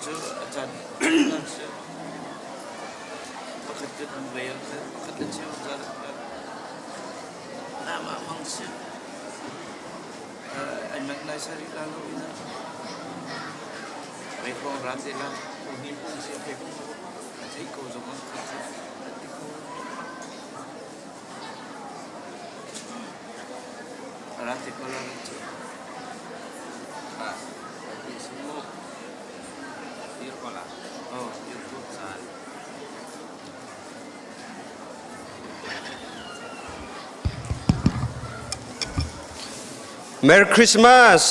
cu a caan pakhat kan um ve ah khan pakhat le cheu zan ah hmang si. Ai manh lai sari la lo ina. Mei hrawng ran te la. Ni pung si a thei ko. A thei ko zong ah a ti ko. Ran te ko la cu. Ah, ti si mu. Dir ko la. Oh, dir ko. Saan. Merry Christmas!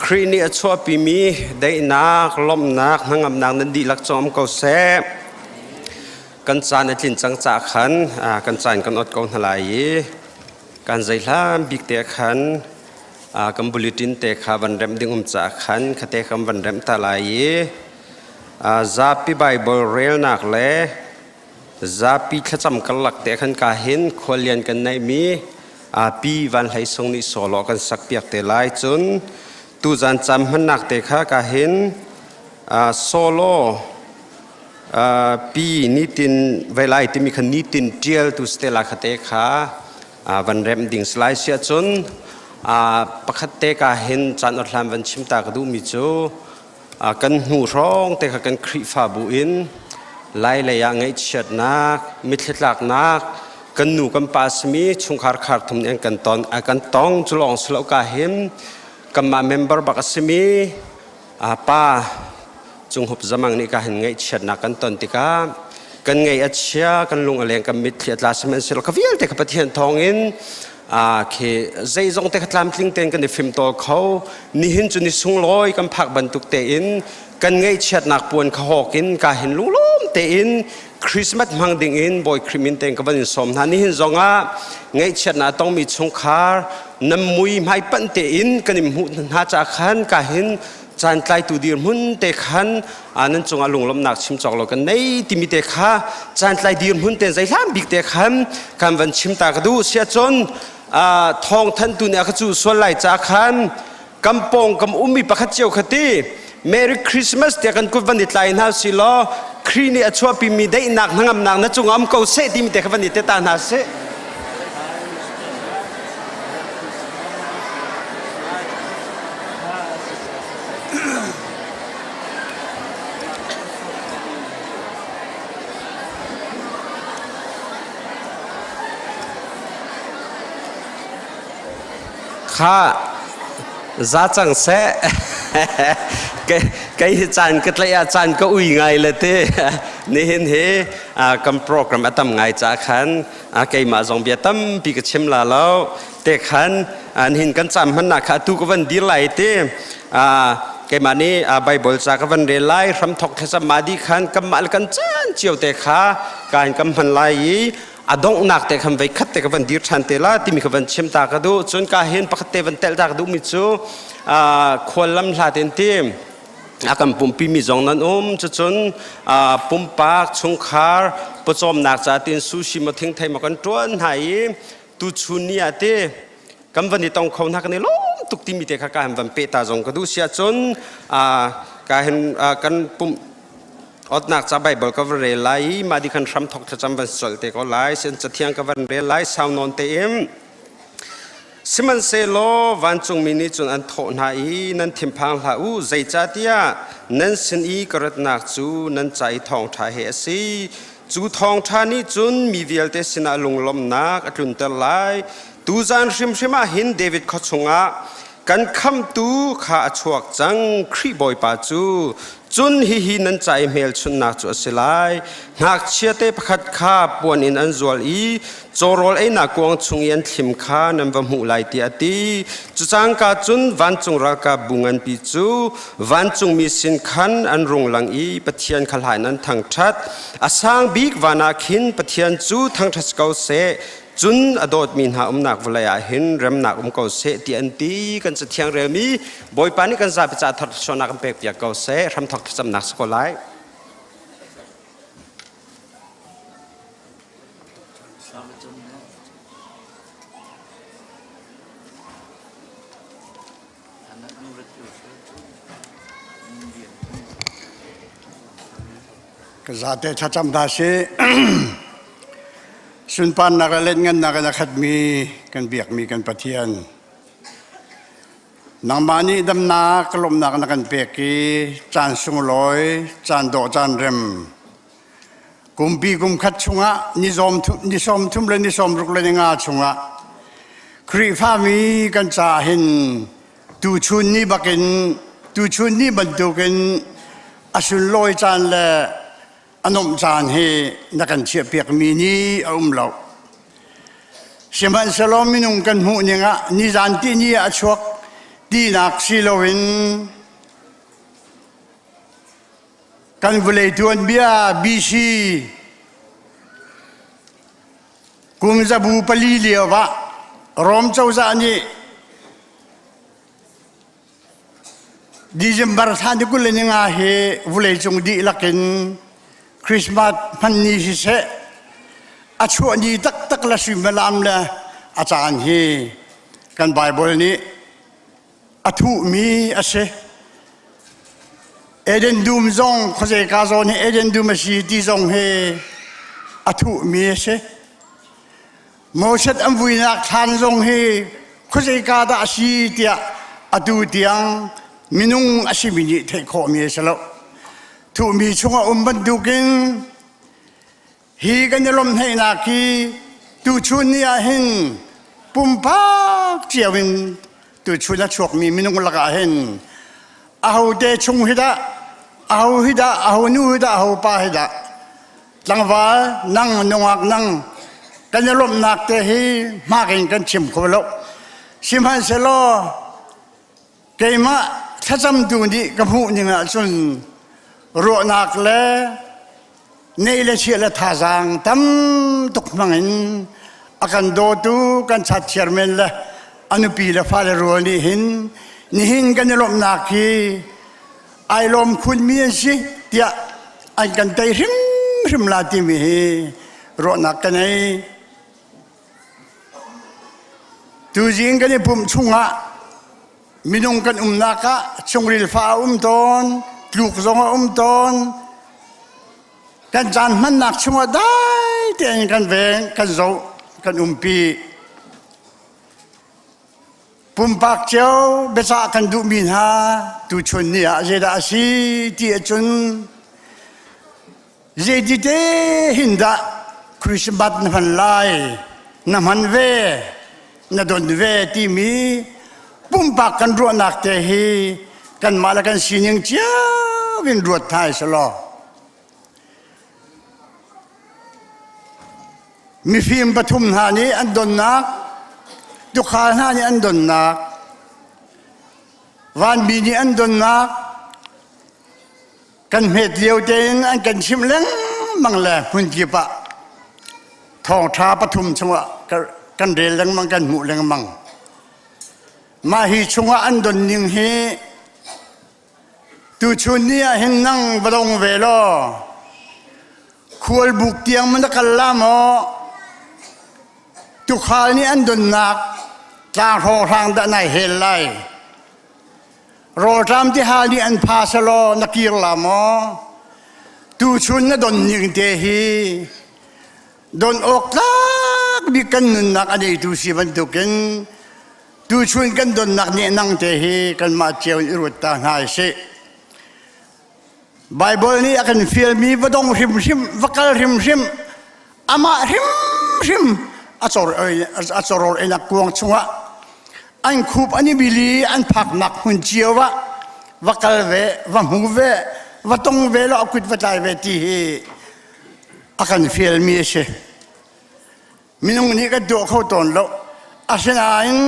Khrih nih a chuahpimi daihnak, lawmhnak, hnangamnak nan dihlak cawm ko seh. Kan caan a tlin cang caah khan kan caan kan ot ko hna lai i kan zeihlan bik te khan kan bulletin te kha van remh ding um caah khan khate kan van remh ta lai i Zapi Baibal relnak le zapi thlacam karlak te khan ka hin khuallian kan neihmi Pi Van Hlei Sung nih solo kan sak piak te lai. Cun tuzan cam hmannak te kha ka hin solo pi nitin velai timi kha nitin tial tu stela khate kha van rem ding salai sia cun pakhat te ka hin chan hlan van chim ta ka duh mi cu Kan hnu hrawng te kha kan Khrihfabu in Lai lei ah ngaihchiatnak, mitthli tlaknak, kan nu kan pa simi chungkhar khar thum nih an kan ton a kan tong cu lawng si lo ka hin kanmah member bak a simi pa Cunghup Zamang nih ka hin ngaihchiatnak kan ton tikah kan ngaih a chia kan lung a leng kan mitthli a tla sihmanhsehlaw ka vialte kha Pathian thawngin khi zeizong te kha tlamtling tein kan i fimtawl kho nihin cu ni sunglawi kan phak bantuk tein kan ngaihchiatnak puan kha hawk in ka hin lunglawm tein Christmas hmang ding in Bawi Khrih min tein ka van in sawm hna nihin zongah ngaihchiatnak tongmi chungkhar nan mui hmai panh tein kan in hmuh hna ca khan ka hin caan tlaitu dirhmun te khan nan cungah lunglawmhnak chim cawk lo kan nei timi te kha caan tlai dirhmun te zeihlan bik te khan kan van chim ta ka duh sia cun thawng thantu nih a ka cu sual lai ca khan kam pawng kam ummi pakhat cio khati Merry Christmas tiah kan kut van i tlai hna si law Khrih nih a chuahpimi daihnak hnangamnak na cungah um ko seh timi te kha van i te ta hna seh. Kha za cang seh kei hi caan ka tlaih ah caan ka ui ngai le te nihin hi kan program a tam ngai ca khan keimah zong bia tampi ka chim la lo te khan an hin kan cam hmannak kha atu ka van dir lai te keimah nih Bible ca ka van rel lai hramthok thlacam ma di khan kanmah le kan caan cio te kha ka in kan hman lai i a donghnak te khan vei khat te ka van dir ṭhan te la timi ka van chim ta ka duh cun ka hin pakhat te van telh ta ka duh mi cu khual lam hla ten ti a kan pumpi mi zong nan um cucun pumpak chungkhar pawcawmnak ca tin sushi ma thingthei ma kan ṭuan hna i tuchun ni ah te kan van i tong kho hna kan i lawm tuk timi te kha ka han van pe ta zong ka duh sia cun ka hin kan pum otnak ca Bible ka van rel lai i mah di khan hram thok thlacam van sol te ko lai sen cathiang ka van rel lai sau nawn te im Sihmanhsehlaw vancungmi nih cun an thawh hna i nan thinphang hlah u, zeicahtiah nan sin i ka ratnak cu nan ca i thawngṭha he a si. Cu thawngṭha nih cun mi vialte sinah lunglawmhnak a tlunter lai. Tuzan hrimhrim ah hin David khua chungah kan khamhtu kha a chuak cang, Khrih Bawipa cu. Cun hihi nan ca i hmelchunhnak cu a si lai. Ngakchiate pakhat kha puan in an zual i cawrawl einak kuang chung i an thlim kha nan va hmuh lai tiah a ti. Cu cangka cun vancung ralkap bu nganpi cu vancungmi sin khan an rung lang i Pathian kha hla in an thangṭhat. A sang bik van ah khin Pathian cu thangṭhat ko seh. Cun a dawtmi hna umnak vawlei ah hin remnak um ko seh ti an ti. Kan cathiang relmi Bawipa nih kan zapi ca thar thluachuahnak kan pekpiak ko seh. Hramthok thlacamnak si ko lai. Ka zate thlacam hna sih. Sunparnak le letngannak in a khatmi kan biakmi kan Pathian. Nangmah nih damnak lawmhnak na kan pek i caan sunglawi, caan dawh caan rem. Kumpi kum khat chungah ni 33 le ni 60 le ni nga chungah Khrihfami kan caah hin tuchun ni bakin tuchun ni bantukin a sunlawi caan le a nuamh caan hi na kan chiahpiakmi ni a um lo. Sihmanhsehlaw minung kan hmuh ning ah nizan ti ni ah a chuak tinak si loin kan vawlei tuanbia BC kum zabu pali lio ah Rom cozah nih December thla ni 25 hi vawleicung dihlak in Christmas hman ni siseh a chuah ni taktak le suimilam le a caan hi kan Bible nih a thuhmi a si. Eden dum zong khuazei zawn hi Eden dum a si ti zong hi a thuhmi a si. Moses an vuinak thlan zong hi khuazeika dah a si tiah atu tiang minung a simi nih theih khawhmi a si lo. Thuhmi chungah um bantukin hi kan i lawmhneihnak hi tuchun ni ah hin pumpak cio in tuchun a chuakmi minung lakah hin ahote chung hi dah aho hi dah aho nu hi dah aho pa hi dah Tlangval nang nungak nang kan i lawmhnak te hi hmak in kan chim kho lo. Sihmanhsehlaw keimah thlacamtu nih ka hmuh ning ahcun ruahnak le neih le chiah le thazaang tam tuk hmang in a kan dawtu kan chat chairman le a nupi le fale rual nih hin nihin kan i lawmhnak hi ai lawm khunmi an si tiah an kan tei hrimhrim la timi hi ruahnak ka nei. Tuzing kan i pumh chungah minung kan umnak ah chungril fa a um tawn, tluk zong a um tawn. Kan caan hmannak chungah dai tein kan veng, kan zoh, kan umpi. Pumpak cio biacah kan duhmi hna tuchun ni ah zeidah a si ti ahcun zeiti te hin dah Christmas na hman lai, na hman ve, na don ve timi pumpak kan ruahnak te hi kanmah le kan sining cio in ruat hna selaw. Mifim pathum hna nih an donnak, tuukhal hna nih an donnak, vanmi nih an donnak, kan hmet lio tein an kan chimh lengmang le hmunkip ah thawngṭha pathum chungah kan rel lengmang kan hmuh lengmang. Mah hi chungah an don ning hi Tuchun ni ah hin nang va dong ve law khualbuk tiang man na kal la maw? Tukhal nih an donnak tlang hrawnghrang dah nai hel lai. Rawlṭam tihal nih an pha selaw na kir la maw? Tuchun na don ning te hi don awk tlak bik kan nunnak a neitu si bantukin Tuchun kan donnak nehnang te hi kanmah cio in i ruat ta hna sih. Baibal nih a kan fialmi va dong hrimhrim, va kal hrimhrim, amah hrimhrim a choror in a kuang chungah an khup an i bili an phaknak hmun cio ah va kal ve, va hmu ve, va tong ve law a kut va tlai ve ti hi a kan fialmi a si. Minung nih kan tuah kho tawn lo. Asinain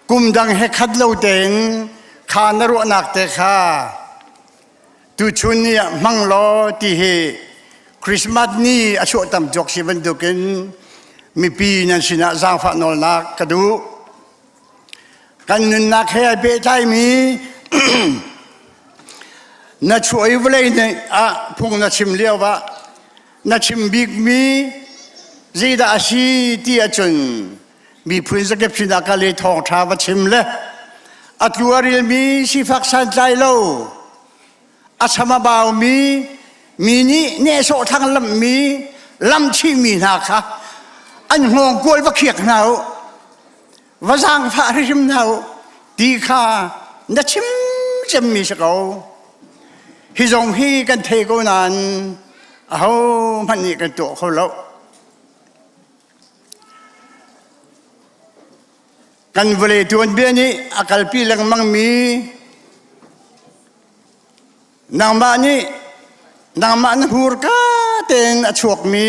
kum dang he khat lo tein kha na ruahnak te kha tuchun ni ah hmang law ti hi Christmas ni a chuah tam cawk si bantukin mipi nan sinah zaangfah nawlnak ka duh. Kan nunnak he ai pehtlaimi na chuah i vawlei nih ah phung na chim lio ah na chim bikmi zeidah a si ti ahcun miphun zakip sinah kal i thawngṭha va chim le a tlu a rilmi sifak santlai lo a cham a baumi. Mi nih nehsawh thlang lamhmi lamchihmi hna kha an hngawngkual va khiak hna u, va zaangfah hrimhrim hna u ti kha na chim cemmi si ko. Hi zong hi kan thei ko nain ahohmanh nih kan tuah kho lo. Kan vawlei tuanbia nih a kalpi lengmangmi nangmah nih nangmah na hmurka tein a chuakmi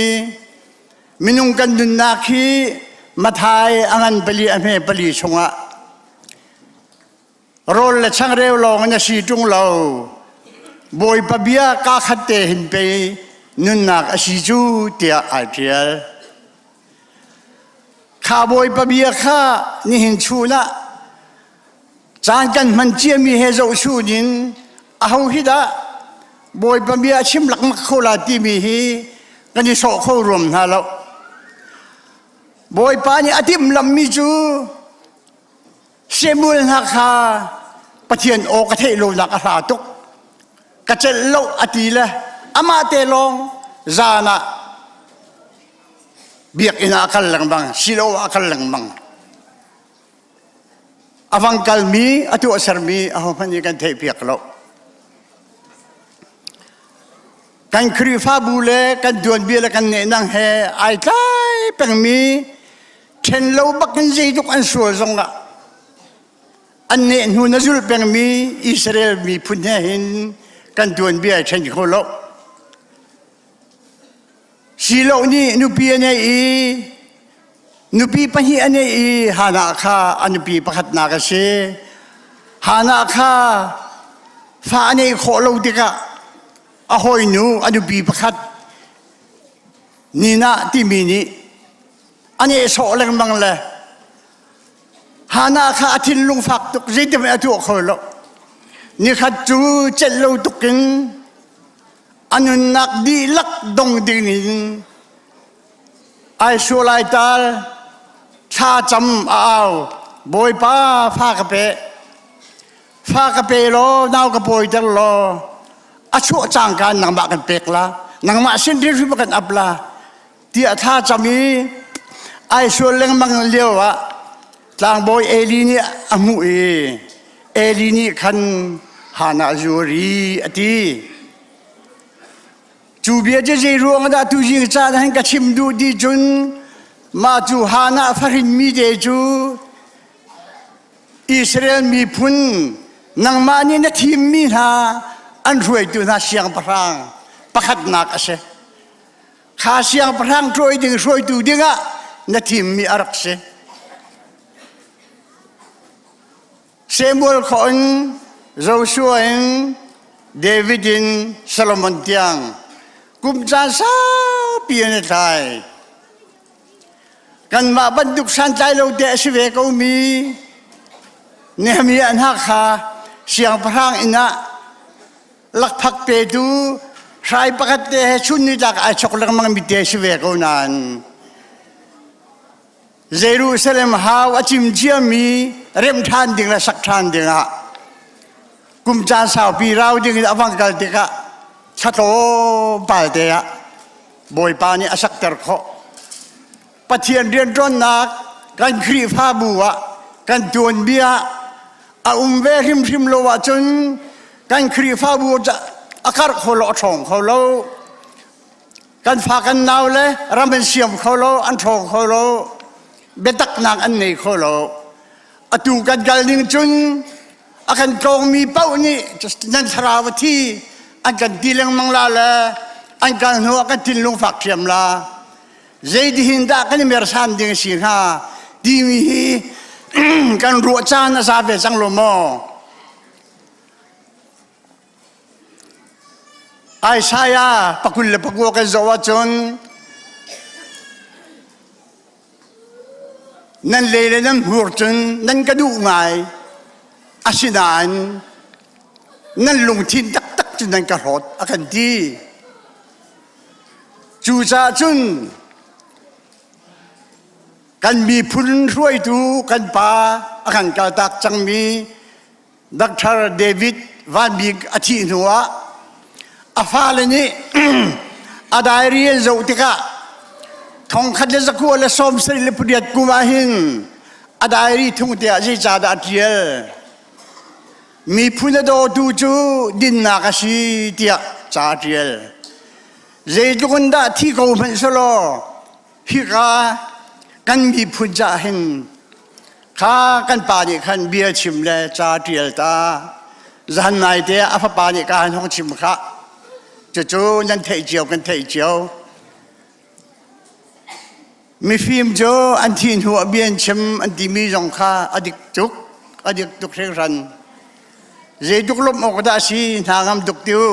minung kan nunnak hi Mathai a ngan pali a hme pali chungah rawl le changreu lawng in a si ṭung lo Bawipa bia kaa khat te hin pei nunnak a si cu tiah ai ṭial. Kha Bawipa bia kha nihin chun ah caan kan hman ciami he zohchun in aho hi dah Bawipa bia a chim lakmak kho la timi hi kan i sawh kho ruam hna lo. Bawipa nih a timhlamhmi cu Samuel hna kha Pathian aw ka theih lonak a hla tuk ka celh lo a ti le amah te lawng zan ah biakinn ah a kal lengmang silo ah a kal lengmang a vang kalmi a tuahsermi ahohmanh nih kan theihpiak lo kan Khrihfabu le kan tuanbia le kan nehnang he ai tlai pengmi ṭhen lo bakin zeitluk an sual zongah an neh hnu na zulh pengmi Israel miphun he hin kan tuanbia ai ṭhen kho lo. Silo nih nupi a nei i nupi pahnih a nei i Hannah kha a nupi pakhatnak a si. Hannah kha fa a neih khawh lo tikah a hawinu a nupi pakhat Nina timi nih a nehsawh lengmang le Hannah kha a thinlung fak tuk zeitin a tuah kho lo. Nikhat cu celh lo tuk in a nunnak dihlak dong ding in ai sual ai tal thla cam a au Bawipa fa ka pe fa ka pe law nau ka pawiter law a chuah cangka nangmah kan pek la nangmah sin hrimhrim kan ap la tiah thla cam i ai sual lengmang lio ah tlangbawi Eli nih a hmuh i Eli nih khan Hannah zuri a ti. Cu bia cu zei ruang dah tu zing caan han ka chim duh ti cun mah cu Hannah fahrin mi te cu Israel miphun nangmah nih na thimmi hna an hruaitu hna siangpahrang pakhatnak a si. Kha siangpahrang ṭuai ding hruaitu dingah na thimmi a rak si. Samuel khawh in Joshua in David in Solomon tiang kum caan saupi an i thlai. Kanmah bantuk santlai lo te a si ve ko mi Nehemiah hna kha siangpahrang inn ah lakphak petu hrai pakhat te he chun nitlak ai chok lengmang mi te si ve ko nain Jerusalem hau a cim ciami remh ṭhan ding le sak ṭhan dingah kum caan saupi rau ding in a vang kal tikah thla tlawmpal te ah Bawipa nih a sakter khawh. Pathian rianṭuannak kan Khrihfabu ah kan tuanbia a um ve hrimhrim lo ahcun kan Khrihfabu a karh kho lo a ṭhawng kho lo. Kan fa kan nau le ram an siam kho lo an ṭhawng kho lo biataknak an nei kho lo. Atu kan kal ning cun a kan tlawngmi paoh nih nan thlarau a thi an kan ti lengmang la le an kal hnu ah kan thinlung fak ṭhiam la. Zeitihin dah kan i mersan ding a si hnga timi hi kan ruah caan a za ve cang lo maw? Isaiah pakul le pakua kan zoh ahcun nan le le nan hmur cun nan ka duh ngai asinain nan lungthin taktak cu nan ka hlawt a kan ti. Cucaah cun kan miphun hruaitu kan pa a kan kaltak cangmi Dr. David Van Bik a thih hnuah A fale nih a diary an zoh tikah 1978 kum ah hin a diary thung te ah zeicahdah a ṭial? Miphun a dawtu cu dinnak a si tiah ca a ṭial. Zeitluk in dah thi ko hmanh selaw hika kan miphun caah hin kha kan pa nih khan bia chim le ca ṭial ta zan nai te a fapa nih ka han hong chim kha cucu nan theih cio kan theih cio. Mifim cu an thih hnu ah bia an chim an timi zong kha a dik tuk, a dik tuk hringhran. Zeitluk lawmh awk dah a si, hna ngam tuk ti u.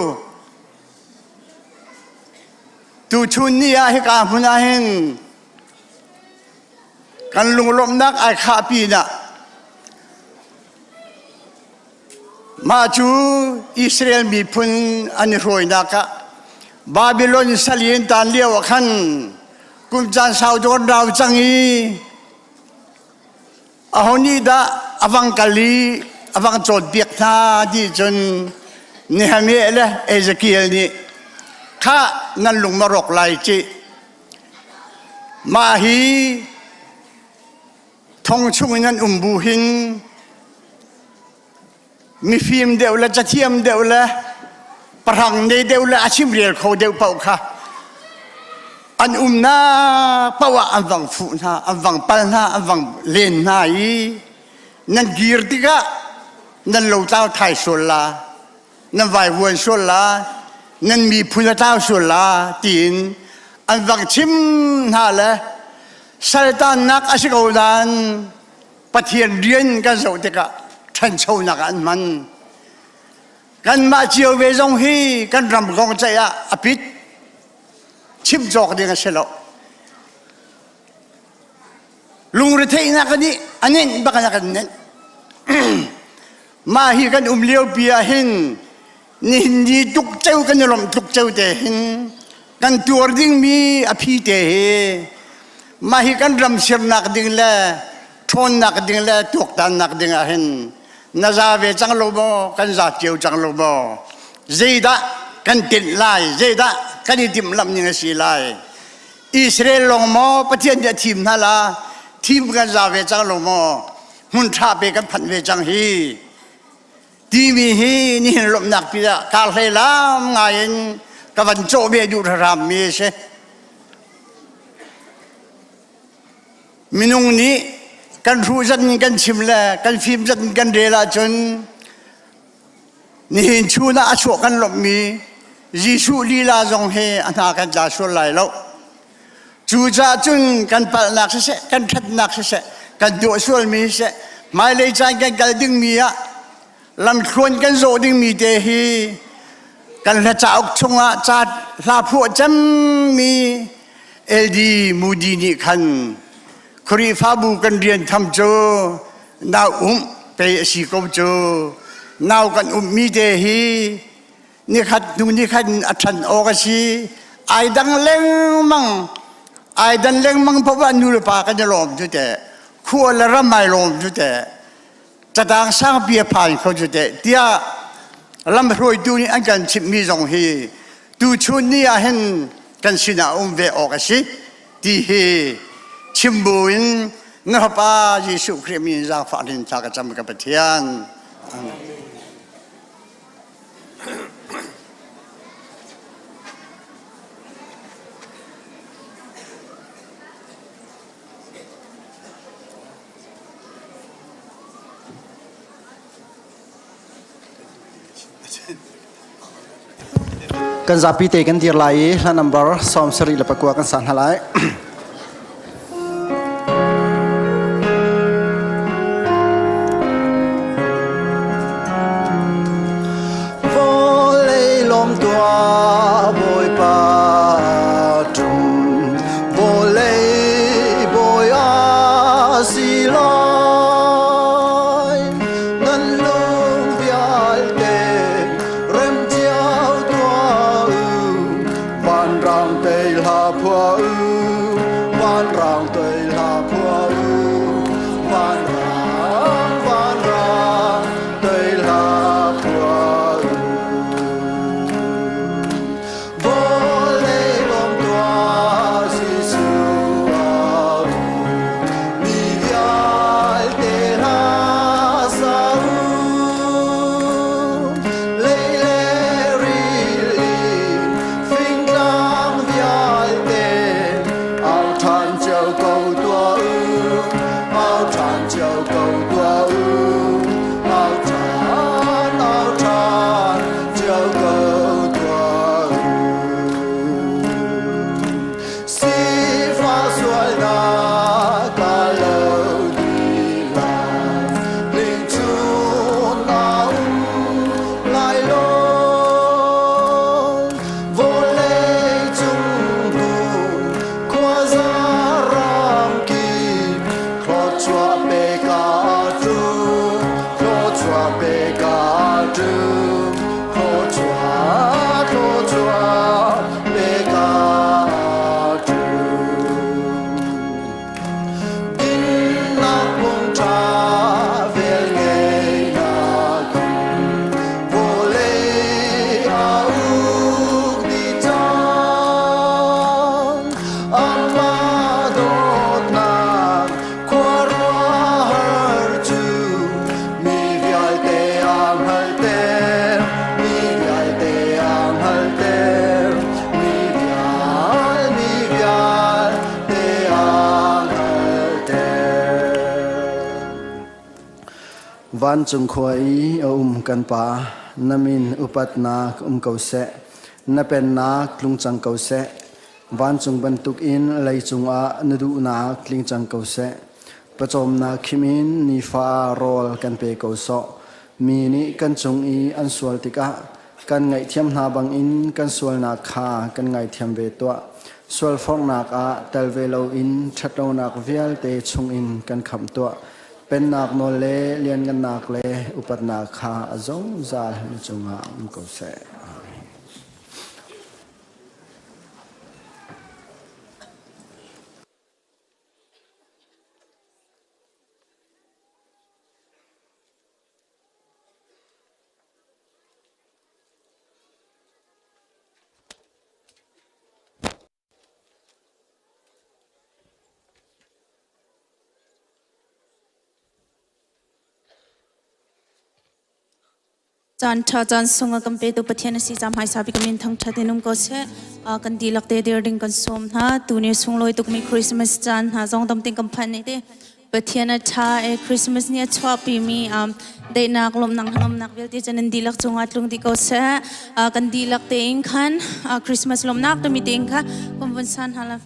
Tuchun ni ah hika hmun ah hin kan lunglawmhnak ai khah pinah mah cu Israel miphun an i hruainak ah Babylon sal in tan lio ah khan kum caan sau dawr rau cang i Aho nih dah a vang kal i a vang cawnpiak hna ti cun Nehemiah le Ezekiel nih khah nan lung ma rawk lai ci mah hi thong chung in an um bu hin mifim deuh le cathiam deuh le pahrang nei deuh le a chimrel kho deuh paoh kha an umnak paoh ah an vang fuh hna, an vang pal hna, an vang len hna i nan kir tikah nan lotlau thai sual la, nan vaivuan sual la, nan miphun a tlau sual la tiin an vang chim hna le saltannak a si ko nain Pathian rian kan zoh tikah ṭhanchonak ah an hman. Kanmah cio ve zong hi kan ram kong ceih ah a pit chim cawk ding a si lo. Lungretheihnak nih a nenh bak in a kan nenh. Mah hi kan um lio pi ah hin nihin ni tuk ceu kan i lawmh tuk ceu te hin kan tuar dingmi a phi te hi mah hi kan ram sirnak ding le ṭhawnnak ding le tuaktannak ding ah hin na za ve cang lo maw kan za cio cang lo maw zeidah kan tinh lai zeidah kan i timhlamh ning a si lai Israel lawng maw Pathian nih a thim hna la thim kan za ve cang lo maw hmun ṭha pe kan phanh ve cang hi timi hi nihin lawmhnak pi ah kar hlei lam ngai in ka van cawh ve duh hram mi a si. Minung nih kan hruh zat in kan chim le kan fim zat in kan rel ahcun nihin chun ah a chuah kan lawmhmi Jesuh lila zong hi a hna kan tla sual lai lo. Cucaah cun kan palhnak siseh, kan ṭhatnak siseh, kan tuah sualmi siseh, hmailei caan kan kal dingmi ah lamthluan kan zawh dingmi te hi kan hla cauk chungah ca hla phuah cemmi LD Moody nih khan Khrihfabu kan rian tham cu nau umh pei a si ko cu nau kan umhmi te hi nikhat hnu nikhat in a ṭhan awk a si. Ai dang lengmang, ai dan lengmang paoh ah nu le pa kan i lawm cu teh. Khua le ram ai lawm cu teh. Catang sangpi a phan kho cu teh. Tiah lamhruaitu nih an kan chimhmi zong hi tuchun ni ah hin kan sinah um ve awk a si ti hi chim buin na Fapa Jesuh Khrih min zaangfah in thla ka cam ka Pathian. Amen. Kan zapi te kan dir lai i hla number 79 kan sa hna lai. Vawlei lawm tuah Bawipa ṭum vawlei bawi a si lai nan lung vialte rem cio tuah u Vanrang tei hla phua u, vanrang tei hla phua u, vanrang, vanrang tei hla phua u. Vancung khua i a um kan Pa, na min upatnak um ko seh. Na pennak tlung cang ko seh. Vancung bantukin leicung ah na duhnak tling cang ko seh. Pawcawmnak khim in nifa rawl kan pe ko sawh. Mi nih kan cung i an sual tikah kan ngaihthiam hna bangin kan sualnak kha kan ngaithiam ve tuah. Sualforhnak ah tel ve loin ṭhatlonak vialte chungin kan khamh tuah. Pennak nawl le lianngannak le upatnak kha a zungzal na cungah um ko seh. Amen. Caan ṭha caan sung a kan petu Pathian a si ca hmaisa bik min thangṭhat in um ko seh. Kan dihlak te dir ding kan sawm hna. Tuni sunglawi tukmi Christmas caan hna zong dam tein kan phan ne te. Pathian a ṭha e Christmas ni a chuahpimi daihnak lawmhnak hnangamnak vialte cu nan dihlak cungah tlung dih ko seh. Kan dihlak tein khan Christmas lawmhnak timi tein kha kan vun san hna la.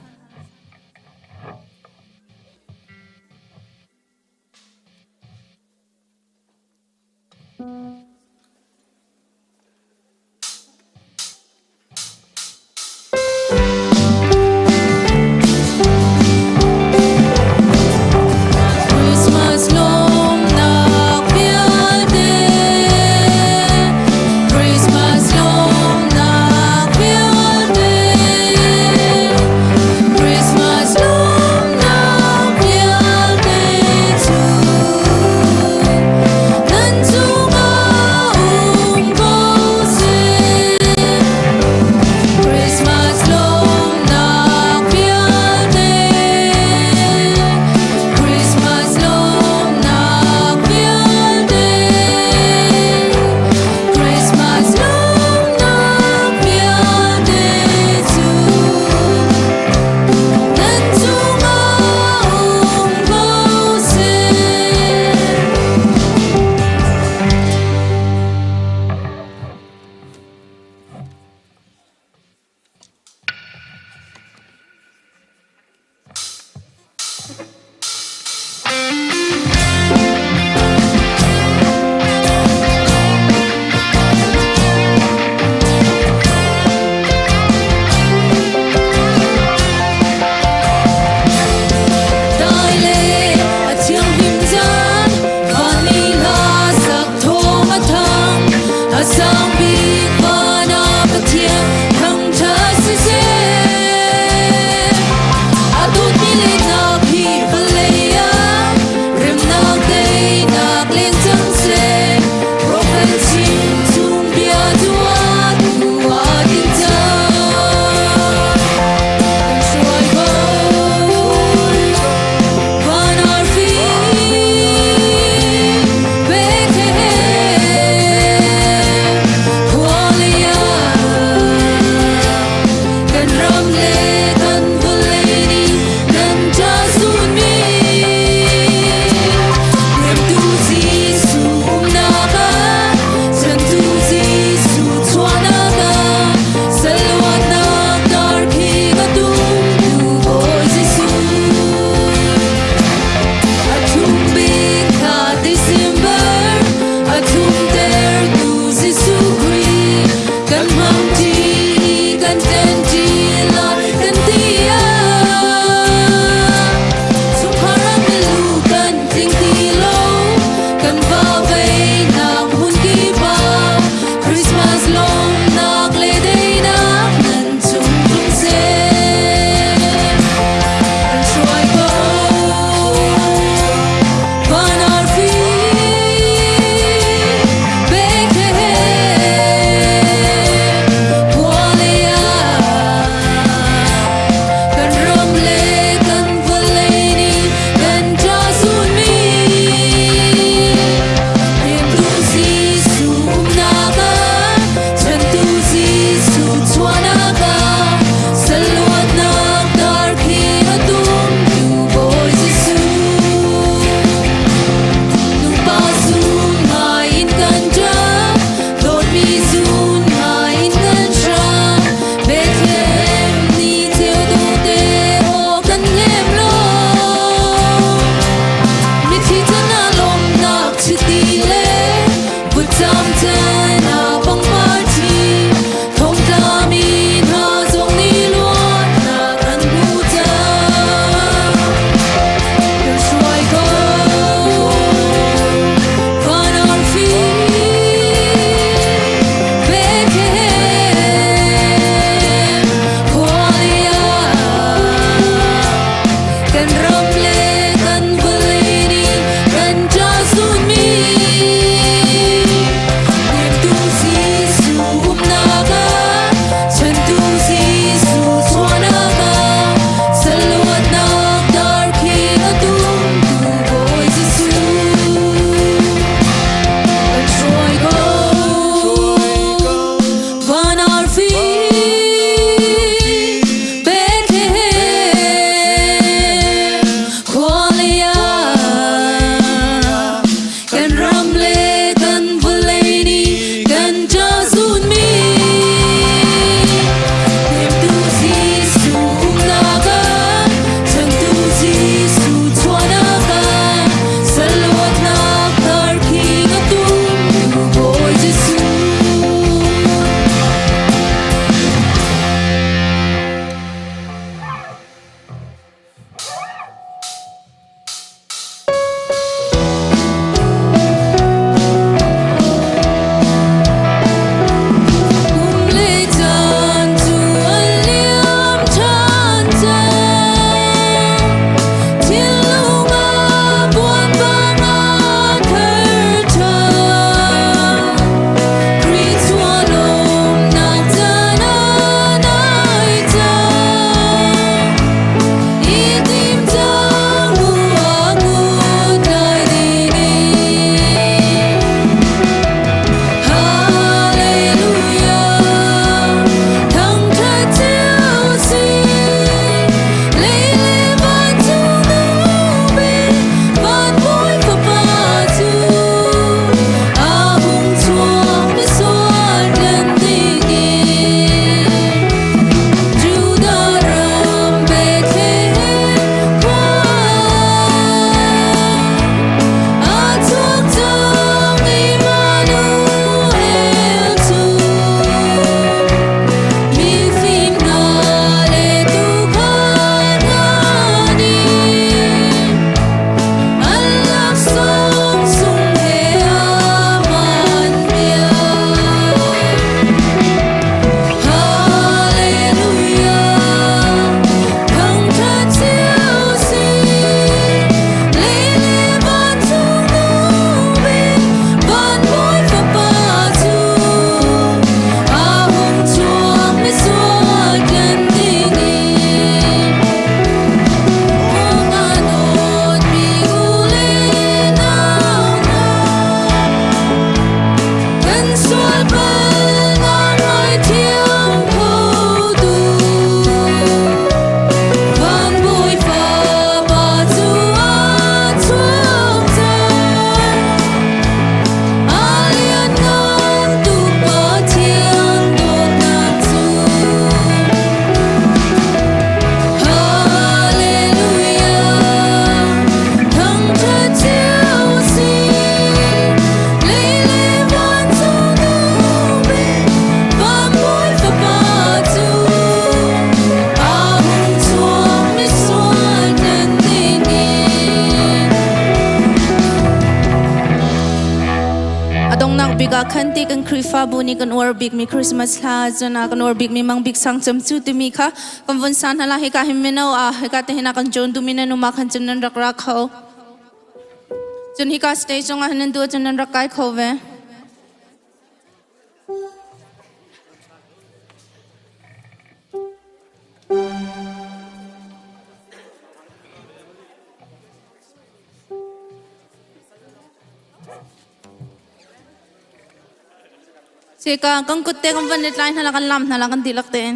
Christmas lawmnak vialte Christmas lawmnak vialte Christmas lawmnak vialte cu nan cungah um ko seh. Christmas lawmnak vialte Christmas lawmnak vialte Christmas lawmnak vialte cu nan cungah um ko seh. Dai le a thianghlim zan van li hla sak thawng a thang a sang bik van ah Pathian thangṭhat siseh. A dawtmi lehnak hi vawlei bik ah khan ti kan Khrihfabu nih kan uar bikmi Christmas hla cun a kan uar bikmi Mang Bik Sang Cem cu timi kha kan vun sa hna la. Hika hin mino a hika te hin a kan join duhmi nan um ah khan cun nan rak ra kho. Cun hika stage cungah hin nan duh cun nan rak kai kho ve. Sika kan kut te kan van i tlai hna la kan lam hna la kan dihlak tein.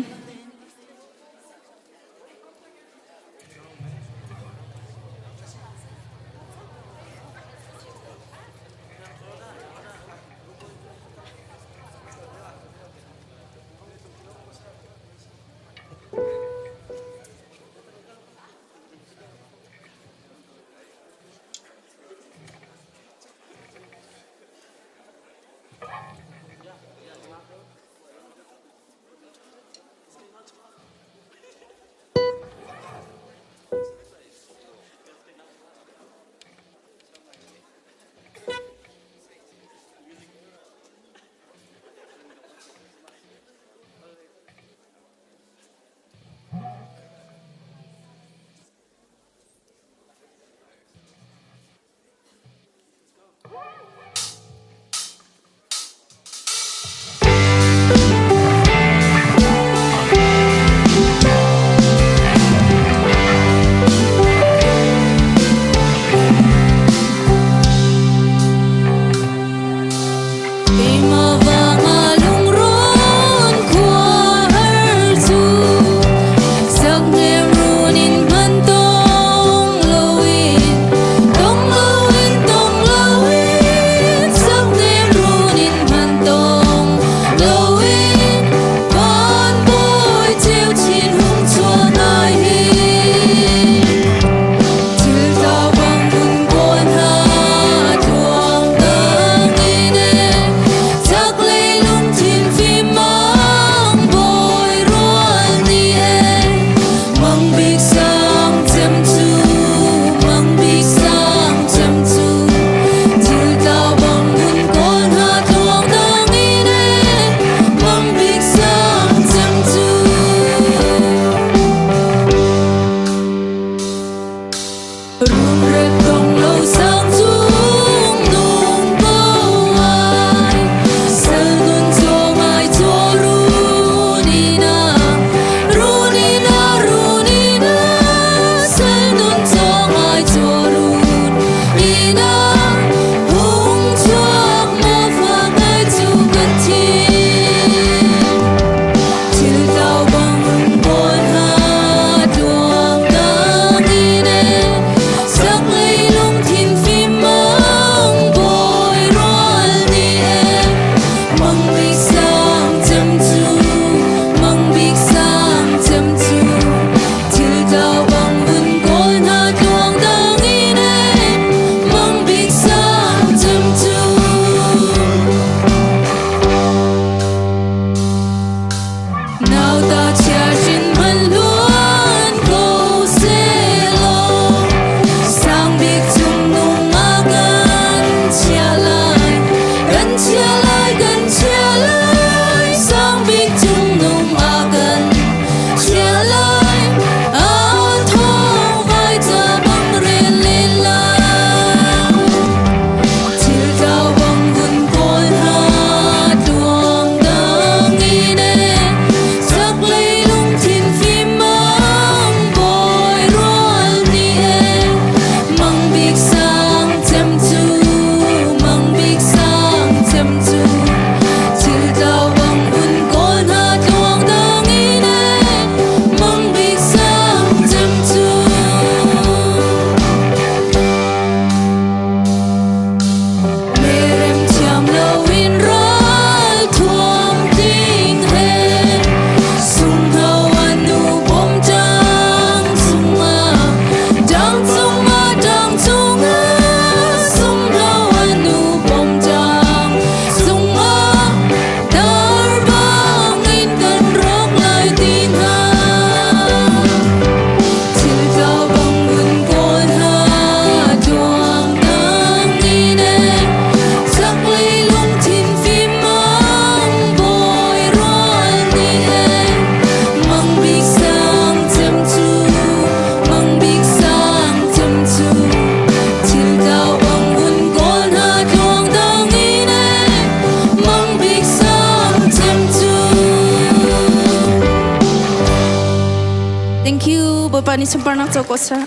Bawipa nih sunparnak co ko seh.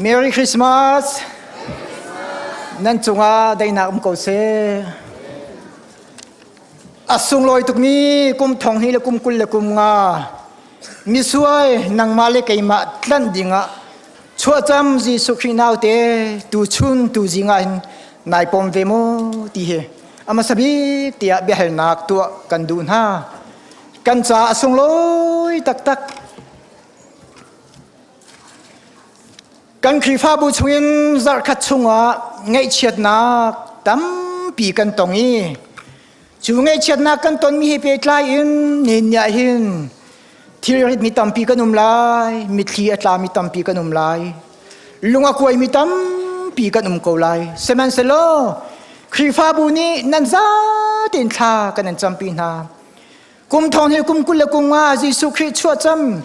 Merry Christmas! Nan cungah daihnak um ko seh. A sunglawi tukmi kum thong hnih le kum 20 le kum nga misual nangmah le keimah tlanh dingah chuahcam Jesuh Khrih naute tu chun tu zing ah hin nai pom ve maw ti hi a hmasa bik tiah biahalnak tuah kan duh hna. Kan ca a sunglawi taktak. Kan Khrihfabu chungin zarhkhat chungah ngaihchiatnak tampi kan tong i cu ngaihchiatnak kan tonmi he pehtlai in nihin ni ah hin thilrit mi tampi kan um lai, mitthli a tlami tampi kan um lai, lung a kuaimi tampi kan um ko lai. Sihmanhsehlaw Khrihfabu nih nan zatein thla kan in campi hna. Kum thong hi kum 20 le kum nga Jesuh Khrih chuahcam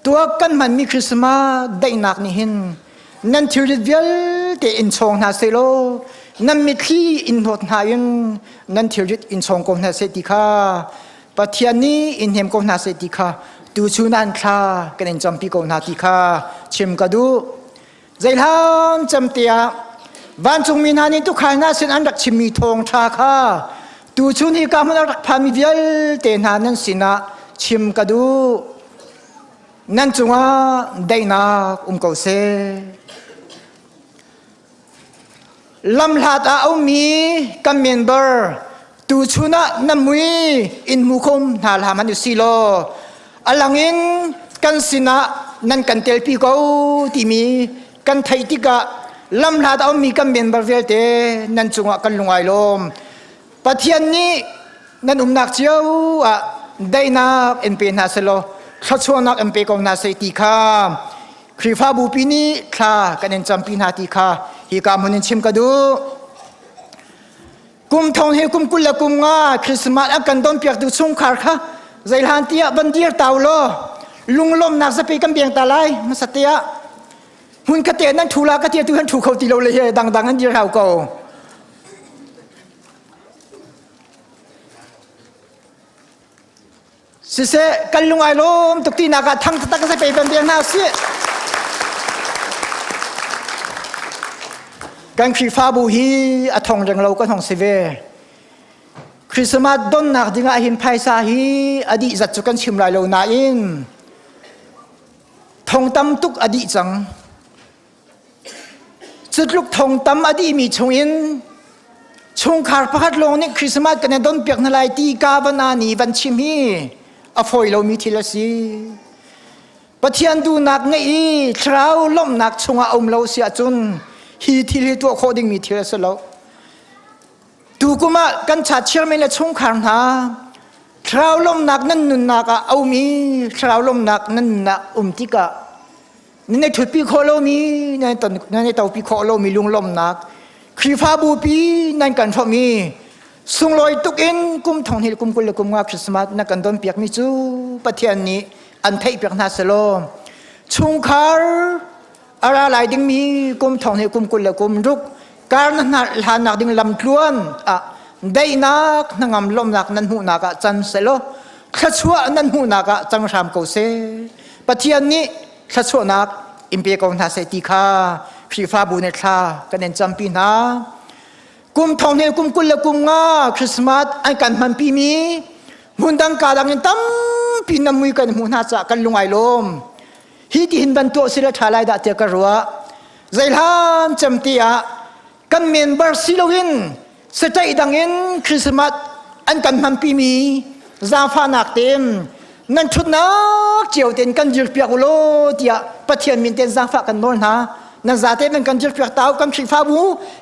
tuak kan hmanmi Christmas daihnak nih hin nan thilrit vialte in chawng hna sehlaw nan mitthli in hnawt hna in nan thilrit in chawng ko hna seh ti kha Pathian nih in hnem ko hna seh ti kha tuchun an thla kan in campi ko hna ti kha chim ka duh. Zeihlan cem tiah vancungmi hna nih tuukhal hna sin an rak chimmi thawngṭha kha tuchun hi ka hmun a rak phanmi vialte hna nan sinah chim ka duh. Nan cungah daihnak um ko seh. Lamhlat ah a ummi kan member tuchun ah nan mui in hmu kho hna hlah hmanh u si law a langin kan sinah nan kan telpi ko timi kan theih tikah lamhlat a ummi kan member vialte nan cungah kan lung ai lawm. Pathian nih nan umnak cio ah daihnak in pe hna selaw thluachuahnak in pe ko hna seh ti kha Khrihfabu pi nih thla kan in campi hna ti kha hika hmun in chim ka duh. Kum thong hi kum 20 le kum nga Christmas an kan donpiaktu chungkhar kha zeihlan tiah van dir tau law lunglawmnak zapi kan biang ta lai hmasa tiah hmun kate nan thu la ka tia tu han thu kho ti lo le he dangdang an dir hau ko. Siseh kan lung ai lawm tuk tinak ah thang taktak ka pe ban biang hna usih. Kan Khrihfabu hi a thong reng lo kan hong si ve. Christmas donnak dingah hin phaisa hi a dih zat cu kan chim lai lo nain thong tam tuk a dih cang. Cutluk thong tam a dihmi chungin chungkhar pakhat lawng nih Christmas kan i donpiak hna lai ti ka van ni van chim hi a fawi lomi thil a si. Pathian duhnak ngeih i thlarau lawmhnak chungah a um lo si ahcun hi thil hi tuah khawh dingmi thil a si lo. Tukum ah kan cha chairman le chungkhar hna thlarau lawmhnak nan nunnak ah a um i thlarau lawmhnak nan nunnak um tikah nan i ṭhutpi khawh lomi nan i topi khawh lomi lunglawmhnak Khrihfabu pi nan kan hrawmh i sunglawi tuk in kum thong hnih kum 20 le kum nga Christmas na kan donpiakmi cu Pathian nih an theihpiak hna selaw chungkhar a ra lai dingmi kum thong hnih kum 20 le kum ruk kar na hlannak ding lamtluan ah daihnak hnangam lawmhnak nan hmuhnak ah can selaw thluachuah nan hmuhnak ah cang hram ko seh Pathian nih thluachuahnak in pe ko hna seh ti kha Khrihfabu nih thla kan in campi hna. Kum thong hnih kum 20 le kum nga Christmas an kan hmanpi mi hmundang ka dang in tampi na mui kan hmuh hna caah kan lung ai lawm. Hi ti hin ban tuah si le ṭha lai dah tiah ka ruah. Zeihlan cem ti ah kan member si loin setaih dang in Christmas an kan hmanpi mi zaangfahnak tein nan ṭhutnak cio tein kan dirpiak u law tiah Pathian min tein zaangfah kan nawl hna. Nan zate nan kan dirpiak ta u kan Khrihfabu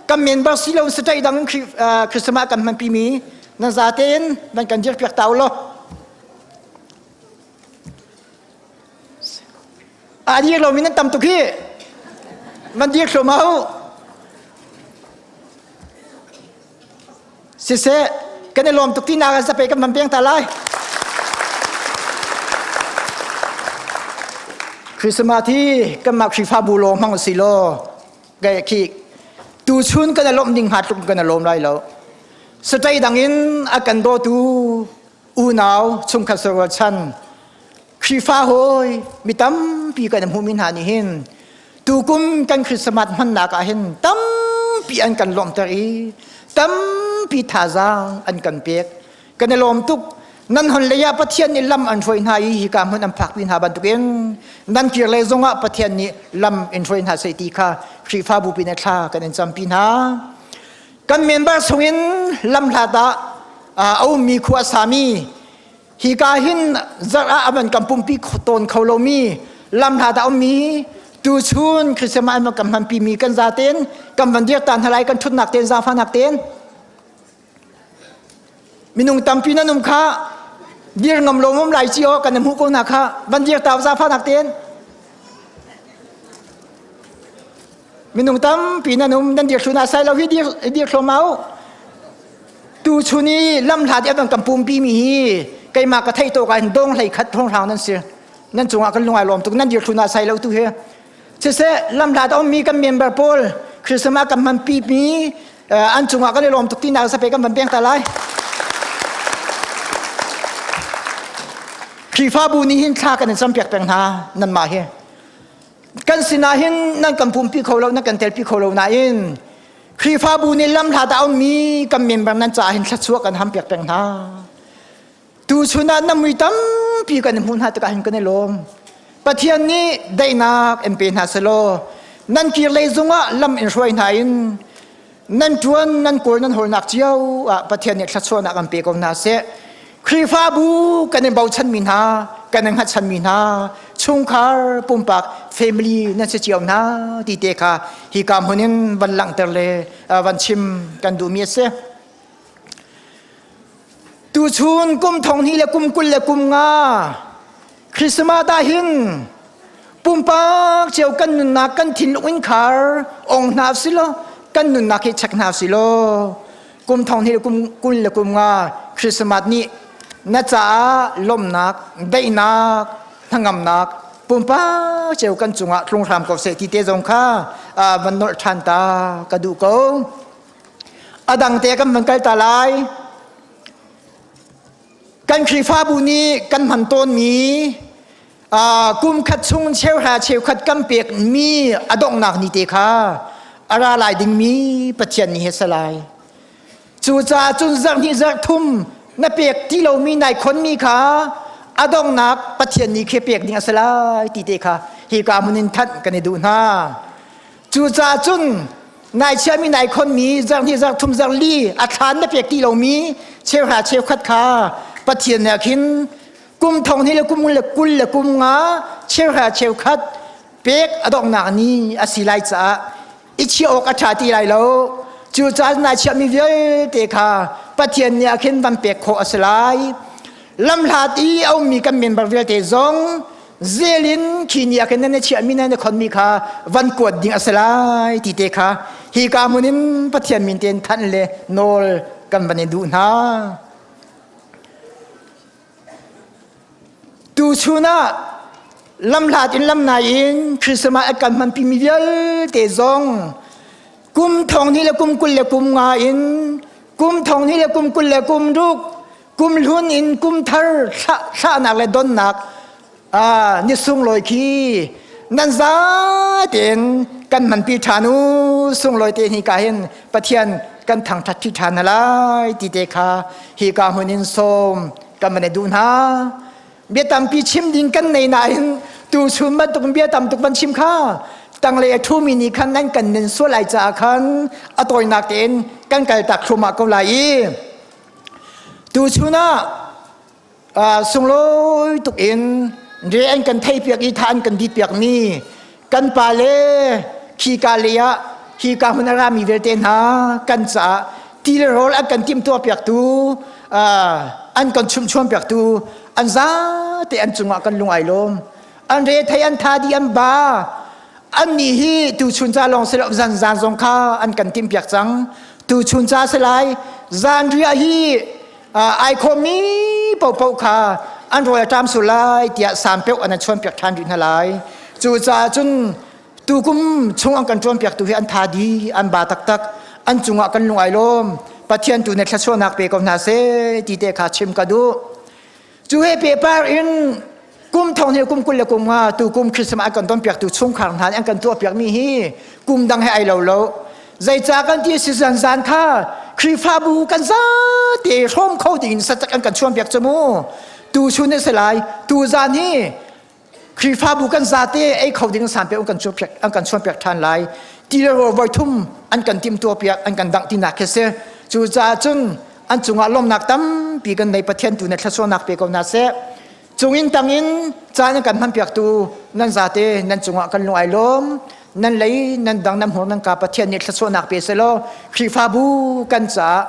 kan member si lo setaih dang in Christmas kan hmanpi mi nan zate in nan kan dirpiak ta u law. A dir lomi nan tam tuk hi. Man dir thluahmah u. Siseh, kan i lawm tuk ti nak zape kan van peng ta lai. Christmas hi kanmah Khrihfabu lawng hmang si law kai khi tuchun kan i lawmh ding hnga tluk kan i lawm lai lo. Satai dang in a kan dawtu unau chungkhat sarual chan Khrihfa hawi mi tampi kan hmuhmi hna nih hin tukum kan Christmas hmannak ah hin tampi an kan lawmhter i tampi thazaang an kan pek. Kan i lawm tuk. Nan hon lei ah Pathian nih lam an hruai hna i hika hmun an phakpi hna bantukin nan kir lei zongah Pathian nih lam in hruai hna seh ti kha Khrihfabu pin thla kan in campi hna. Kan member chungin lam hlat ah a ummi khua sami Hika hin zarh ah a van kan pumpi tawn kho lomi lamhlat ah ummi tuchun Christmas an kan hmanpi mi kan zaten kan van dir ta hna lai kan thutnak ten zaangfahnak ten minung tampi nan um kha dir ngam lo mom lai chi o kan hmuh ko na kha van dir ta zaangfahnak ten minung tampi nan um nan dir thluna sai lo hi dir dir thlomau Tu chun i lamhlat i a kan pumpi mi hi keimah ka theih tawk ah hin dong hlei khat thawnghrang nan si. Nan cungah kan lung ai lawm tuk. Nan dir thlun ah sai lo tu hi. Siseh lamhlat a ummi kan member pawl Christmas kan hmanpi mi an cungah kan i lawm tuk tinak sape kan van peng ta lai. Khrihfabu nih hin thla kan in campiak peng hna nanmah hi. Kan sinah hin nan kan pumpi kho lo, nan kan telpi kho lo nain Khrihfabu nih lamhlat a ummi kan member nan caah hin thluachuah kan hampiak peng hna. Tuchun ah na mui tampi kan hmuh hna tikah hin kan i lawm. Pathian nih daihnak in pe hna selaw nan kir lei zungah lam in hruai hna in nan ṭuan nan kawl nan hawlnak cio ah Pathian nih thluachuahnak an pe ko hna seh. Khrihfabu kan in bochanmi hna, kan in hngatchanmi hna, chungkhar, pumpak, family nan si cio hna ti te kha hika hmun in van langhter le van chim kan duhmi a si. Tuchun kum thong hnih le kum 20 le kum nga Christmas ah hin pumpak cio kan nunnak kan thinlung in khar ong hna si law kan nunnak hi check hna si law kum thong hnih le kum 20 le kum nga Christmas nih na caah lawmhnak daihnak hnangamnak pumpak cio kan cungah tlung hram ko seh ti te zong kha van nolh ṭhan ta ka duh ko a dang te kan van kal ta lai kan Khrihfabu nih kan hman tawnmi kum khat chung cheuhra cheukhat kan pekmi a donghnak ni te kha a ra lai dingmi Pathian ni he salai. Cucaah cun zarh hnih zarh thum na pek ti lomi nai khonmi kha a donghnak Pathian ni khi pek ding a si lai ti te kha hika hmun in thanh kan i duh hna. Cucaah cun nai chiahmi nai khonmi zarh hnih zarh thum zarh li a thlan na pek ti lomi cheuhra cheukhat kha Pathian nih khin kum thong hnih le kum le 20 le kum nga cheuhra cheukhat pek a donghnak ni a si lai caah i chiah awk a ṭha ti lai lo. Cucaah nai chiahmi vialte kha Pathian nih ah khin van pek khawh a si lai. Lamhlat i a ummi kan member vialte zong zel in khi ni ah khin nan i chiahmi nan i khonmi kha van kuat ding a si lai ti te kha hi ka hmun in Pathian min tein thanh le nawl kan van i duh hna. Tuchun ah lamhlat in lamnai in Christmas a kan hmanpimi vialte zong kum thong hnih le kum 20 le kum nga in kum thong hnih le kum 20 le kum ruk kum hlun in kum thar thlahnak le donnak ni sunglawi khi nan za tein kan hmanpi ṭhan u sunglawi te hi ka hin Pathian kan thangṭhat ṭhi ṭhan hna lai ti te kha hi ka hmun in sawm kan van i duh hna bia tampi chim ding kan nei nain tu chun bantuk bia tam tuk van chim kha tanglei a ṭhumi nih khan nan kan nin sual lai caah khan a tawinak tein kan kal tak thluahmah ko lai i tu chun ah sunglawi tuk in re an kan theihpiak i tha an kan ditpiakmi kan pa le khika lei ah hika hmun a rami vialte hna kan caah ti le rawl an kan timhtuah piaktu an kan chumhchuan piaktu an zate an cungah kan lung ai lawm. An re thei an tha di an ba. An nih hi tu chun ca lawng si lo zan zan zong kha an kan timh piak cang. Tu chun ca si lai zan riah hi ai khawmmi paohpaoh kha an rawl a ṭam sul lai tiah sampeuh an chuan piak ṭhan rih hna lai. Cucaah cun tukum chung an kan ṭuan piaktu hi an tha di an ba taktak an cungah kan lung ai lawm. Pathian tu nih thluachuahnak pe ko hna seh ti te kha chim ka duh. Cu he pehpar in kum thong hnih kum 20 le kum nga tu kum Christmas an kan don piaktu chungkhar hna nih an kan tuah piakmi hi kum dang he ai lo lo. Zeicah kan ti si zan zan kha Khrihfabu kan zate hrawm kho ding in satak an kan chuan piak cu mu. Tu chun a si lai, tu zan hi Khrihfabu kan zate ei kho ding san pe an kan chuan piak an kan chuan piak ṭhan lai. Ti le rawl voi thum an kan timtuah piak an kan dangh tinak khi si. Cucaah cun an cungah lawmnak tampi kan nei Pathian tu nih thluachuahnak pe ko hna seh. Cungin tangin caan an kan hman piaktu nan zate nan cungah kan lung ai lawm. Nan lei nan dang nan hmur nan ka Pathian nih thluachuahnak pe seh law Khrihfabu kan caah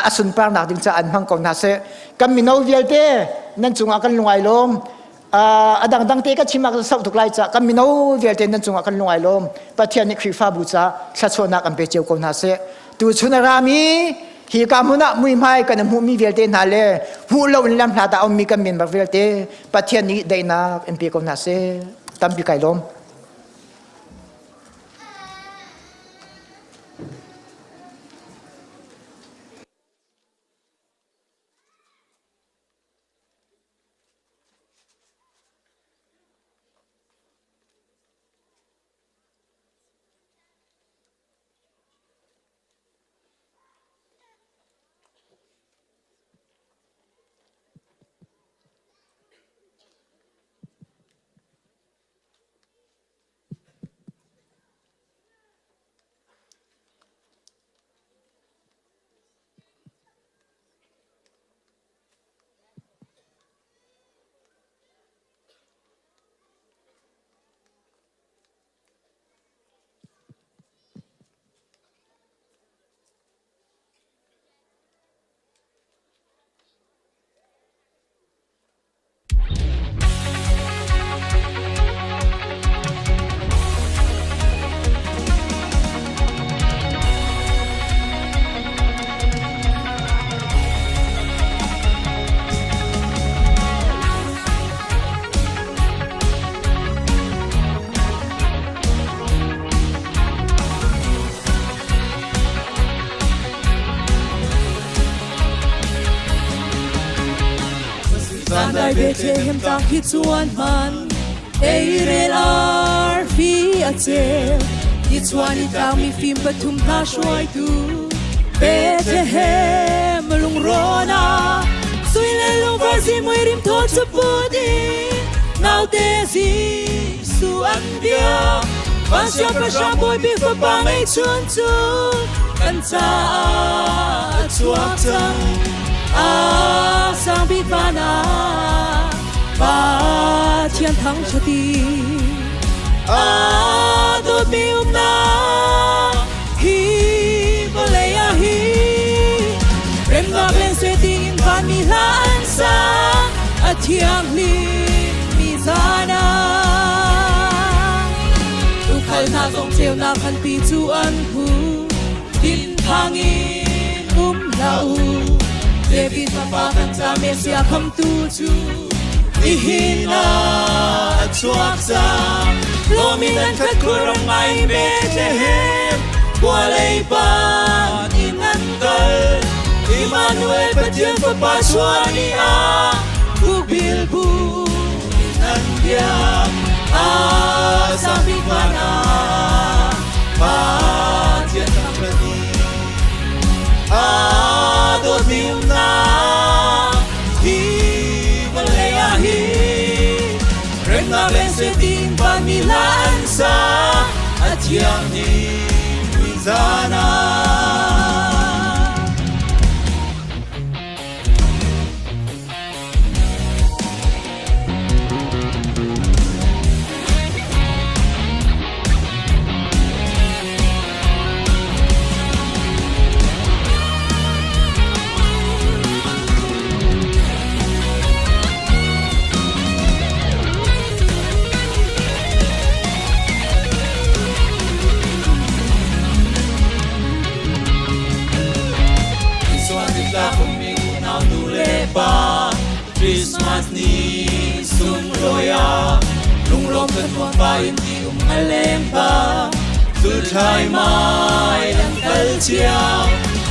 a sunparnak ding caah an hmang ko hna seh. Kan mino vialte nan cungah kan lung ai lawm. A dangdang te ka chim ah ka sauh tuk lai ca kan mino vialte nan cungah kan lung ai lawm. Pathian nih Khrihfabu ca thluachuahnak an pe cio ko hna seh. Tu chun a rami hi ka hmun ah muihmai kan hmuhmi vialte hna le hmuh lo in lam hlat ah ummi kan member vialte Pathian nih daihnak in pe ko hna seh. Tampi kai lawm. Zandai Bethlehem tlang hi chuan man Eirel arfi a ceu Ni chuan i tlang mi fim pathum hna hruaitu Bethlehem lungrawn ah Sui le lungvar zimui rim thaw chu put in Naute Jesuh an biak Van siangpahrang Bawipi fapa ngeihchun cu kan caah a chuak cang A sang bik van ah Pathian thangṭhat i a dawtmi umnak hi vawlei ah hi remnak le suai in vanmi hla an sa a thianghlim mi zan ah tuukhal hna zong ceunak nganpi cu an hmu Thinphang in um hlah u. David fapa kan ca Messiah khamtu cu nihin ah a chuak cang. Lawmin an khat khuaram ngai Bethlehem khua lei pan in an kal. Emmanuel Pathian fapa chuah ni ah khukbil bu in an biak. A sang bik van ah Pathian thangṭhat i aa dawtmi umnak hi vawlei ah hi remnak le suitin vanmi hla an sa a thiang ni zan ah. Christmas ni sunglawi ah lunglawm kan tuan pa in ti um ngaleng pa Tulthlai mai an kal cia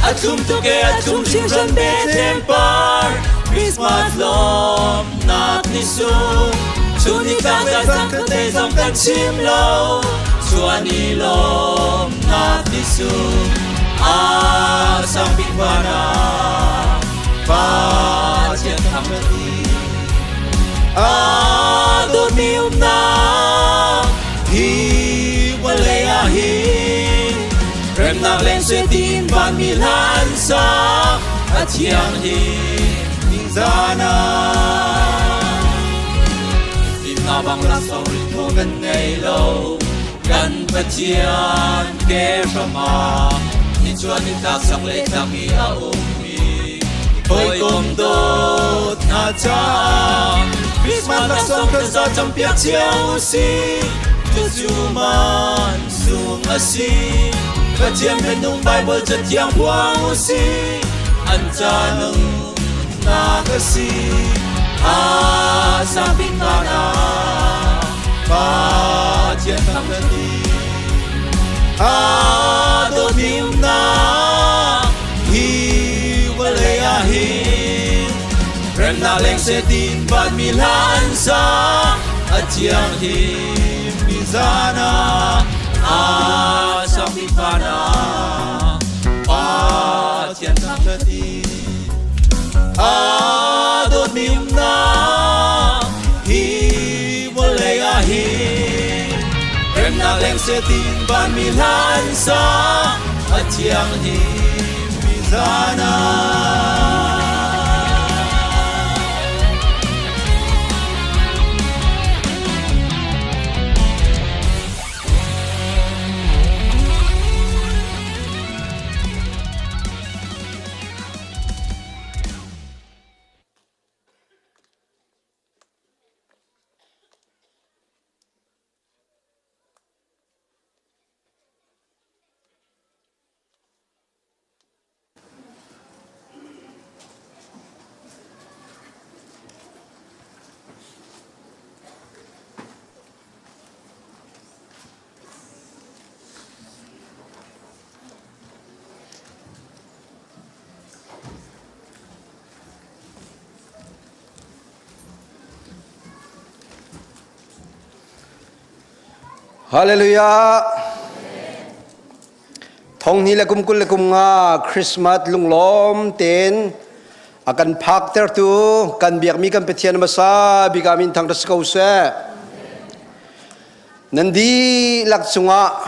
a thlum tuk e a thlum hringhran Bethlehem par Christmas lawmnak ni sung chun ni tlang zai sang khuate zong kan chim lo chuan i lawmnak ni sung a sang bik van ah Pathian thangṭhat i a dawtmi umnak hi vawlei ah hin remnak leng suetin vanmi hla an sa a thiang hi ningzan ah fimnak bang laksawng rithaw kan ngei lo kan Pathian ke hram ah nichuah nitlak sak le tlak i a ummi hawikom dawt hna caah Christmas laksawng kan za campiak cio si cucu man sung a si Pathian minung Bible cathiang phuang u si an ca nunnak a si a sang bik van ah Pathian thangṭhat i a dawtmi umnak hi vawlei ah hin remnak leng seh tin vanmi hla an sa a thianghlim mi zan ah a sang bik van ah Pathian thangṭhat i a dawtmi umnak hi vawlei ah hin remnak leng seh tin vanmi hla an sa a thianghlim mi zan ah. Hallelujah. Thong ni le kum 20 le kum nga Christmas lunglawm tein a kan phak tertu kan biakmi kan Pathian hmasa bik amin thang ko seh. Nan dihlak cungah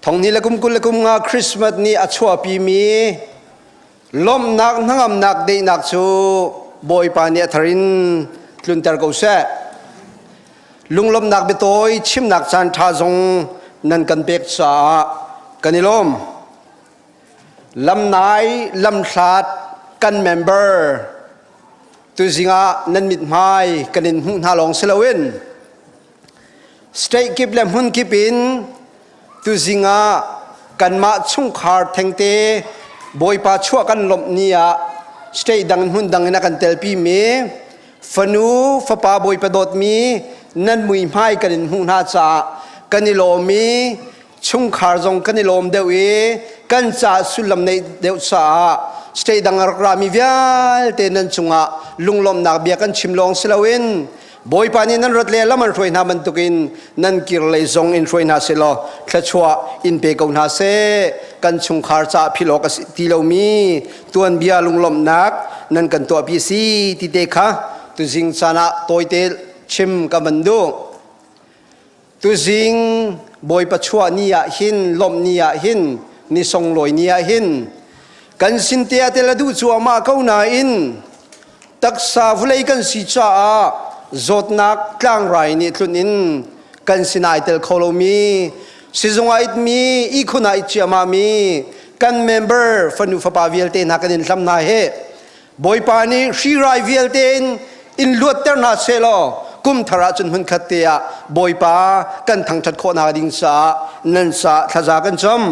thong ni le kum 20 le kum nga Christmas ni a chuahpimi lawmhnak hnangamnak deihnak cu Bawipa nih a thar in tlunter ko seh. Lunglawmhnak biatawi chimnak caan ṭha zong nan kan pek caah kan i lawm. Lamnai lamhlat kan member tuzing ah nan mithmai kan in hmuh hna lawng si loin state kip le hmun kip in tuzing ah kanmah chungkhar thengte Bawipa chuah kan lawmh ni ah state dang hmun dang in a kan telpi mi fanu fapa Bawipa dawtmi nan muihmai kan in hmuh hna caah kan i lawm i chungkhar zong kan i lawm deuh i kan caah sullam neih deuh caah state dang a rak rami vialte nan cungah lunglawmhnak bia kan chim lawng si loin Bawipa nih nan rat le lam an hruai hna bantukin nan kir lei zong in hruai hna seh law thluachuah in pe ko hna seh. Kan chungkhar caah philh awk a si ti lomi tuanbia lunglawmhnak nan kan tuahpi si ti te kha tuzing caan ah tawite chim ka van duh. Tuzing Bawipa chuah ni ah hin lawmh ni ah hin ni songlawi ni ah hin kan sin te ah tel a duh cuahmah ko nain taksa vulei kan si caah zawtnak tlangrai nih tlun in kan sinah ai tel kho lomi sizung ah itmi ihkhun ah it ciahmah mi kan member fanu fapa vialte hna kan in hlam hna he Bawipa nih hrirai vialte in in luatter hna sehlaw kum thar ah cun hmunkhat te ah Bawipa kan thangṭhat khawh hna ding caah nan sa thlaza kan cam.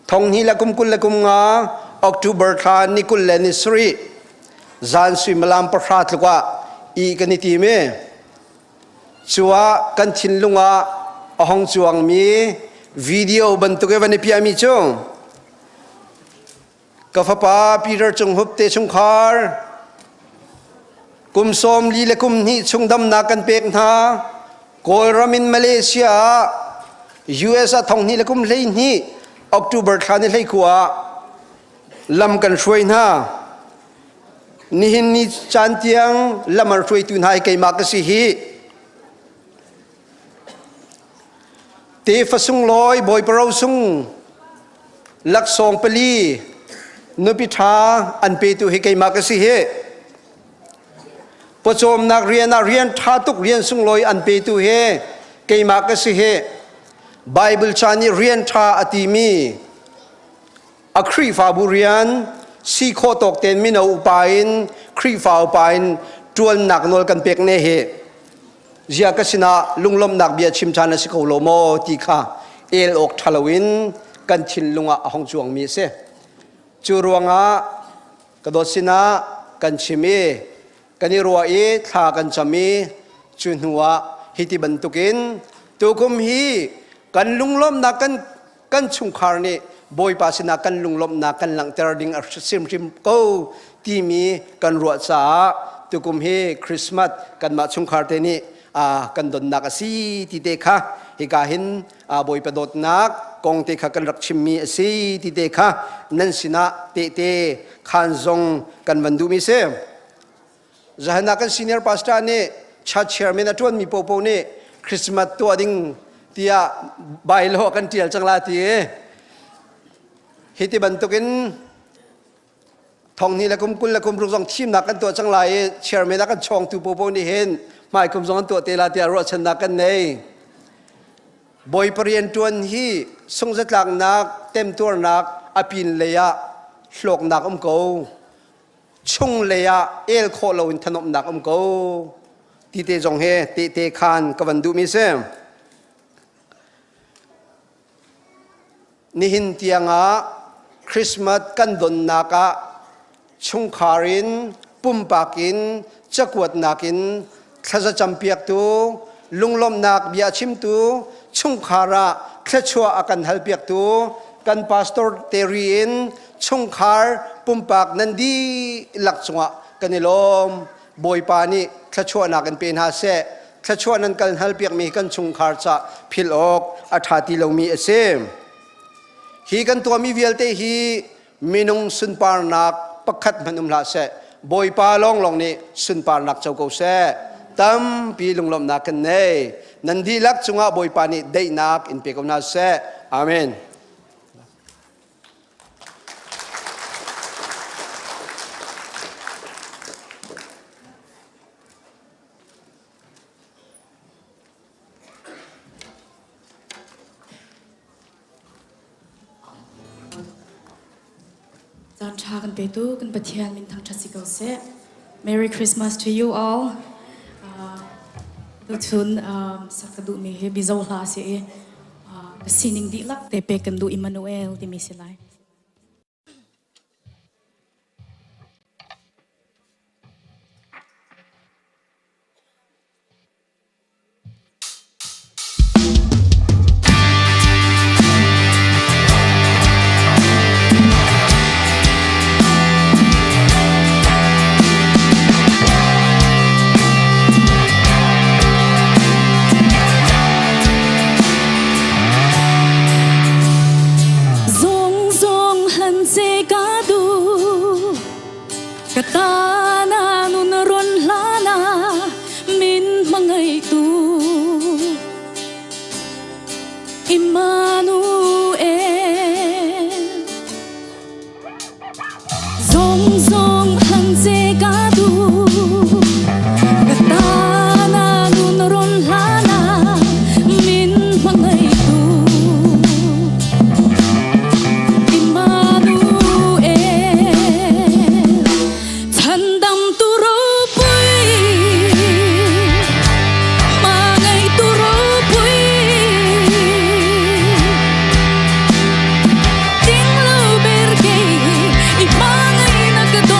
Thong hnih le kum 25 October thla ni 27. Zan suimilam 9 tluk ah i kan i tim i cuah kan thinlung ah a hong cuangmi video bantuk i van i piahmi cu ka fapa Peter Cung Hup te chungkhar kum 42 le kum hnih chung damnak kan pek hna. Kawlram in Malaysia ah US ah 2012 le kum 12 October thla ni 19 ah lam kan hruai hna. Nihin ni caan tiang lam an hruaitu hna hi keimah ka si hi. Tefa sunglawi Bawipa rosung laksawng pali nupi ṭha an petu hi keimah ka si hi. Pawcawmnak rian ah rian ṭha tuk rian sunglawi an petu hi keimah ka si hi. Bible ca nih rian ṭha a timi a Khrihfabu rian si khawh tawk tein mino upa in Khrihfa upa in ṭuannak nawl kan pek ne hi. Zia ka sinah lunglawmhnak bia chim ṭhan a si ko lo maw ti kha el awk ṭha loin kan thinlung ah a hong cuangmi a si. Cu ruangah ka dawt sinah kan chim i kan i ruah i thla kan cam i cu hnu ah hiti bantukin tukum hi kan lunglawmhnak kan chungkhar nih Bawipa sinah kan lunglawmhnak kan langhter ding a hrimhrim ko timi kan ruah caah tukum hi Christmas kanmah chungkhar te nih kan donnak a si ti te kha hika hin Bawipa dawtnak kong te kha kan rak chimmi a si ti te kha nan sinah tehte khaan zong kan van duhmi si. Zahan ah kan senior pastor nih church chairman a ṭuanmi popo nih Christmas tuah ding tiah bylaw kan ṭial cang la ti i hi ti bantukin 2020 le kum 20 le kum ruk zong thimnak kan tuah cang lai i chairman a kan chawngtu popo nih hin hmai kum zong an tuah te la tiah ruahchannak kan nei. Bawipa rianṭuan hi sungzatlaknak temtuarnak a pin lei ah hlawknak um ko. Chunglei ah el khawh loin thanuamnak um ko ti te zong he tehte khan ka van duhmi si. Nihin tiangah Christmas kan donnak ah chungkhar in pumpak in cakuatnak in thlazacam piaktu lunglawmhnak bia chimtu chungkhar ah thluachuah a kan halpiaktu kan pastor Terry in chungkhar pumpak nan dihlak cungah kan i lawm. Bawipa nih thluachuahnak in pe hna seh. Thluachuah nan kal halpiakmi kan chungkhar ca philh awk a ṭha ti lomi a si. Hi kan tuahmi vialte hi minung sunparnak pakhat hmanh um hlah seh. Bawipa lawnglawng nih sunparnak co ko seh. Tampi lunglawmhnak kan nei. Nan dihlak cungah Bawipa nih daihnak in pe ko hna seh. Amen. Caan ṭha kan petu kan Pathian min thangṭhat si ko seh. Merry Christmas to you all. Tuchun sak ka duhmi hi Mizo hla a si i ka sining dihlak te pek kan duh Emmanuel timi si lai. Zung zung hlan se ka du ka ta na nun ron hlana min mangai tu Emmanuel Zong zong hlan se ka du ka ta na nun ron hlana min mangai tu Emmanuel Chandam tu ropui Mangai tu ropui Ting lo berge I mangai na ka do.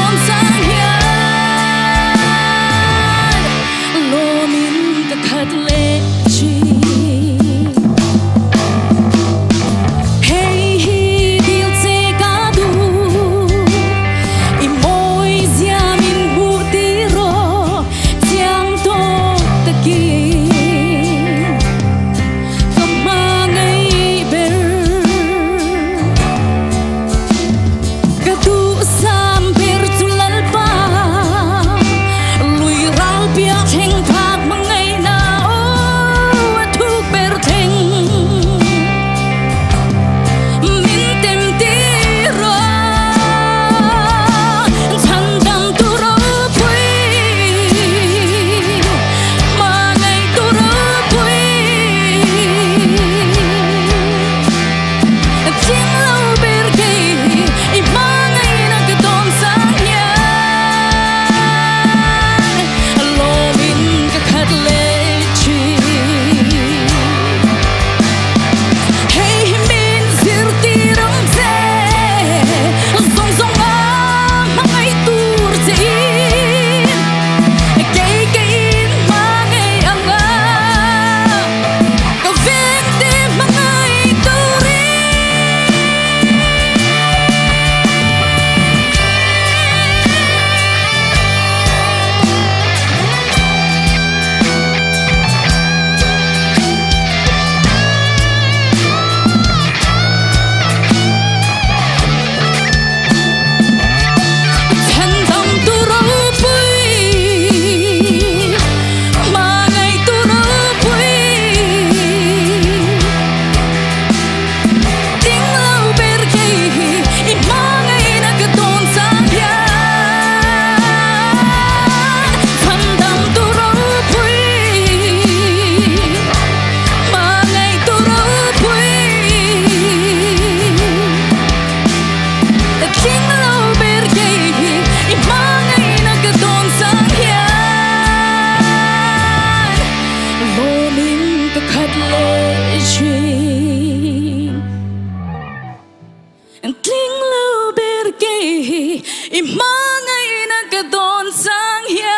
I hmangaih na ka dawn cang hian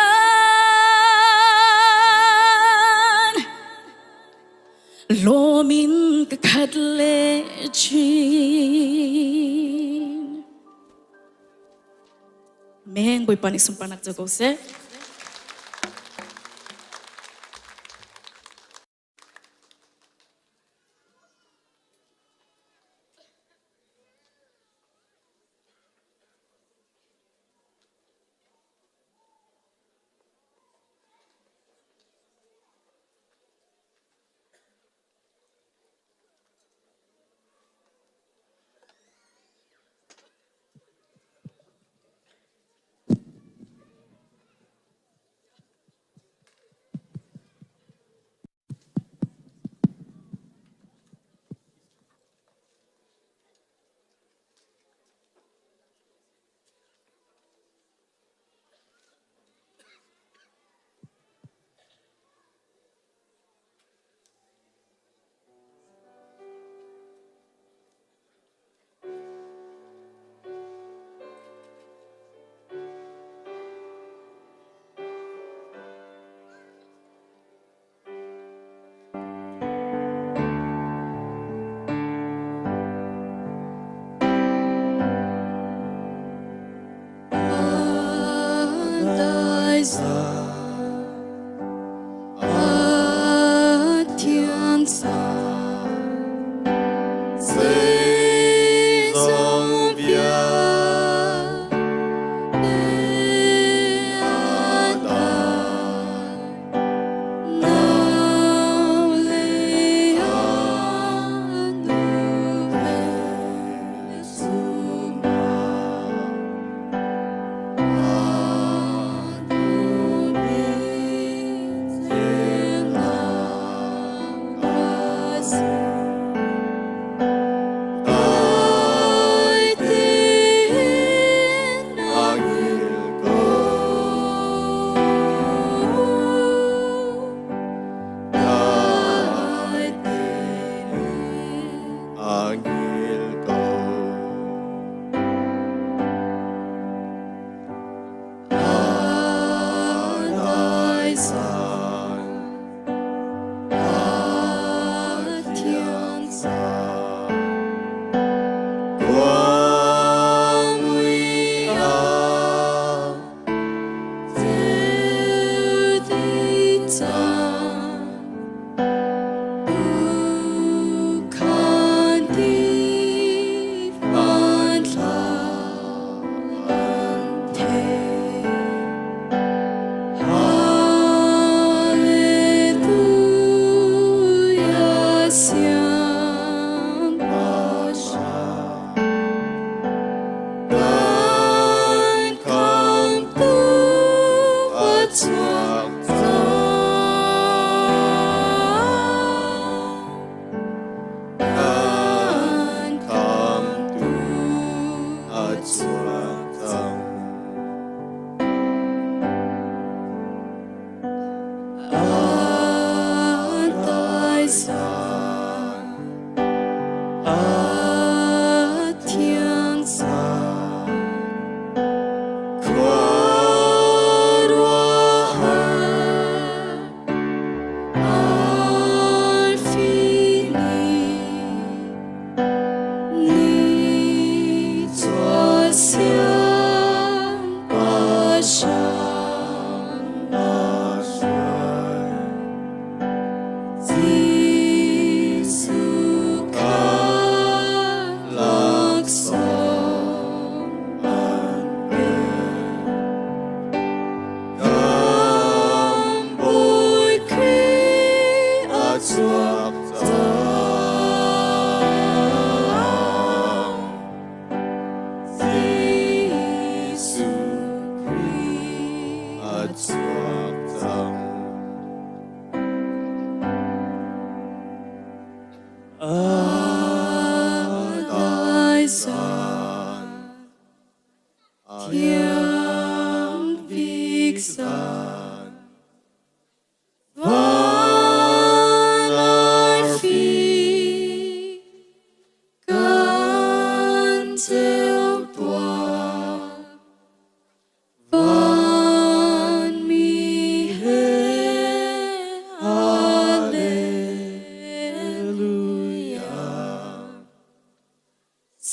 Lawm in ka khat le chin. Men Bawipa nih sunparnak co ko seh.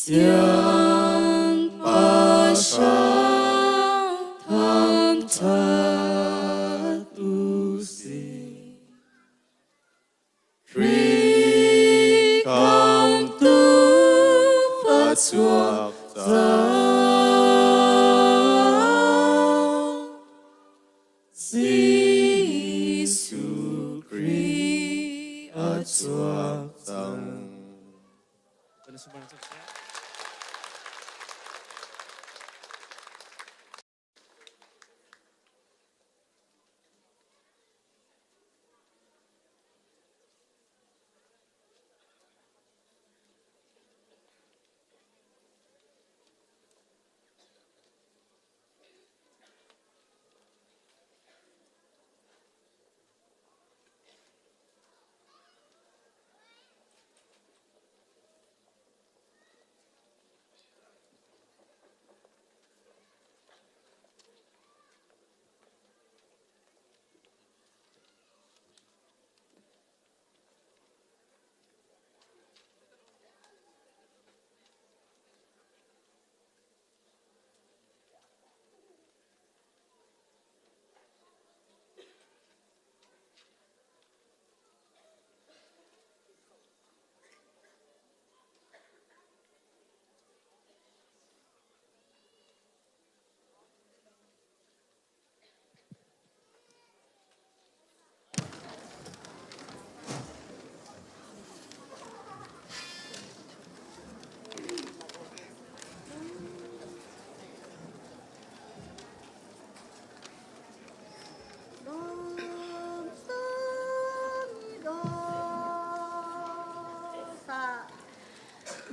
Siangpahrang thangṭhat u sih. Khrih khamhtu a chuak cang. Jesuh Khrih a chuak cang.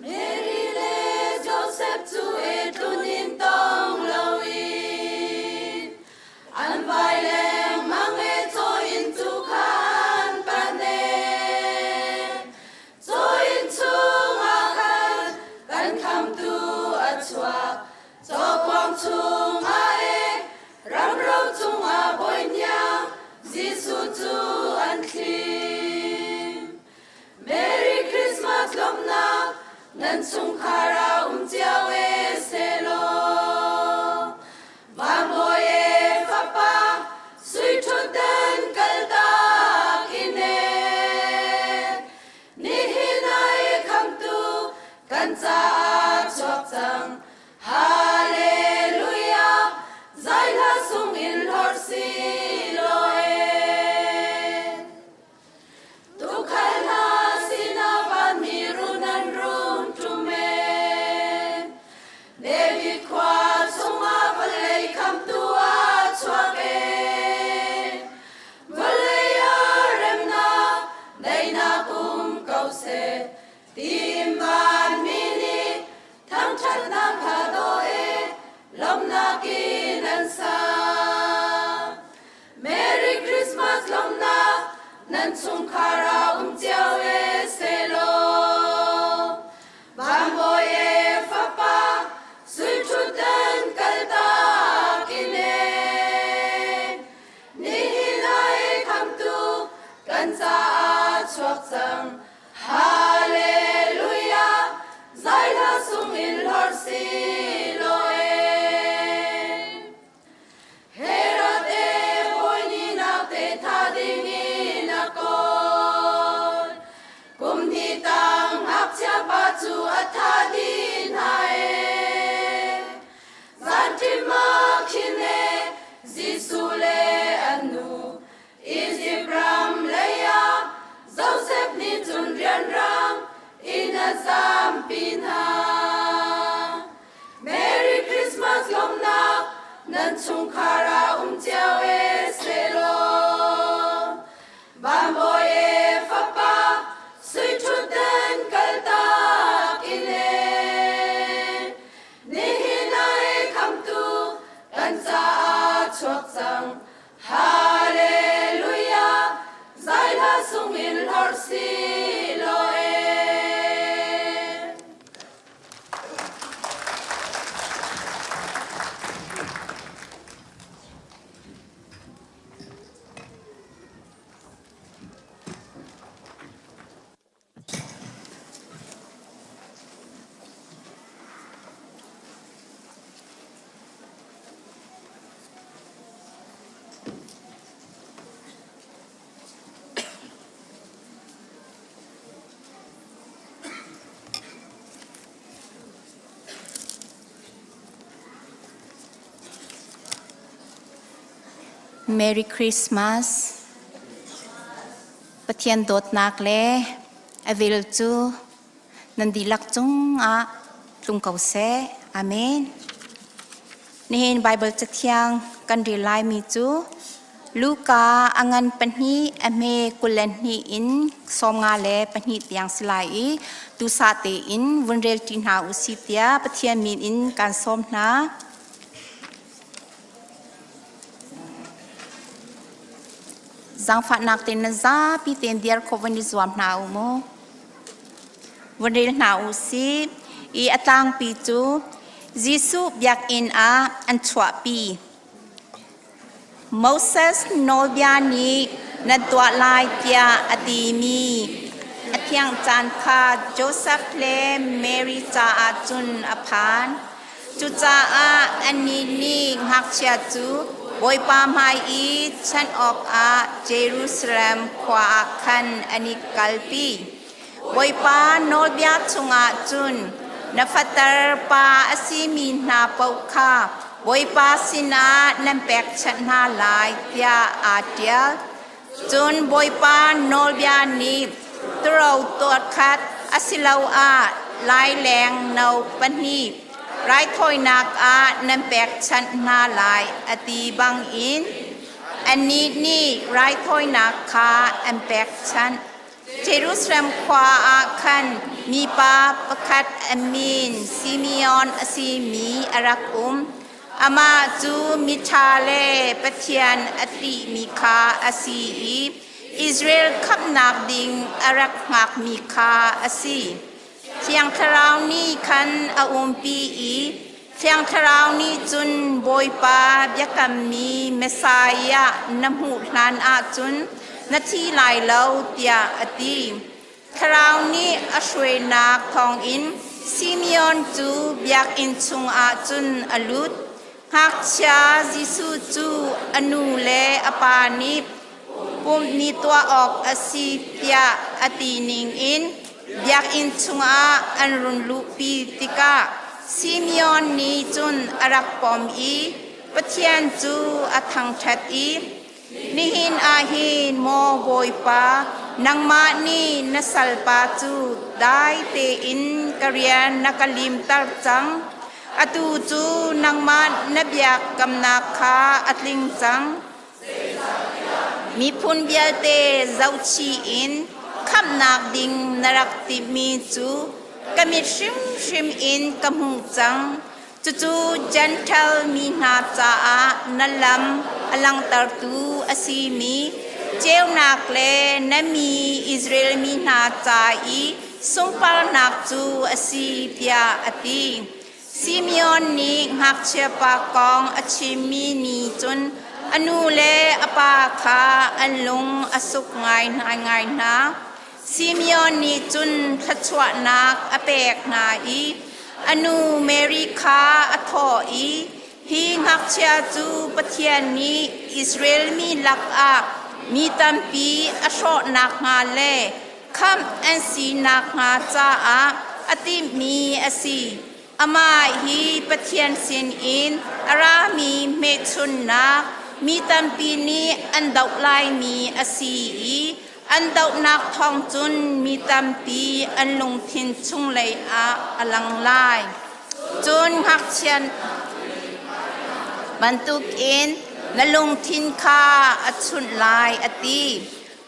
Mary le Joseph cu e tlun in tong loin an vai lengmang e caw inn cu khan pan e. Caw inn chungah khan kan khamtu a chuak cawkuang chungah e ramro cungah bawi hniang Jesuh cu an thlim. Merry Christmas lawmhnak nan chungkhar ah um cio e selaw. Vanbawi e fapa sui ṭhutdan kaltak in e. Nihin ah i khamtu kan caah chuak cang. Hallelujah zai hla sung in hlorh si law e. Tuukhal hna sinah vanmi run an rung ṭum e. David khua chungah vawlei khamtu a chuak e. Vawlei ah remnak daihnak um ko seh. Tim vanmi nih. Merry Christmas. Pathian dawtnak le a vel cu nan dihlak cungah tlung ko seh. Amen. Nihin Bible cathiang kan rel laimi cu Luka a ngan pahnih a hme 22 in 52 tiang si lai i tusa tein vun rel ṭi hna u si tiah Pathian min in kan sawm hna. Zaangfahnak tein nan zapi tein dir khawh van i zuam hna u mu. Vun rel hna u si. I a tlangpi cu Jesuh biakinn ah an chuahpi. Moses nawlbia nih nan tuah lai tiah a timi a thiang caan kha Josef le Mary caah cun a phan. Cucaah annih nih ngakchia cu Bawipa hmai i chanh awkah Jerusalem khua ah khan an i kalpi. Bawipa nawlbia chungah cun na fater pa a simi hna paoh kha Bawipa sinah nan pekchanh hna lai tiah aa ṭial. Cun Bawipa nawlbia nih turo tuahkhat asiloah laileng no pahnih raithawinak ah nan pekchanh hna lai a ti bangin annih nih raithawinak kha an pekchanh. Jerusalem khua ah khan mipa pakhat a min Simeon a simi a rak um. Amah cu miṭha le Pathian a ṭihmi kha a si i Israel khamhnak ding a rak hngakmi kha a si. Thiang Thlarau nih khan a umpi i Thiang Thlarau nih cun Bawipa biakammi Messiah na hmuh hlan ahcun na thi lai lo tiah a ti. Thlarau nih a hruainak thawngin Simeon cu biakinn chungah cun a lut. Ngakchia Jesuh cu a nu le a pa nih pumh ni tuah awk a si tiah a ti ningin biakinn chungah an run luhpi tikah Simeon nih cun a rak pom i Pathian cu a thangṭhat i Nihin ah hin maw Bawipa, nangmah nih na salpa cu dai tein ka rian na ka limter cang. Atu cu nangmah na biakamnak kha a tling cang. Miphun vialte zohchih in khamhnak ding na rak timhmi cu ka mit hrimhrim in ka hmuh cang. Cucu Jentail mi hna caah na lam a langhtertu a simi ceunak le na mi Israel mi hna ca i sunparnak cu a si, tiah a ti. Simeon nih ngakchiapa kong a chimmi nih cun a nu le a pa kha an lung a suk ngaingai hna. Simeon nih cun thluachuahnak a pek hna i a nu Mary kha a thawh i, Hi ngakchia cu Pathian nih Israel mi lakah mi tampi a hrawh nakhnga le khamh an si nakhnga caah a timhmi a si. Amah hi Pathian sinin a rami hmehchunnak mi tampi nih an doh laimi a si i an dohnak thawng cun mi tampi an lungthin chunglei ah a lang lai. Cun ngakchia bantukin na lungthin kha a chunh lai, a ti.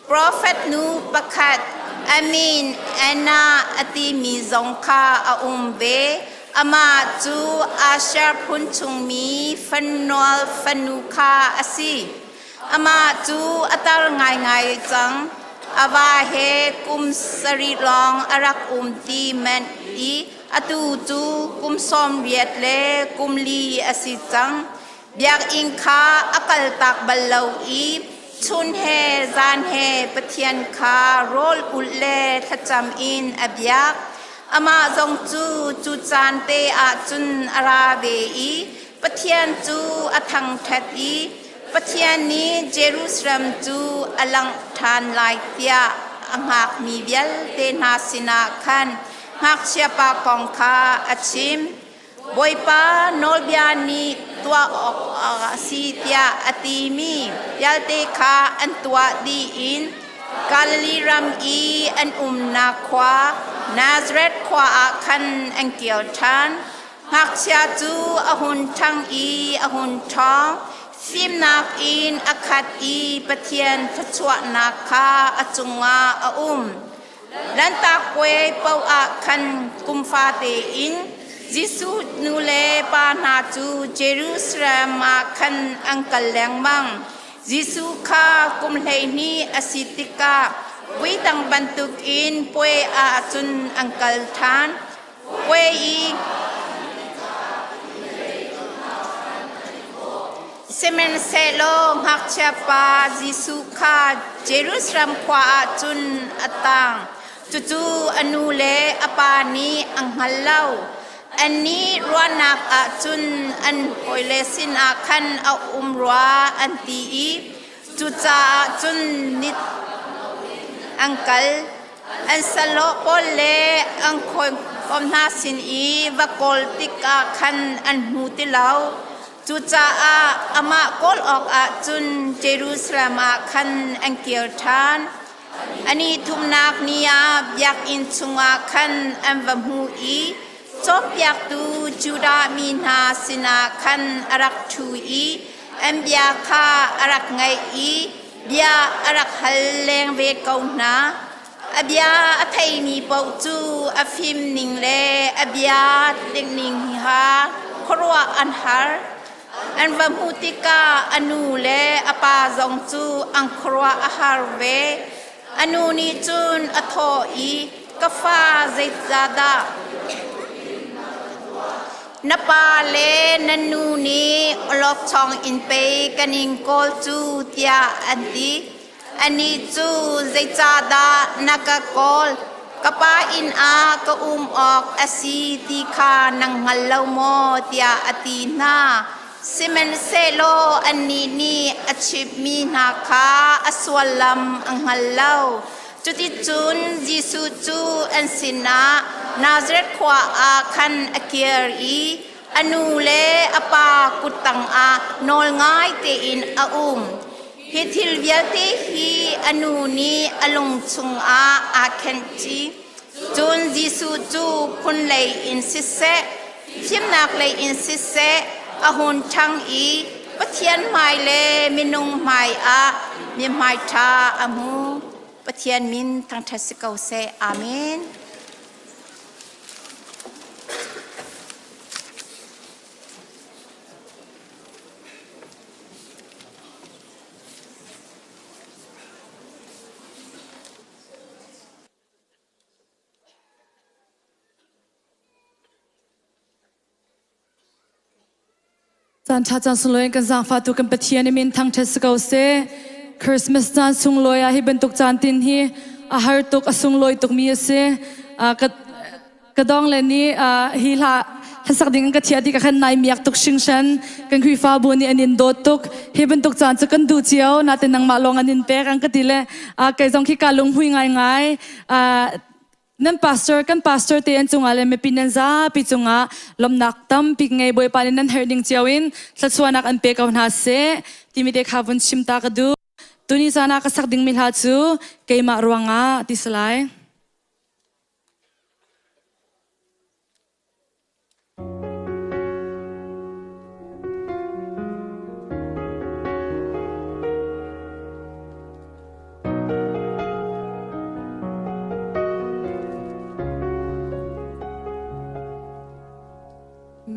Profet nu pakhat a min Anna a timi zong kha a um ve. Amah cu Asher phun chungmi Fanuel fanu kha a si. Amah cu a tar ngaingai cang. A va he kum sarih lawng a rak um ti manh i atu cu kum 80 le kum li a si cang. Biakinn kha a kaltak bal lo i chun he zan he Pathian kha rawl ulh le thlacam in a biak. Amah zong cu cu caan te ah cun a ra ve i Pathian cu a thangṭhat i Pathian nih Jerusalem cu a langh ṭhan lai tiah a hngakmi vialte hna sinah khan ngakchiapa kong kha a chim. Bawipa nawlbia nih tuah awk a si tiah a timi vialte kha an tuah dih in Galilee ram i an umnak khua Nazareth khua ah khan an kir ṭhan. Ngakchia cu a hun ṭhang i a hun ṭhawng. Fimnak in a khat i Pathian thluachuahnak kha a cungah a um. Lanhtak puai paoh ah khan kum fate in Jesuh nu le pa hna cu Jerusalem ah khan an kal lengmang. Jesuh kha kum 12 a si tikah voi dang bantukin puai ah cun an kal ṭhan. Puai i Sihmanhsehlaw ngakchiapa Jesuh kha Jerusalem khua ah cun a tang. Cucu a nu le a pa nih an hngal lo. Annih ruahnak ah cun an hawile sinah khan a um rua an ti i cucaah cun nit an kal. An salawh pawl le an hawikom hna sin i va kawl tikah khan an hmu ti lo. Cucaah amah kawl awkah cun Jerusalem ah khan an kir ṭhan. A ni thumnak ni ah biakinn chungah khan an va hmu i cawnpiaktu Judah mi hna sinah khan a rak ṭhu i an bia kha a rak ngaih i bia a rak hal leng ve ko hna. A bia a theimi paoh cu a fim ning le a bia ning ha khuaruah an har. An va hmuh tikah a nu le a pa zong cu an khuaruah a har ve. A nu nih cun a thawh i, Ka fa, zeicahdah na pa le na nu nih awlokchong in pei kan in kawl cu tiah an ti. Anih cu zeicahdah na ka kawl? Ka pa inn ah ka um awk a si ti kha nang hngal lo maw? tiah a ti hna. Sihmanhsehlaw annih nih a chimhmi hna kha a suallam a hngal lo. Cuticun Jesuh cu an sinah Nazareth khua ah khan a kir i a nu le a pa kut tangah nawl ngai tein a um. Hi thil vialte hi a nu nih a lung chungah aa khenh chih. Cun Jesuh cu phun lei in siseh, fimnak lei in siseh a hun ṭhang i Pathian hmai le minung hmai ah mi hmai ṭha a hmu. Pathian min thangṭhat si ko seh. Amen. Caan ṭha caan sunglawi in kan zaangfahtu kan Pathian i min thangṭhat si ko seh. Christmas caan sunglawi ah hi bantuk caan tin hi a har tuk, a sunglawi tukmi a si. Ka dong le nih hi hla hlasak ding in ka thiah ti ka khan nai miak tuk hringhran. Kan Khrihfabu nih an in dawt tuk. Hi bantuk caan cu kan duh cio, natin nangmah lawng an in pek an ka ti le kei zong khi ka lunghmui ngaingai. Nan pastor kan pastor te an cungah le mipi nan zapi cungah lawmhnak tampi ngei Bawipa nih nan herh ding cio in thluachuahnak an pe ko hna seh timi te kha vun chim ta ka duh. Tuni caan ah ka sak dingmi hla cu keimah ruangah ti si lai.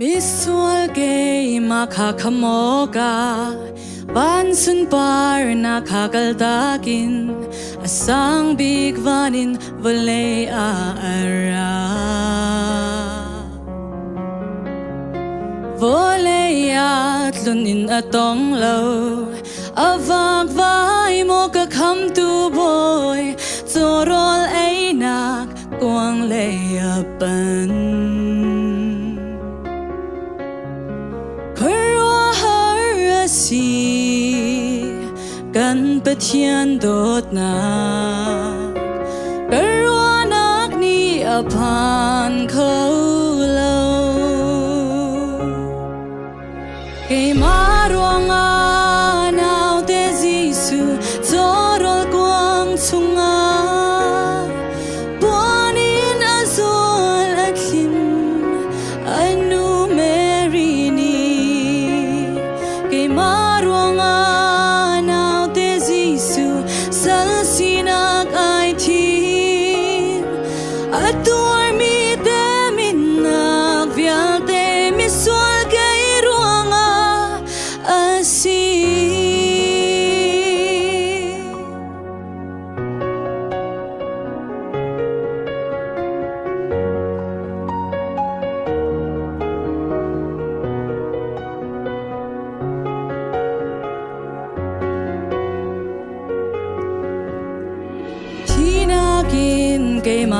Misual keimah kha khamoka van sunpar na kha kaltakin a sang bik van in vawlei ah a ra. Vawlei ah tlun in a tong lo a vakvai maw ka khamtu bawi cawrawl einak kuang lei a pan. Khuaruahhar a si kan Pathian dawtnak ka ruahnak nih a phan kho lo.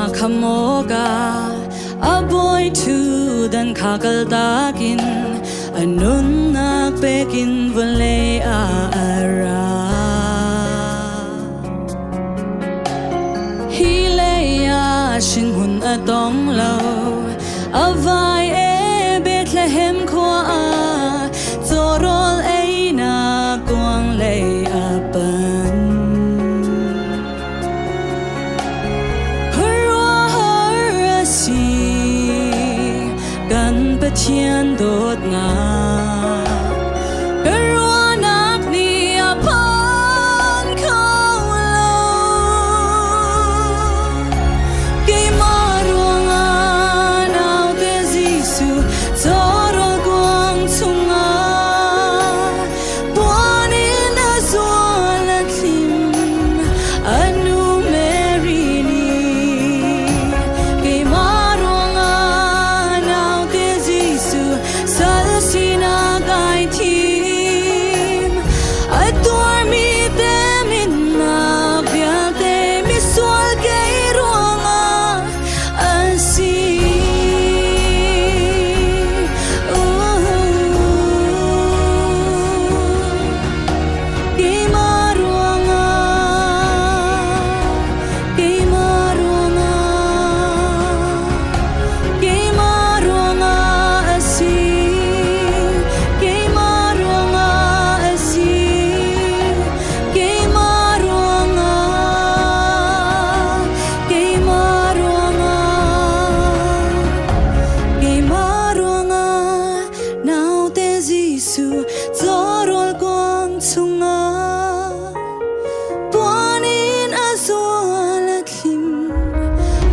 Keimah khamoka a bawi thu dan kha kal takin a nunnak pekin vawlei ah a ra. Hi lei ah hringhun a tong lo, a vai e Bethlehem khua ah cawrawl einak kuang lei a pan. Khuaruahhar a si kan Pathian dawtnak. Ka ruahnak nih a phan kho lo. Keimah ruangah naute Jesuh cawrawl kuang chungah Puan in a zual a thlim a nu Mary nih keimah ruangah naute Jesuh sal sinak ai thim. A tuarmi teminnak vialte misual kei ruangah a si. Keimah ruangah, keimah ruangah, keimah ruangah a si, keimah ruangah a si, keimah ruangah, keimah ruangah, keimah ruangah naute Jesuh cawrawl kuang chungah puan in a zual a thlim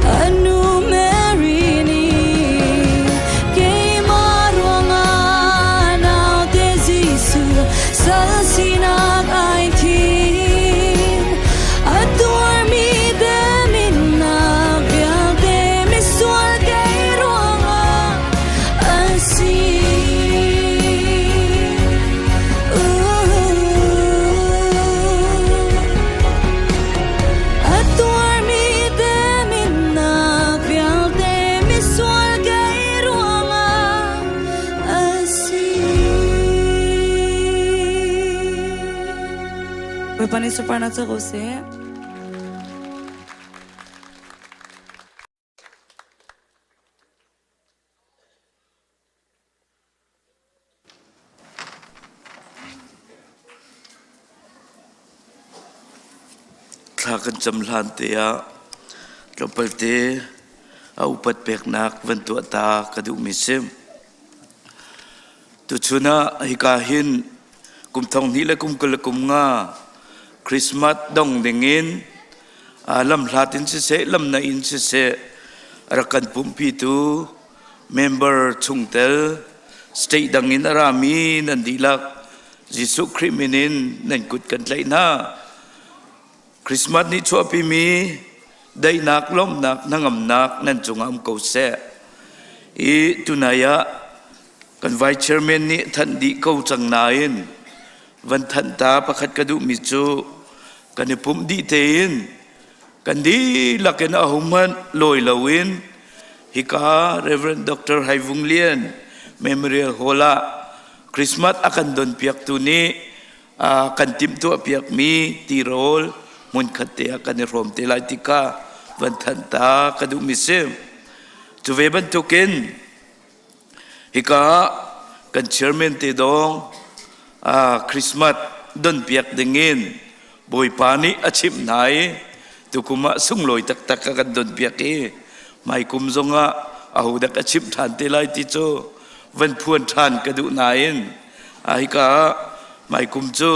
a nu Mary nih keimah ruangah naute Jesuh sal sinak ai thim a tuarmi teminnak vialte misual kei ruangah a si. A tuarmi teminnak vialte misual kei ruangah a si. Bawipa nih sunparnak cu ko seh. Thla kan cam hlan te ah tlawmpal te a upat peknak van tuah ta ka duhmi si. Tuchun ah hika hin kum thong hnih le kum 20 le kum nga Christmas dong dingin lamhlat in siseh lamna in siseh rak kan pumhpitu member chungtel state dang in a rami nan dihlak Jesuh Khrih min in nan kut kan tlaih hna. Christmas nih chuahpimi daihnak, lawmhnak, hnangamnak nan cungah um ko seh. I tunai ah kan vice chairman nih thanh dih ko cang nain van thanh ta pakhat ka duhmi cu kan i pumh dih tein Kan dihlak in ahohmanh lawi loin hika Reverend Dr. Hai Vung Lian Memorial Hall ah Christmas a kan donpiaktu nih kan timhtuahpiakmi tirawl hmunkhat te ah kan i hrawm te lai ti kha van thanh ta ka duhmi si. Cu ve bantukin Hika ah kan chairman te dong Christmas donpiak dingin Bawipa nih a chimh hna i tukum ah sunglawi taktak a kan donpiak i hmaikum zongah ahodak a chimh ṭhan te lai ti cu van phuan ṭhan ka duh nain hika ah hmaikum cu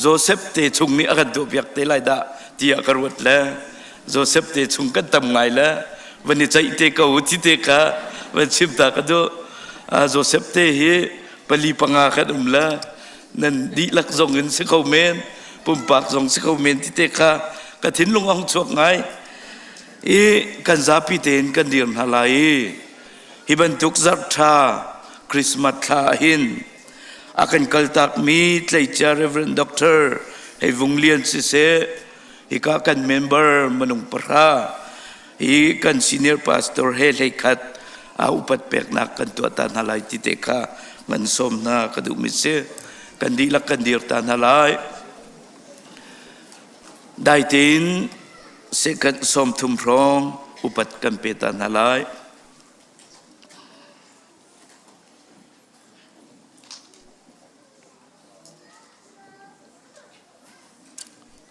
Joseph te chung nih a kan tuahpiak te lai dah tiah ka ruat le Joseph te chung kan tam ngai le van i ceih te ko ti te kha van chim ta ka duh. Joseph te hi pali panga kan um le nan dihlak zong in si kho men pumpak zong si kho men ti te kha ka thinlung a hung chuak ngai i kan zapi tein kan dir hna lai i hi bantuk zarh ṭha Christmas thla hin a kan kaltakmi tleicia Reverend Doctor Hei Vung Lian siseh hika kan member minung pahra. Hi kan senior pastor he hlei khat a upat peknak kan tuah ta hna lai ti te kha ngan sawm hna ka duhmi si. Kan dihlak kan dir ta hna lai. Dai tein second 30 hrawng upat kan pe ta hna lai.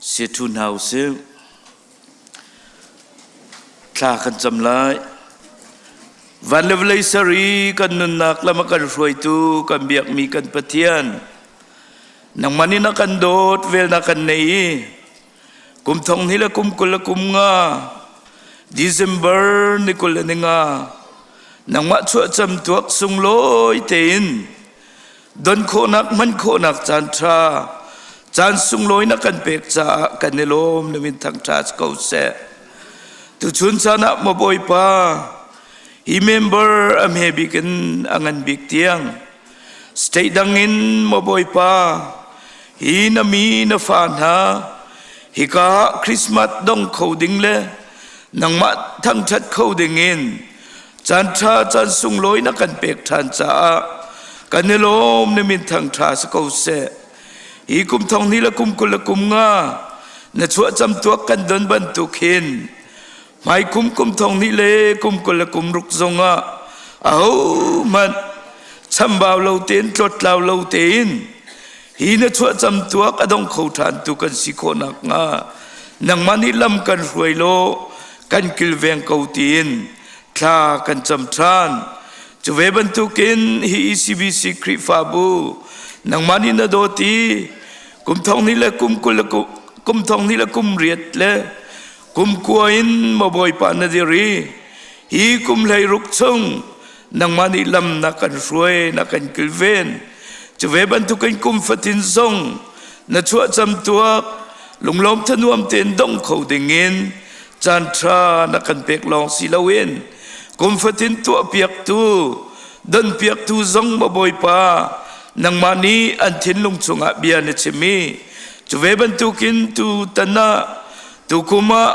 Siaṭhu hna usih. Thla kan cam lai. Van le vawlei ser i kan nunnak lam a kan hruaitu kan biakmi kan Pathian, nangmah nih na kan dawt, vel na kan nei i kum thong hnih le kum 20 le kum nga December ni 20 le ni nga nangmah chuahcam tuak sunglawi tein don khawhnak hman khawhnak caan ṭha caan sunglawi na kan pek caah kan i lawm na min thangṭha ko seh. Tuchun caan ah maw Bawipa hi member a hme bik in a ngan bik tiang state dang in maw Bawipa hi na mi na fa hna hika Christmas dong kho ding le nangmah thangṭhat kho ding in Caan ṭha caan sunglawi na kan pek ṭhan caah kan i lawm na min thangṭha si ko seh. Hi kum thong hnih le kum 20 le kum nga na chuahcam tuak kan don bantuk hin hmai kum kum thong hnih le kum 20 le kum ruk zongah ahohmanh chambau lo tein tlawttlau lo tein hi na chuahcam tuak a dong kho ṭhan tu kan si khawh nakhnga nangmah nih lam kan hruai law kan kilveng ko tiin thla kan cam ṭhan. Cu ve bantukin hi ECBC Khrihfabu nangmah nih na dawt i kum thong hnih le kum 20 le kum thong hnih le kum riat le kum kua in maw Bawipa na dir i hi kum 16 chung nangmah nih lam na kan hruai na kan kilven. Cu ve bantukin kum fatin zong na chuahcam tuak lunglawm thanuam tein dong kho dingin Caanṭha na kan pek lawng si loin kum fatin tuahpiaktu, donpiaktu zong maw Bawipa, nangmah nih an thinlung chungah bia na chim i cu ve bantukin tu tan ah tukum ah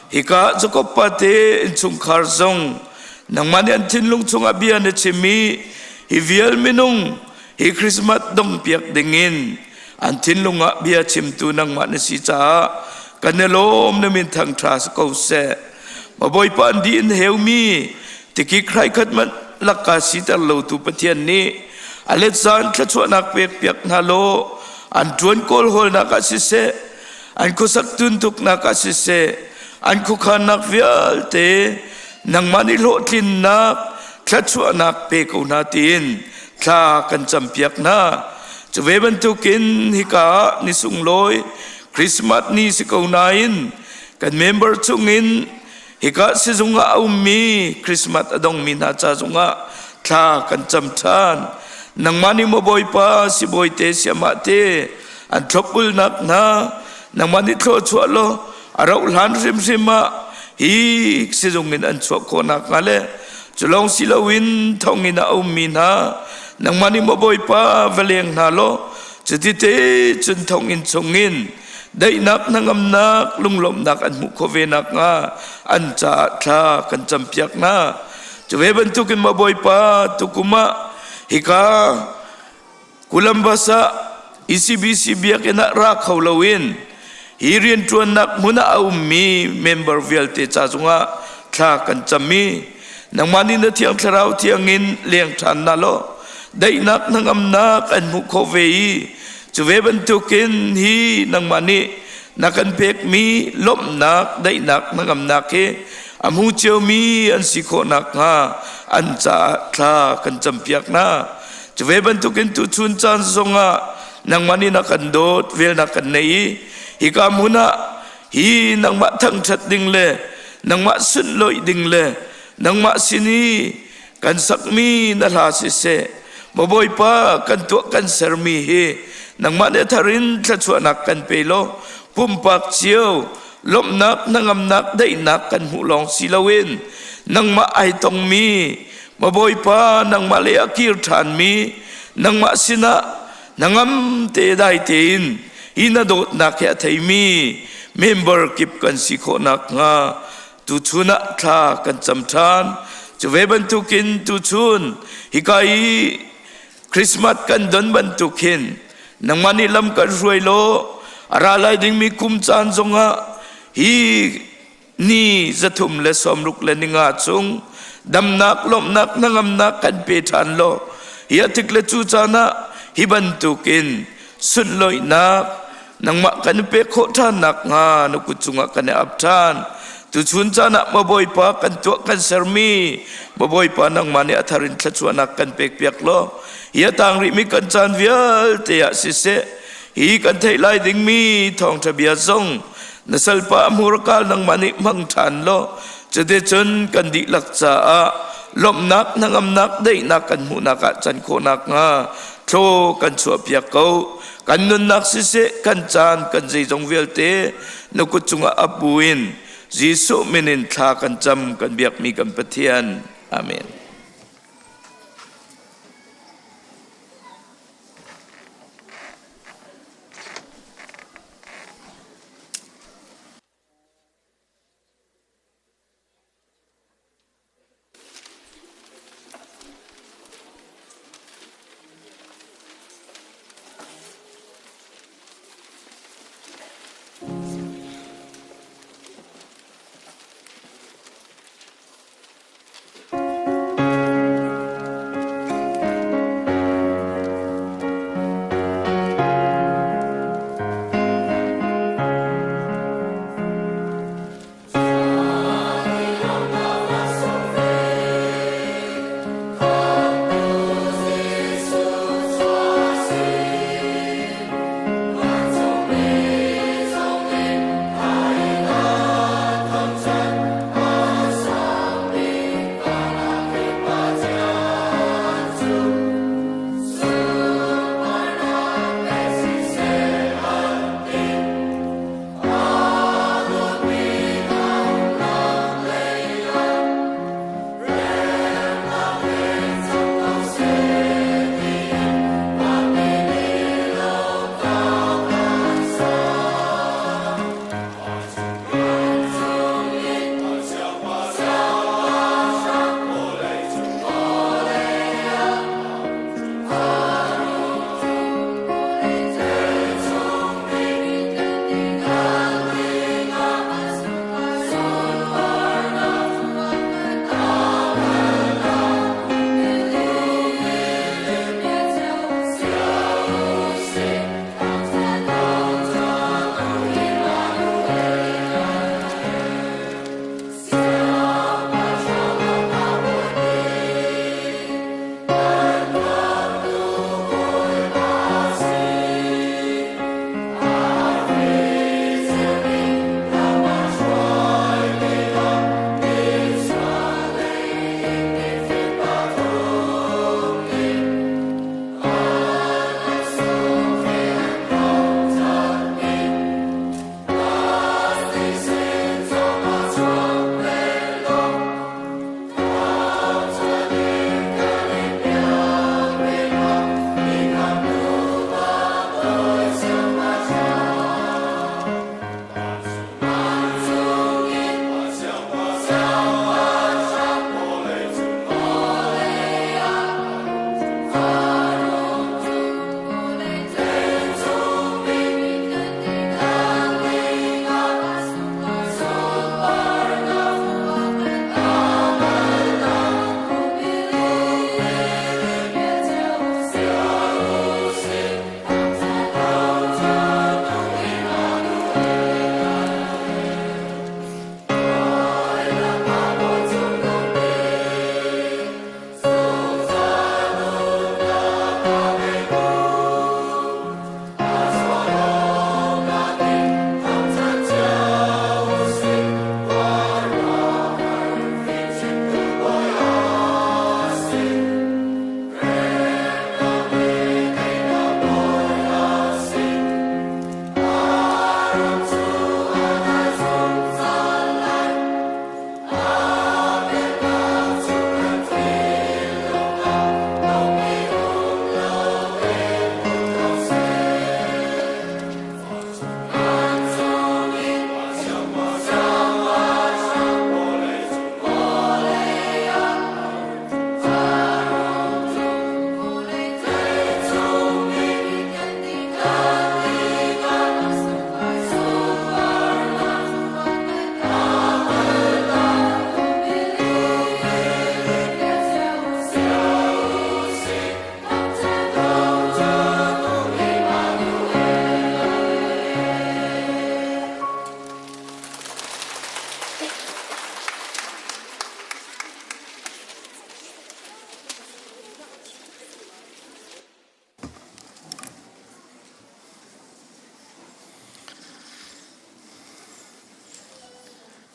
hika Jakob pate innchungkhar zong nangmah nih an thinlung chungah bia na chim i hi vial minung hi Christmas dongpiak dingin an thinlung ah bia chimtu nangmah na si caah kan i lawm na min thangṭha si ko seh. Ma Bawipa an di in heumi tikik hraikhat hmanh lakka siter lotu Pathian nih a let zan thluachuahnak pek piak hna law an ṭuan kawl hawlnak ah siseh an khuasak tuntuknak ah siseh an khuakhannak vialte nangmah nih hlawhtlinnak thluachuahnak pe ko hna tiin thla kan campiak hna. Cu ve bantukin hika ah ni sunglawi Christmas ni si ko nain kan member chungin hika sizung ah a ummi Christmas a dongmi hna ca zongah thla kan cam ṭhan. Nangmah nih maw Bawipa sibawi te siamah te an thlopbulnak hna nangmah nih thluachuah law a rauh hlan hrimhrim ah hi sizung in an chuah khawh nakhnga le cu lawng si loin thonginn ah a ummi hna nangmah nih maw Bawipa va leng hna law cutite cun thonginn chungin daihnak hnangamnak lunglawmhnak an hmuh khawh ve nakhnga an caah thla kan campiak hna. Cu ve bantukin maw Bawipa tukum ah hika Columbus ah ECBC biakinn ah ra kho loin hi rianṭuannak hmun ah a ummi member vialte ca zongah thla kan cam i nangmah nih na Thiang Thlarau thiangin leng ṭhan hna law daihnak hnangamnak an hmuh khawh ve i cu ve bantukin hi nangmah nih na kan pekmi lawmhnak daihnak hnangamnak hi a hmu ciomi an si khawh nakhnga an caah thla kan campiak hna. Cu ve bantukin tuchun caan zongah nangmah nih na kan dawt, velnak kan nei i hika hmun ah hi nangmah thangṭhat ding le nangmah sunlawih ding le nangmah sin i kan sakmi na hla siseh maw Bawipa kan tuah kan sermi hi nangmah nih a thar in thluachuahnak kan pe law pumpak cio lawmhnak hnangamnak daihnak kan hmuh lawng si loin nangmah ai tongmi Maw Bawipa, nangmah lei ah kir ṭhanmi, nangmah sinah hnangam te dai tein hi na dawtnak hi a theimi member kip kan si khawh nakhnga. Tuchun ah thla kan cam ṭhan. Cu ve bantukin tuchun hika i Christmas kan don bantuk hin nangmah nih lam kan hruai law a ra lai dingmi kum caan zongah hi ni 365 chung damnak lawmhnak hnangamnak kan pe ṭhan law hi a tik le cu caan ah hi bantukin sunlawihnak nangmah kan pek khawh ṭhan nakhnga na kut cungah kan i ap ṭhan. Tuchun caan ah maw Bawipa kan tuah kan sermi maw Bawipa nangmah nih a thar in thluachuahnak kan pekpiak law hi a tang rihmi kan caan vialte ah siseh hi kan theih lai dingmi thawngṭha bia zong na salpa hmurka nangmah nih hmang ṭhan law cuticun kan dihlak caah lawmhnak hnangamnak daihnak kan hmuhnak ah can khawh nakhnga thlaw kan chuahpiak ko. Kan nunnak siseh kan caan kan zeizong vialte na kut cungah ap buin Jesuh min in thla kan cam kan biakmi kan Pathian. Amen.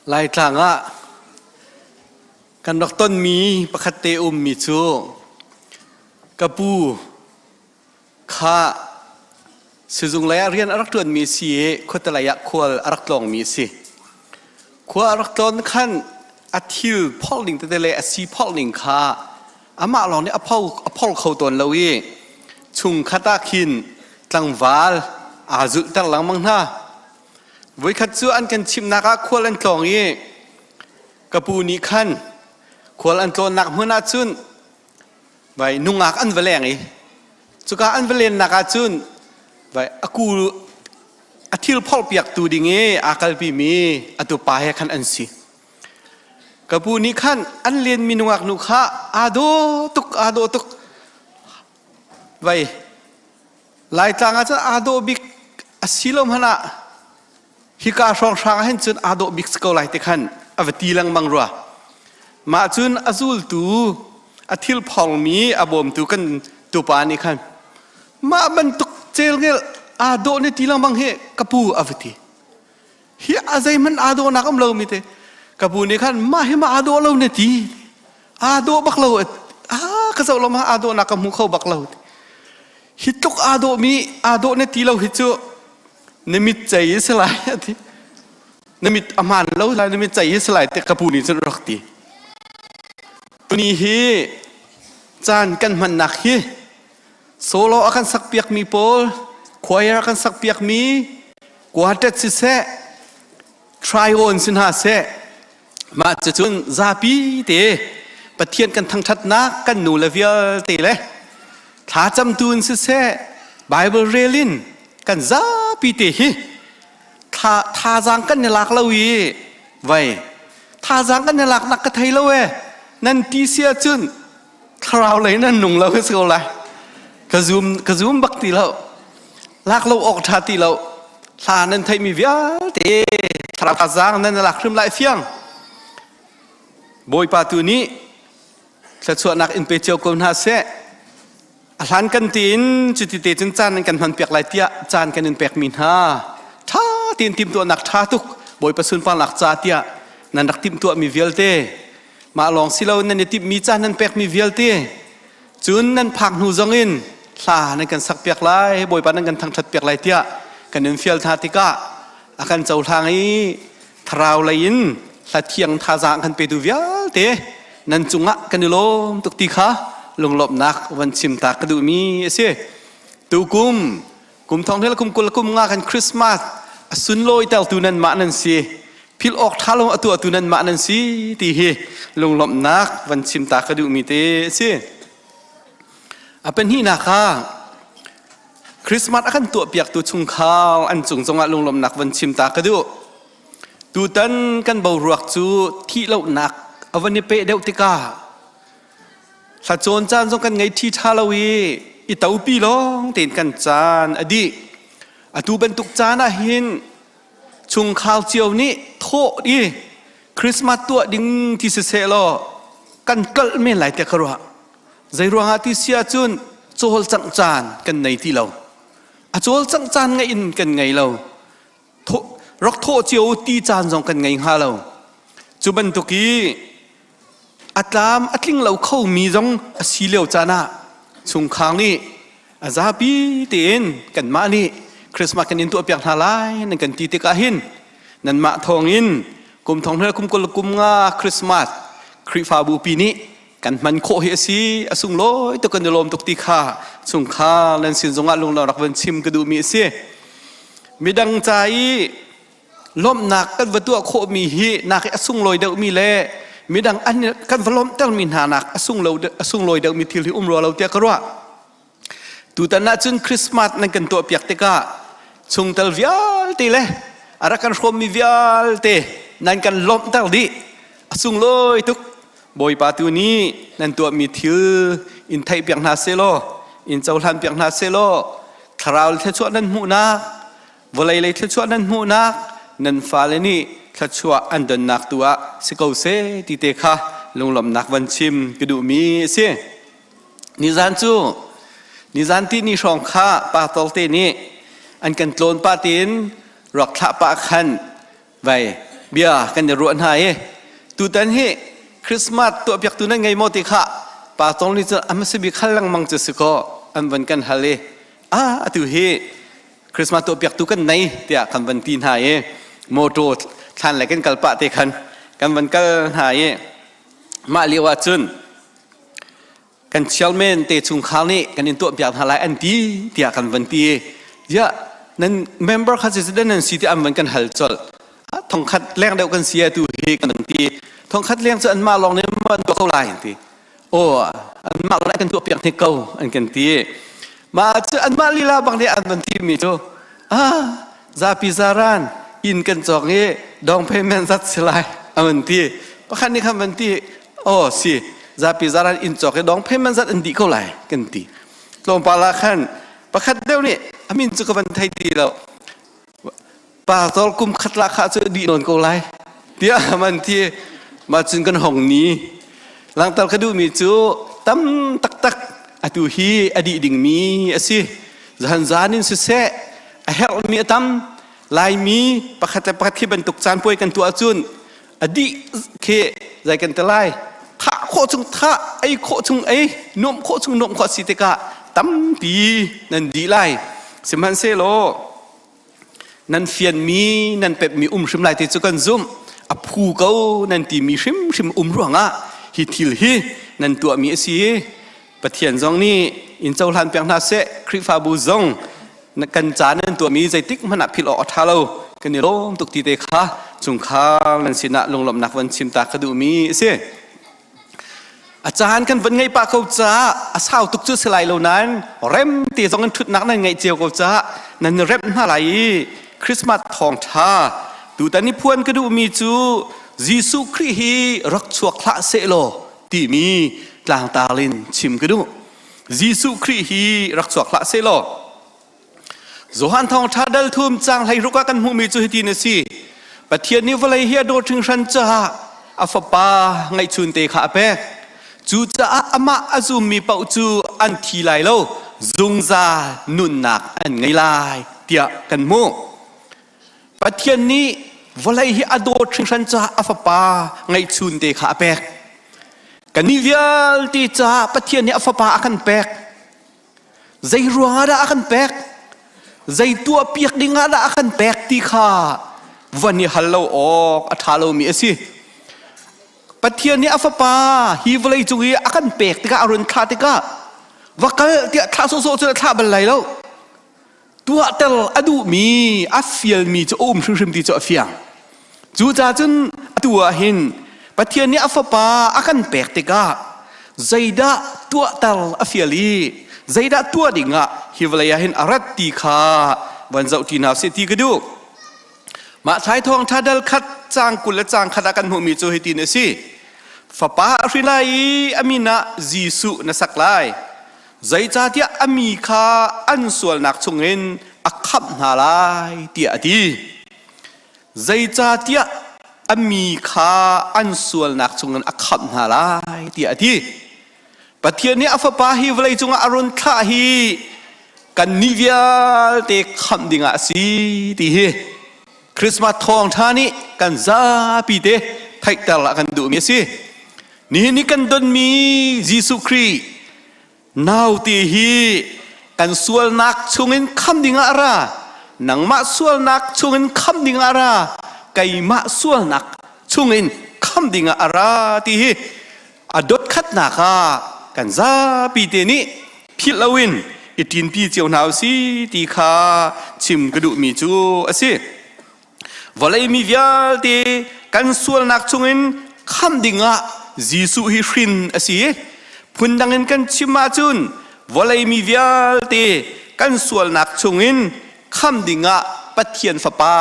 Laitlang ah kan rak tonmi pakhat te ummi cu ka pu kha sizung lei ah rian a rak ṭuanmi si i khuatelei ah khual a rak tlawngmi a si. Khua a rak tlawn khan a thil phorh ning tete le a si phorh ning kha amah lawng nih a pho a phor kho tawn lo i chungkhat ah khin tlangval aa zulhter lengmang hna. Voikhat cu an kan chimhnak ah khual an tlawng i ka pu nih khan khual an tlawnnak hmun ah cun vai nungak an va leng i cuka an va lennak ah cun vai a ku a thil phorhpiaktu ding i aa kalpimi a tupa he khan an si. Ka pu nih khan an lenmi nungak nu kha aa dawh tuk aa dawh tuk vai Laitlang ah cun aa dawh bik a si lo hmanh ah hika hrawnghrang ah hin cun aa dawh bik si ko lai ti khan a va ti lengmang rua. Mah cun a zultu a thil phormi a bawmtu kan tupa nih khan mah bantuk celngel aa dawh ni ti lengmang hi ka pu a va ti. Hi a zeihmanh aa dawhnak um lo mi te ka pu nih khan mah hi mah aa dawh lo na ti. Aa dawh bak lo ah ka zoh lo ma aa dawhnak ka hmu kho bak lo. Hi tluk aa dawh mi aa dawh na ti lo hi cu na mit cei si lai a ti. Na mit a hmaan lo lai na mit cei si lai te ka pu nih cun rak ti. Tuni hi caan kan hmannak hi solo a kan sak piakmi pawl choir a kan sak piakmi quartet siseh try on si hna seh mah cucun zapi te Pathian kan thangṭhatnak kan nu le vialte le thlacamtu in siseh Bible rel in kan zapi te hi tha thazaang kan i lak lo i vai thazaang kan i lak nak ka thei lo e nan ti si ahcun thlarau lei nan nung lo si ko lai ka zum ka zum bak ti lo lak lo awk tha ti lo hla nan theihmi vialte thlarau thazaang nan lak hrim lai fiang Bawipa tu nih thluachuahnak in pe cio ko hna seh a hlan kan tiin cuti te cun caan nan kan hman piak lai tiah caan kan in pekmi hna ṭha tein timhtuahnak ṭha tuk Bawipa sunparnak ca tiah nan rak timhtuahmi vialte mah lawng si lo nan i timhmi caan nan pekmi vialte cun nan phak hnu zong in hla nan kan sak piak lai Bawipa nan kan thangṭhat piak lai tiah kan in fial hna tikah a kan cohlang i thlarau lei in hla thiang thazaang kan petu vialte nan cungah kan i lawm tuk ti kha lunglawmhnak van chim ta ka duhmi a si. Tukum kum thong hel kum 20 kum nga kan Christmas a sunlawi teltu nan mah nan si. Phil awk tha lo atu atu nan mah nan si ti hi lunglawmhnak van chim ta ka duhmi te a si. A pahnihnak kha Christmas a kan tuahpiaktu chungkhar an cung zongah lunglawmhnak van chim ta ka duh. Tutan kan boruak cu thih lonak a van i peh deuh tikah thlacawn caan zong kan ngei ṭhi ṭha lo i i topi lawng tein kan caan a dih. Atu bantuk caan ah hin chungkhar cio nih thawh i Christmas tuah ding ti siseh law kan kalh men lai tiah ka ruah. Zeiruangah ti si ahcun cawlcangh caan kan nei ti lo. A cawlcangh caan ngeih in kan ngei lo. Rak thawh cio ti caan zong kan ngei hnga lo. Cu bantuk i a tlam a tling lo khomi zong a si lio caan ah chungkhar nih a zapi tein kanmah nih Christmas kan in tuahpiak hna lai nan kan ti tikah hin nanmah thawngin kum thong hna kum 20 kum nga Christmas Khrihfabu pi nih kan hman khawh hi a si a sunglawi tuk kan i lawm tuk ti kha chungkhar nan sin zongah lunglawm rak van chim ka duhmi a si midang ca i lawmhnak kan va tuah khawhmi hi nak i a sunglawi deuhmi le midang an kan va lawmhtermi hna nak a sunglawi deuhmi thil hi um rua lo tiah ka ruah Tutan ahcun Christmas nan kan tuahpiak tikah chungtel vialte le a rak kan hrawmmi vialte nan kan lawmhter dih. A sunglawi tuk. Bawipa tu nih nan tuahmi thil in theihpiak hna sehlaw, in cohlan piak hna sehlaw, thlarau thluachuah nan hmuhnak, vawlei lei thluachuah nan hmuhnak, nan fale nih thluachuah an donnak tu ah si ko seh ti te kha lunglawmhnak van chim ka duhmi a si. Nizan cu nizan ti ni hrawng kha pastor te nih an kan tlawn pah tiin ruak thlah pah khan vai. Bia kan i ruah hna i tutan hi Christmas tuahpiaktu nan ngei maw ti kha pastor nih cun a hmasa bik hal lengmang cu si kaw an van kan hal i ah atu hi Christmas tuahpiaktu kan nei tiah kan van ti hna i motor thlan le kan kal pah te khan kan van kal hna i mah lio ah cun kan chairman te chungkhar nih kan in tuahpiak hna lai an ti tiah kan van ti ya nan member kha si nan si ti an van kan hal colh thongkhat leng deuh kan si tu hi kan van ti thongkhat leng cu anmah lawng nih an tuah ko lai an ti aw anmah lawng kan tuahpiak hnik ko an kan ti mah cu anmah lila bang nih an van ti mi cu ah zapi zaran inn kan cawk i down payment zat si lai an van ti pakhat nih khan van ti aw si zapi zaran inn cawk i down payment zat an dih ko lai kan ti tlawmpal ah khan pakhat deuh nih a min cu ka van thei ti lo pastor kum khat la kha cu dih nawn ko lai tiah man ti ma cun kan hong ni langtal ka duhmi cu tam taktak atu hi a dih dingmi a si zan zan in siseh a herhmi a tam laimi pakhat le pakhat khi bantuk caan puai kan tuah cun a dih khi zai kan te lai thah khawh chung thah ei khawh chung ei nuamh khawh chung nuamh khawh si tikah tampi nan dih lai sihmanhsehlaw nan fianmi nan pepmi um hrim lai ti cu kan zumh a phu ko nan timi hrimhrim um ruangah hi thil hi nan tuahmi a si Pathian zong nih in cohlan piak hna seh Khrihfabu zong kan ca nan tuahmi zeitik hmanh ah philh awk a ṭha lo kan i lawm tuk ti te kha chungkhar nan sinah lunglawmhnak van chim ta ka duhmi a si. A caan kan van ngeih pah ko caah a sau tuk cu si lai lo nain rem te zong in ṭhutnak nan ngeih cio ko caah nan i remh hna lai i Christmas thawngṭha tutan i phuan ka duhmi cu Jesuh Khrih hi rak chuak hlah sehlaw timi tlangtar in chim ka duh. Jesuh Khrih hi rak chuak hlah sehlaw Johan thawngṭha dal thum caang 16 ah kan hmuhmi cu hitin a si. Pathian nih vawlei hi a dawt hringhran caah a fapa ngeihchunte kha a pek. Cucaah amah a zummi paoh cu an thi lai lo, zungzal nunnak an ngei lai tiah kan hmuh. Pathian nih vawlei hi a dawt hringhran caah a fapa ngeihchunte kha a pek. Kannih vialte caah Pathian nih a fapa a kan pek. Zei ruangah dah a kan pek? Zei tuah piak ding ah dah a kan pek ti kha van i hal lo awk a ṭha lomi a si. Pathian nih a fapa hi vawlei cung i a kan pek tikah a run thlah tikah va kal tiah thlah sawhsawh cun a thlah bal lai lo. Tuahter a duhmi a fialmi cu a um hrimhrim ti cu a fiang. Cucaah cun atu ah hin Pathian nih a fapa a kan pek tikah zeidah tuahter a fial i zeidah tuah dingah hi vawlei ah hin a rat ti kha van zoh ṭi hna usih ti ka duh. Mah thlai thawngṭha dal khat caang 20 le caang khat ah kan hmuhmi cu hitin a si. Fapa a hrin lai i a min ah Jesuh na sak lai. Zeicahtiah a mi kha an sualnak chungin a khamh hna lai tiah a ti. Zeicahtiah a mi kha an sualnak chungin a khamh hna lai tiah a ti. Pathian nih a fapa hi vawlei cungah a run thlah hi kannih vialte khamh dingah a si ti hi Christmas thawngṭha nih kan zapi te theihter lah kan duhmi a si. Nihin ni kan donmi Jesuh Khrih naute hi kan sualnak chungin kham dingah a ra. Nangmah sualnak chungin kham dingah a ra. Keimah sualnak chungin kham dingah a ra ti hi a dot khatnak ah kan zapi te nih philh loin i ṭinpi cio hna usih ti kha chim ka duhmi cu a si. Vawlei mi vialte kan sualnak chungin khamh dingah Jesuh hi hrin a si. Phundang in kan chim ahcun vawlei mi vialte kan sualnak chungin khamh dingah Pathian Fapa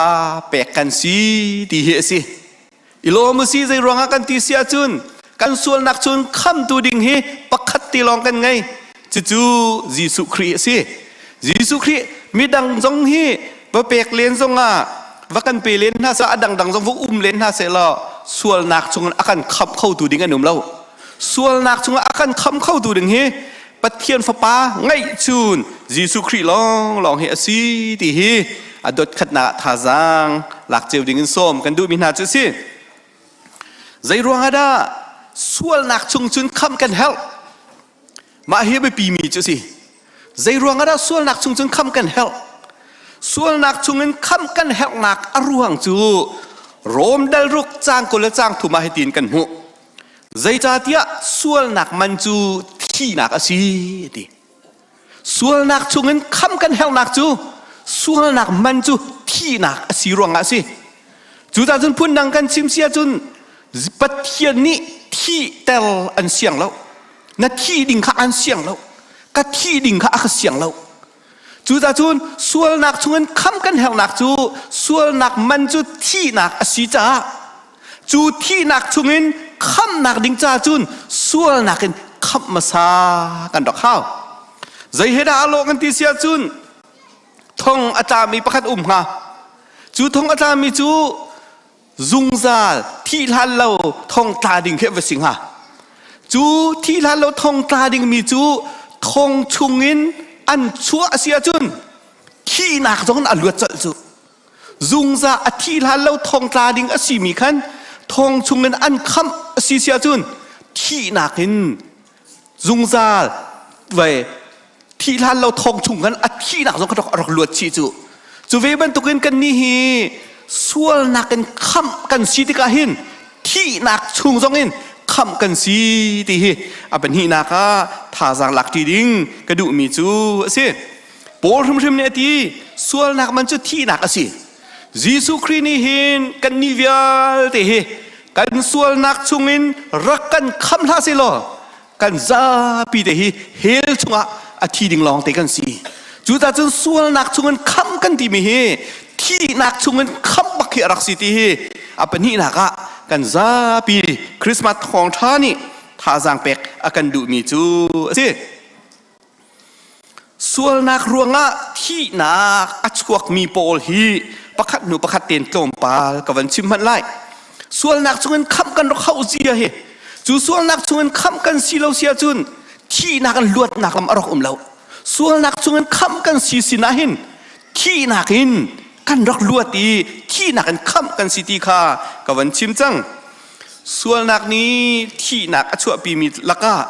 pek kan si ti hi a si. I lawm u si zei ruangah kan ti si ahcun kan sualnak cun khamtu ding hi pakhat te lawng kan ngei cucu Jesuh Khrih a si Jesuh Khrih midang zong hi va pek len zongah va kan pe len hna seh a dangdang zong va um len hna seh law sualnak chungin a kan khamh khotu ding an um lo sualnak chungah a kan khamh khotu ding hi Pathian Fapa ngeihchun Jesuh Khrih lawnglawng hi a si ti hi. A dot khatnak ah thazaang lak cio ding in sawm kan duhmi hna cu a si. Zei ruang ah dah sualnak chung cun khamh kan herh? Mah hi a biapimi cu a si. Zei ruang ah dah sualnak chung cun khamh kan herh? Sualnak chungin khamh kan herhnak a ruang cu Rom dal ruk caang 20 le caang thum ah hitin kan hmuh. Zeicahtiah sualnak man cu thihnak a si ti. Sualnak chungin khamh kan herhnak cu sualnak man cu thihnak a si ruangah a si. Cucaah cun phundang kan chim si ahcun Pathian nih thihter an siang lo. Na thi ding kha an siang lo. Ka thi ding kha a ka siang lo. Cucaah cun sualnak chungin khamh kan herhnak cu sualnak man cu thihnak a si caah cu thihnak chungin khamhnak ding caah cun sualnak in khamh hmasa kan rak hau. Zei he dah a lawh kan ti si ahcun thong a tlami pakhat um hnga. Cu thong a tlami cu zungzal thih hlan lo thong tla ding khi va si hnga. Cu thih hlan lo thong tla dingmi cu thong chungin an chuah a si ahcun thihnak zong in a luat colh cu. Zungzal a thih hlan lo thong tla ding a simi khan thong chungin an khamh a si si ahcun thihnak in zungzal vai thih hlan lo thong chung khan a thihnak zong kha rak luat chih cu. Cu ve bantukin kan nih hi sualnak in khamh kan si tikah hin thihnak chung zong in khamh kan si ti hi a pahnihnak ah thazaang lak ṭi ding ka duhmi cu a si. Paul hrimhrim nih a ti sualnak man cu thihnak a si. Jesuh Khrih nih hin kan nih vialte hi kan sualnak chungin rak kan khamh hlah seh law kan zapi te hi hell chungah a thi ding lawng te kan si. Cucaah cun sualnak chungin khamh kan timi hi thihnak chungin khamh bak hi a rak si ti hi a pahnihnak ah kan zapi Christmas thawngṭha nih thazaang pek a kan duhmi cu a si. Sualnak ruangah thihnak a chuakmi pawl hi pakhat hnu pakhat tein tlawmpal ka van chim hmanh lai. Sualnak chungin khamh kan rak hauh zia hi cu sualnak chungin khamh kan si lo si ahcun thihnak in luatnak lam a rak um lo. Sualnak chungin khamh kan si sinah hin thihnak in kan rak luat i thihnak in khamh kan si ti kha ka van chim cang. Sualnak nih thihnak a chuahpimi lakah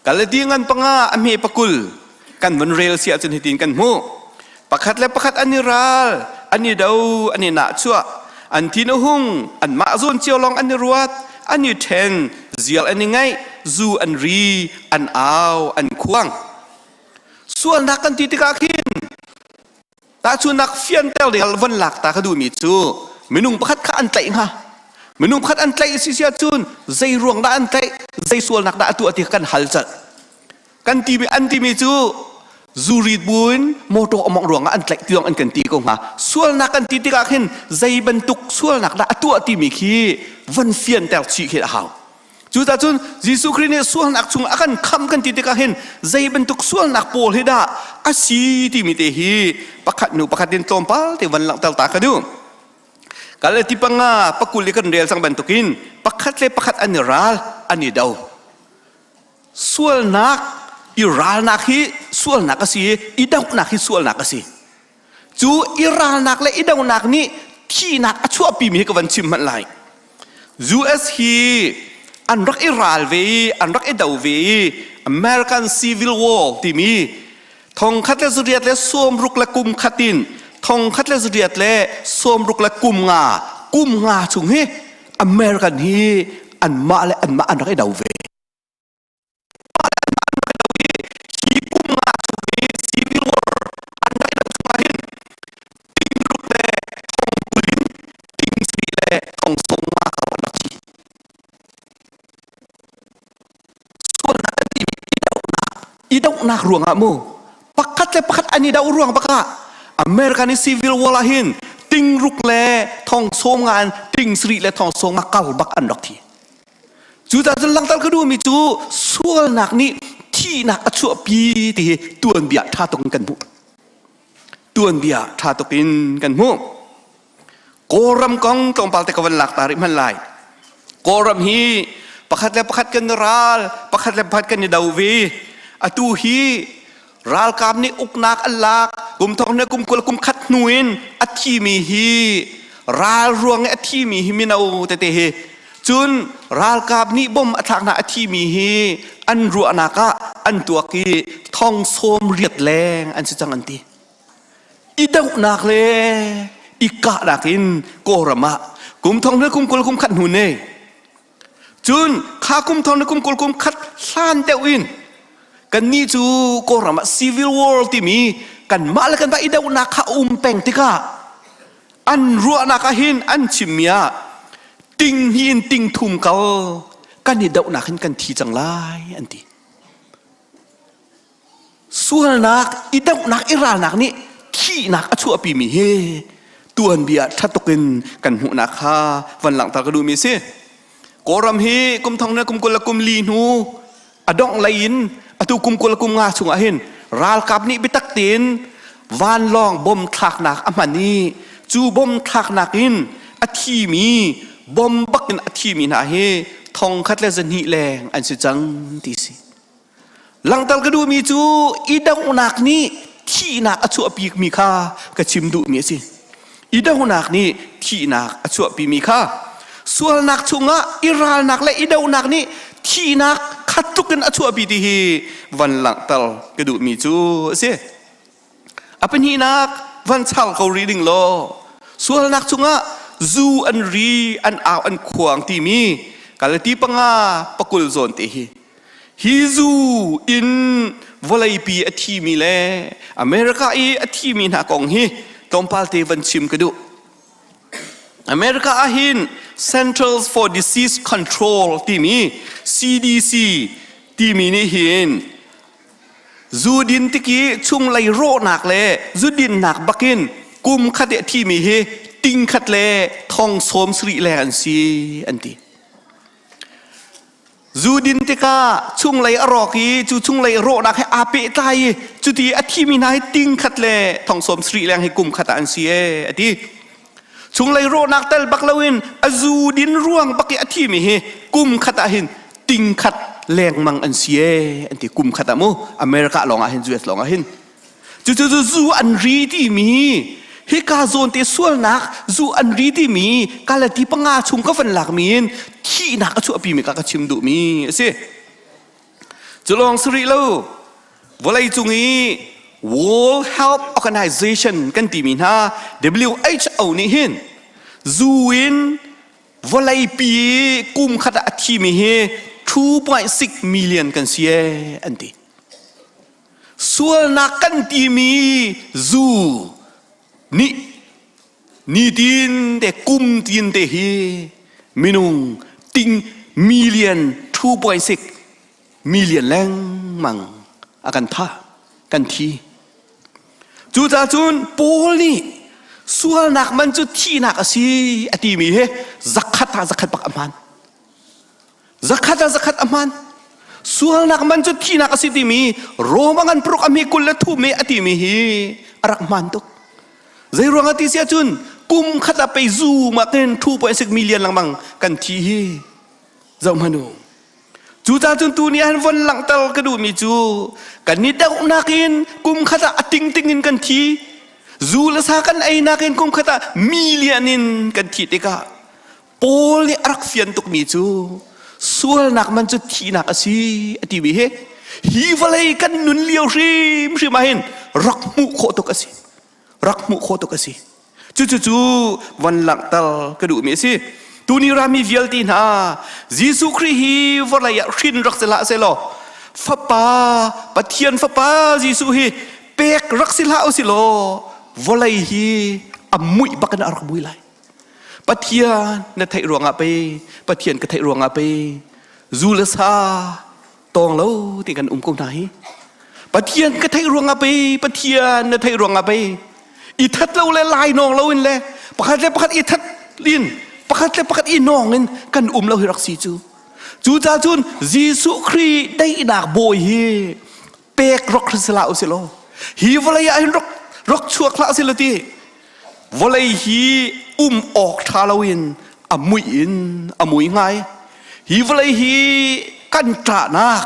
Galati ngan panga a hme pakul kan vun rel si ahcun hitin kan hmuh. Pakhat le pakhat an i ral, an i do, an i nahchuah, an thin a hung, anmah zawn cio lawng an i ruat, an i ṭhen, zial an i ngaih, zu an ri, an au, an khuang. Sualnak kan ti tikah khin Tahchunnak fianter ding von lak ta ka duhmi cu minung pakhat kha an tlaih hnga. Minung pakhat an tlaih si si ahcun zei ruang dah an tlaih, zei sualnak dah a tuah ti kan hal colh. Kan timi an timi cu zurit buin motor a mawngh ruangah an tlaih ti zong an kan ti ko hnga. Sualnak kan ti tikah khin zei bantuk sualnak dah a tuah timi khi von fianter chih khi a hau. Cucaah cun Jesuh Khrih nih sualnak chung a kan khamh kan ti tikah hin zei bantuk sualnak pawl hi dah a si timi te hi pakhat hnu pakhat in tlawmpal te van langhter ta ka duh. Galati panga pakul i kan rel cang bantukin pakhat le pakhat an i ral an i do. Sualnak i ralnak hi sualnak a si i i dohnak hi sualnak a si. Cu i ralnak le i donak nih thihnak a chuahpimi hi ka van chim hmanh lai. US hi an rak i ral ve i an rak i do ve i American Civil War timi thongkhat le zariat le sawmruk le kum khat in thongkhat le zariat le sawmruk le kum nga kum nga chung hi American hi anmah le anmah an rak i do ve. Hi kum nga chung i Civil War an rak i doh chungah hin tingruk le thong 20 in ting sarih le thong 50 kar an rak thi. Sualnak an timi i dohnak i dohnak ruangah mu pakhat le pakhat an i doh ruang bakah American i Civil War ah hin tingruk le thong 50 in ting sarih le thong 50 kar bak an rak thi. Cucaah cun langhter ka duhmi cu sualnak nih thihnak a chuahpi ti hi tuanbia ṭha tuk in kan hmuh. Tuanbia ṭha tuk in kan hmuh. Kawlram kong tlawmpal te ka van lak ta rih hmanh lai. Kawlram hi pakhat le pakhat kan i ral, pakhat le pakhat kan i do ve. Atu hi ralkap nih uknak an lak. Kum thong ne kum 20 kum khat hnu in a thimi hi ral ruang i a thimi hi mino tete hi cun ralkap nih bom a thlak hna a thimi hi an ruahnak ah an tuak i thong 80 leng an si cang an ti. I dohnak le i kahnak in Kawlram ah kum thong le kum 20 kum khat hnu ne cun kha kum thong le kum 20 kum khat hlan deuh in kannih cu Kawlram ah civil war timi kanmah le kanmah i dohnak kha um peng tikah an ruahnak ah hin an chimmi ah ting hi in ting thum kal kan i dohnak hin kan thi cang lai an ti. Sualnak, i dohnak, i ralnak nih thihnak a chuahpimi hi tuanbia ṭha tuk in kan hmuhnak kha van langhter ka duhmi a si. Kawlram hi kum thong le kum 20 le kum li hnu a dongh lei in atu kum 20 le kum nga chungah hin ralkap nih biatak tein vanlawng bom thlaknak a hman i cu bom thlaknak in a thimi bom bak in a thimi hna hi thong khat le zahnih leng an si cang ti si. Langhter ka duhmi cu i donghnak nih thihnak a chuahpimi kha ka chim duhmi a si. I dohnak nih thihnak a chuahpimi kha sualnak chungah i ralnak le i dohnak nih thihnak khat tluk in a chuahpi ti hi van langhter ka duhmi cu a si. A pahnihnak van char ko rih ding law sualnak chungah zu an ri an au an khuang timi Galati panga pakul zawn te hi hi zu in vawleipi a thimi le America i a thimi hna kong hi tlawmpal te van chim ka duh. America ah hin Centers for Disease Control timi CDC timi nih hin zu din tiki chunglei rawhnak le zu dinnak bakin kum khat i a thimi hi ting khat le thong sawm sarih leng an si an ti. Zu din tikah chunglei a rawk i cu chunglei rawhnak he aa pehtlai i cuti a thimi hna hi ting khat le thong sawm sarih leng hi kum khat ah an si ee a ti. Chunglei rawhnak tel bak loin a zu din ruang bak i a thimi hi kum khat ah hin ting khat lengmang an si ee an ti kum khat ah mu America lawng ah hin US lawng ah hin Cucu zu an ri timi hika zawn te sualnak zu an ri timi kalati panga chung ka van lakmi in thihnak a chuahpi mi ka ka chim duhmi a si. Cu lawng si rih lo vawlei cung i World Health Organization kan timi hna WHO nih hin zu in vawleipi kum khat ah a thimi hi 2.6 million kan si ee an ti. Sualnak kan timi zu nih nitin te kum tin te hi minung ting million 2.6 million lengmang a kan tha kan thi. Cucaah cun Paul nih sualnak man cu thihnak a si a timi hi zakhat ah zakhat bak a hmaan. Zakhat ah zakhat a hmaan. Sualnak man cu thihnak a si timi Roma ngan paruk a mi 23 i a timi hi a rak hmaan tuk. Zei ruang ah ti si ahcun kum khat ah pei zu makin 2.6 million lengmang kan thi hi zoh hmanh u. Cucaah cun tu ni ah von langhter ka duhmi cu kan i dohnak in kum khat ah a tingting in kan thi. Zu le sa kan ei nakin kum khat ah million in kan thi tikah Paul nih a rak fian tukmi cu sualnak man cu thihnak a si a timi hi hi vawlei kan nun lio hrimhrim ah hin rak hmuh khawh tuk a si rak hmuh khawh tuk a si cucu cu von langhter ka duhmi a si tuni rami vialte hna Jesuh Khrih hi vawlei ah hrin rak si hlah sehlaw fapa Pathian fapa Jesuh hi pek rak si hlah usih law vawlei hi a muih bak in a rak mui lai Pathian na theih ruangah pei Pathian ka theih ruangah pei zu le sa tawng lo ti kan um ko hna hi Pathian ka theih ruangah pei Pathian na theih ruangah pei i that lo le lai nawng lo in le pakhat le pakhat i that in pakhat le pakhat i nawng in kan um lo hi rak si cu cu ca cun Jesuh Khrih daihnak bawi hi pek rak si hlah usih law hi vawlei ah hin rak rak chuak hlah usih law ti vawlei hi um awk ṭha loin a muih in a mui ngai hi vawlei hi kan ṭahnak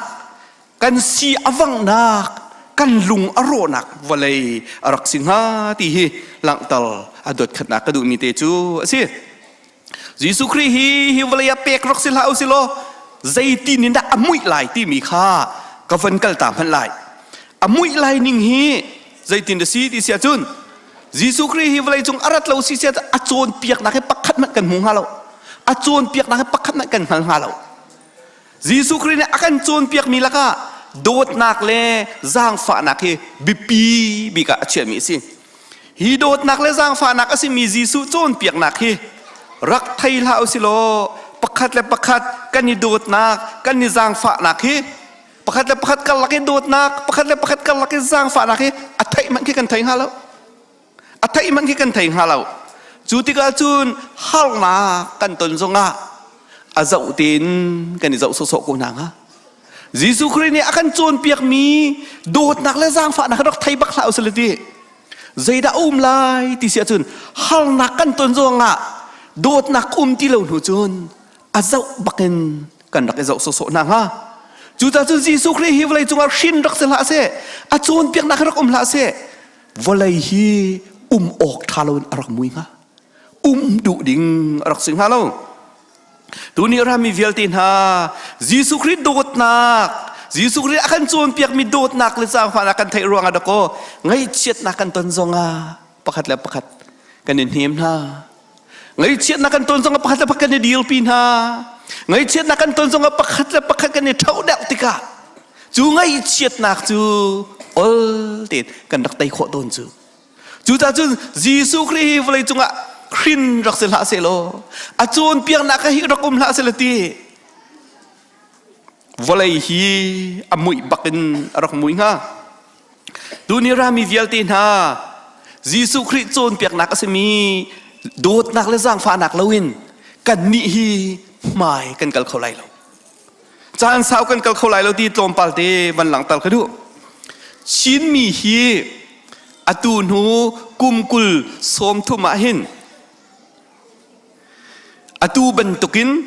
kan si a vanghnak. kan lung a rawhnak vawlei a rak si hnga ti hi langhter a dot khatnak ka duhmi te cu a si. Jesuh Khrih hi hi vawlei ah pek rak si hlah usih law zeitin in dah a muih lai timi kha ka van kal ta hmanh lai. A muih lai ning hi zeitin a si ti si ahcun Jesuh Khrih hi vawlei cung a rat lo si sia a cawnpiaknak hi pakhat hmanh kan hmu hnga lo. A cawnpiaknak hi pakhat hmanh kan hngal hnga lo. Jesuh Khrih nih a kan cawnpiakmi lakah dawtnak le zaangfahnak hi biapi bik ah a chiahmi a si. Hi dawtnak le zaangfahnak a simi Jesuh cawnpiaknak hi rak thei hlah usih law pakhat le pakhat kan i dawtnak, kan i zaangfahnak hi pakhat le pakhat karlak i dawtnak, pakhat le pakhat karlak i zaangfahnak hi a theih hmanh khi kan thei hnga lo. A theih hmanh khi kan thei hnga lo. Cu tikah cun harnak kan ton zongah a zoh tein kan i zoh sawhsawh ko hna hnga. Jesuh Khrih nih a kan cawnpiakmi dawtnak le zaangfahnak rak thei bak hlah usih ti. Zeidah a um lai ti si ahcun harnak kan ton zongah dawtnak um ti lo hnu cun a zoh bakin kan rak i zoh sawhsawh hna hnga. Cucaah cun Jesuh Khrih hi vawlei cungah hrin rak si hlah seh, a cawnpiaknak rak um hlah seh, vawlei hi um awk ṭha loin a rak mui hnga. Um duh ding a rak si hnga lo. Tuni rami vialte hna Jesuh Khrih dawtnak Jesuh Khrih a kan cawnpiakmi dawtnak le zaangfahnak kan theih ruangah dakaw ngaihchiatnak kan ton zongah pakhat le pakhat kan i hnem hna. Ngaihchiatnak kan ton zongah pakhat le pakhat kan i dirpi hna. Ngaihchiatnak kan ton zongah pakhat le pakhat kan i ṭhoh deuh tikah cu ngaihchiatnak cu ol tein kan rak tei khawh tawn cu. Cucaah cun Jesuh Khrih hi vawlei cungah hrin rak si hlah sehlaw a cawnpiaknak hi rak um hlah sehlaw ti vawlei hi a muih bak in a rak mui hnga. Tuni rami vialte hna Jesuh Khrih cawnpiaknak a simi dawtnak le zaangfahnak loin kannih hi hmai kan kal kho lai lo. Caan sau kan kal kho lai lo ti tlawmpal te van langhter ka duh. Chinmi hi atu hnu kum 20 sawmthum ah hin atu bantukin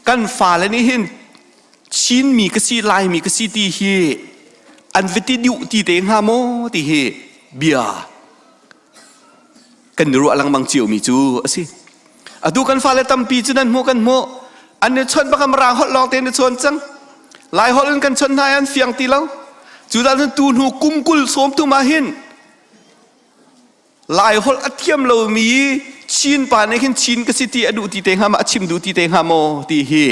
kan fale nih hin Chinmi ka si Laimi ka si ti hi an va ti duh ti te hnga maw ti hi bia kan i ruah lengmang ciomi cu a si. Atu kan fale tampi cu nan hmuh kan hmuh an i chawnh bak Mirang holh lawng te an i chawn cang. Lai holh in kan chawnh hna i an fiang ti lo. Cu dah cun tu hnu kum 20 sawmthum ah hin Lai holh a thiam lomi Chin pa nih khin Chin ka si ti a duh ti te hnga ma a chim duh ti te hnga maw ti hi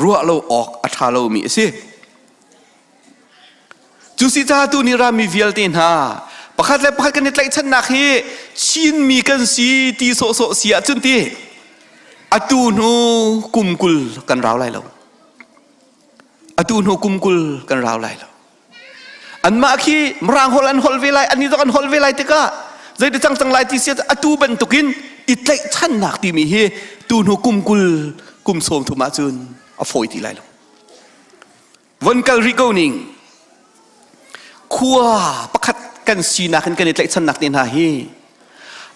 ruah lo awk a ṭha lomi a si. Cu si caah tu nih rami vialte hna pakhat le pakhat kan i tlaihchannak hi Chinmi kan si ti sawhsawh si ahcun ti atu hnu kum 20 kan rau lai lo. Atu hnu kum 20 kan rau lai lo. Anmah khi Mirang holh an holh ve lai, annih zong an holh ve lai tikah zeiti cang cang lai ti si atu bantukin i tlaihchannak timi hi tu hnu kum 20 kum 30 ahcun a fawi ti lai lo. Von kal rih ko ning. Khua pakhat kan sinak in kan i tlaihchannak te hna hi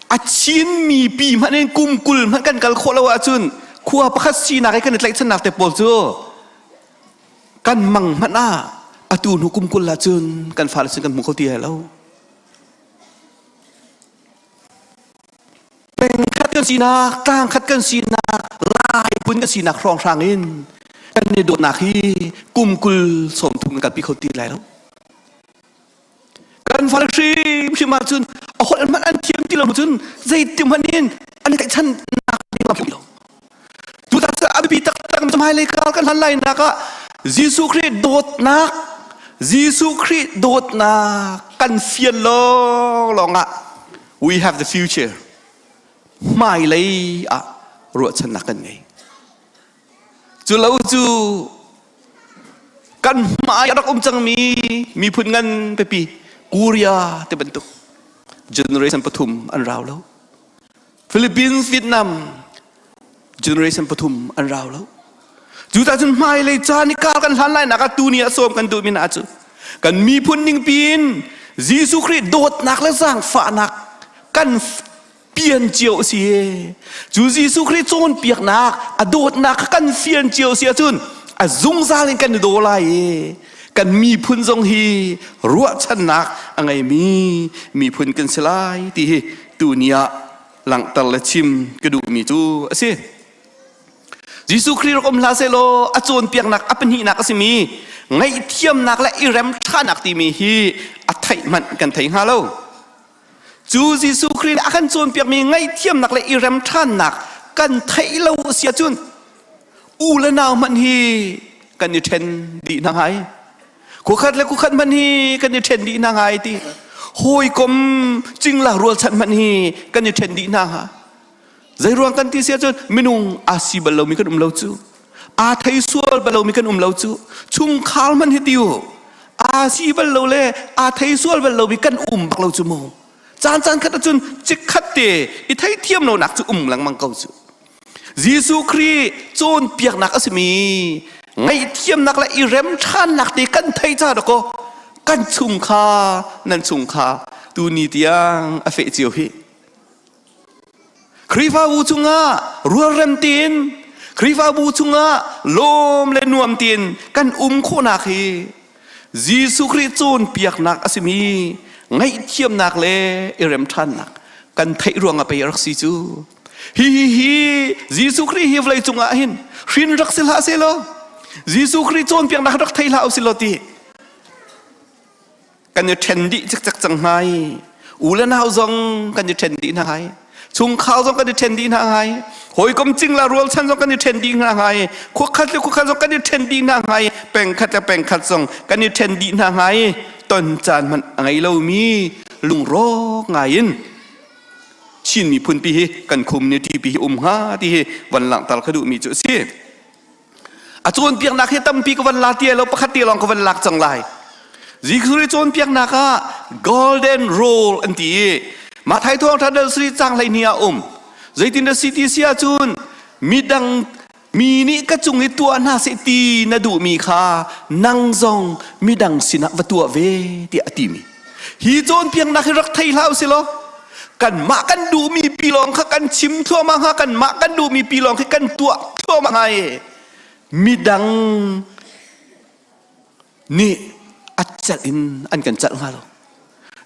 a Chinmi pi hmanh in kum 20 hmanh kan kal khawh lo ahcun khua pakhat sinak i kan i tlaihchannak te pawl cu kan mang hmanh ah atu hnu kum 20 ahcun kan fale sin kan hmu kho ti lai lo. Peng khat kan sinak, tlang khat kan sinak, Lai phun kan sinak hrawnghrang in kan i dawtnak hi kum 20 sawmthum kan kalpi kho ti lai lo. Kan fale hrimhrim ahcun a holh hmanh an thiam ti lo cun zeiti hmanh in an i tlaihchannak ding a lo. Tutan cu a biapi taktak hmailei kar kan hlan lainak ah Jesuh Khrih dawtnak Jesuh Khrih dawtnak kan fian lawnglawng ah we have the future hmailei ah ruahchannak kan ngei cu lo cu kan hmai a rak um cangmi miphun ngan pipi Korea te bantuk generation pathum an rau lo Philippines Vietnam generation pathum an rau lo cu cun hmailei caan i kar kan hlan lai nak ah tuni ah sawm kan duhmi hna cu kan miphun ning piin Jesuh Khrih dawtnak le zaangfahnak kan pian cio si cu Jesuh Khrih cawnpiaknak a dawtnak kha kan fian cio si ahcun a zungzal in kan i daw lai i. Kan miphun zong hi ruahchannak a ngeimi miphun kan si lai ti hi tuni ah langhter le chim ka duhmi cu a si. Jesuh Khrih rak um hlah sehlaw a cawnpiaknak a pahnihnak a simi ngaihthiamnak le i rem ṭhanak timi hi a theih hmanh kan thei hnga lo. Cu Jesuh Khrih nih a kan cawnpiakmi ngaihthiamnak le i rem ṭhannak kan theih lo a si ahcun u le nau hmanh hi kan i ṭhen dih hna ngai. Khuakhat le khuakhat hmanh hi kan i ṭhen dih hna ngai ti. Hawikom cingla rualchan hmanh hi kan i ṭhen dih hna hnga. Zeiruang kan ti si ahcun minung aa si bal lomi kan um lo cu. Aa thei sual bal lomi kan um lo cu. Chungkhar hmanh hi ti u. Aa si bal lo le aa thei sual bal lomi kan um bak lo cu mu. Caan caan khat ahcun chikkhat te i theithiam lonak cu um lengmang ko cu. Jesuh Khrih cawnpiaknak a simi ngaihthiamnak le i rem ṭhannak te kan thei ca dakaw kan chungkhar nan chungkhar tuni tiang a feh cio hi. Khrihfabu chungah rualrem tein Khrihfabu chungah lawm le nuam tein kan um khawhnak hi Jesuh Khrih cawnpiaknak a simi ngaihthiamnak le i remṭhannak kan theih ruangah pei a rak si cu. Hi hi hi Jesuh Khrih hi vawlei cungah hin hrin rak si hlah sehlaw Jesuh Khrih cawnpiaknak rak thei hlah usih law ti kan i ṭhen dih cikcek cang hna i u le nau zong kan i ṭhen dih hna hai chungkhar zong kan i ṭhen dih hna hai hawikom cingla rualchan zong kan i ṭhen dih hna hai khuakhat le khuakhat zong kan i ṭhen dih hna hai pengkhat le pengkhat zong kan i ṭhen dih hna hai ton caan hmanh a ngei lomi lungrawk ngai in Chin miphun pi hi kan community pi hi um hnga ti hi van langhter ka duhmi cu a si. A cawnpiaknak hi tampi ka van la ti lo pakhat te lawng ka van lak cang lai. Jesuh cawnpiaknak ah golden rule an ti i Matthai thawngṭha dal sri cang 12 ah um. Zeitin dah si ti si ahcun midang mi nih ka cung i tuah hna seh ti na duhmi kha nang zong midang sinah va tuah ve tiah a timi. Hi cawnpiaknak hi rak thei hlah usih law kanmah kan duhmi pi lawng kha kan chim thluahmah hnga kanmah kan duhmi pi lawng khi kan tuah thluahmah hnga i midang nih a celh in an kan celh hnga lo.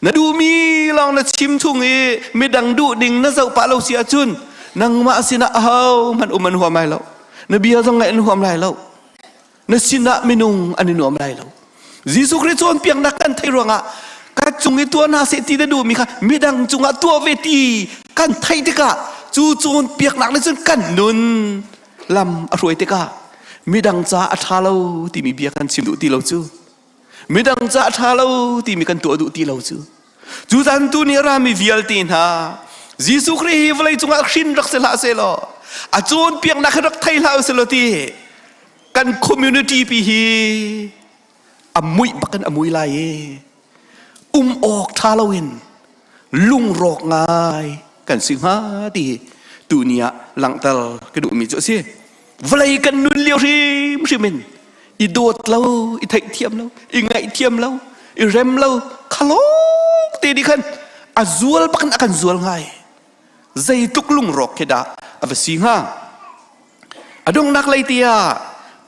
Na duhmi lawng na chim chung i midang duh ding na zoh pah lo si ahcun nangmah sinah aho hmanh um an huam lai lo. Na bia zong ngaih an huam lai lo. Na sinah minung an i nuam lai lo. Jesuh Khrih cawnpiaknak kan theih ruangah ka cung i tuah hna seh ti na duhmi kha midang cungah tuah ve ti kan theih tikah cu cawnpiaknak nih cun kan nun lam a hruai tikah midang ca a ṭha lo timi bia kan chim duh ti lo cu midang ca a ṭha lo timi kan tuah duh ti lo cu cu zan tu nih a rami vialte hna Jesuh Khrih hi vawlei cungah hrin rak si hlah sehlaw a cawnpiaknak hi rak thei hlah usih law ti kan community pi hi a muih bak in a mui lai i um awk ṭha loin lungrawk ngai kan si hnga ti tuni ah langhter ka duhmi cu a si. Vawlei kan nun lio hrimhrim in i dawt lo, i theihthiam lo, i ngaihthiam lo, i rem lo, khalawng te nih khan a zual bak in a kan zual ngai. Zeitluk lungrawk khi dah a va si hnga? A donghnak lei tiah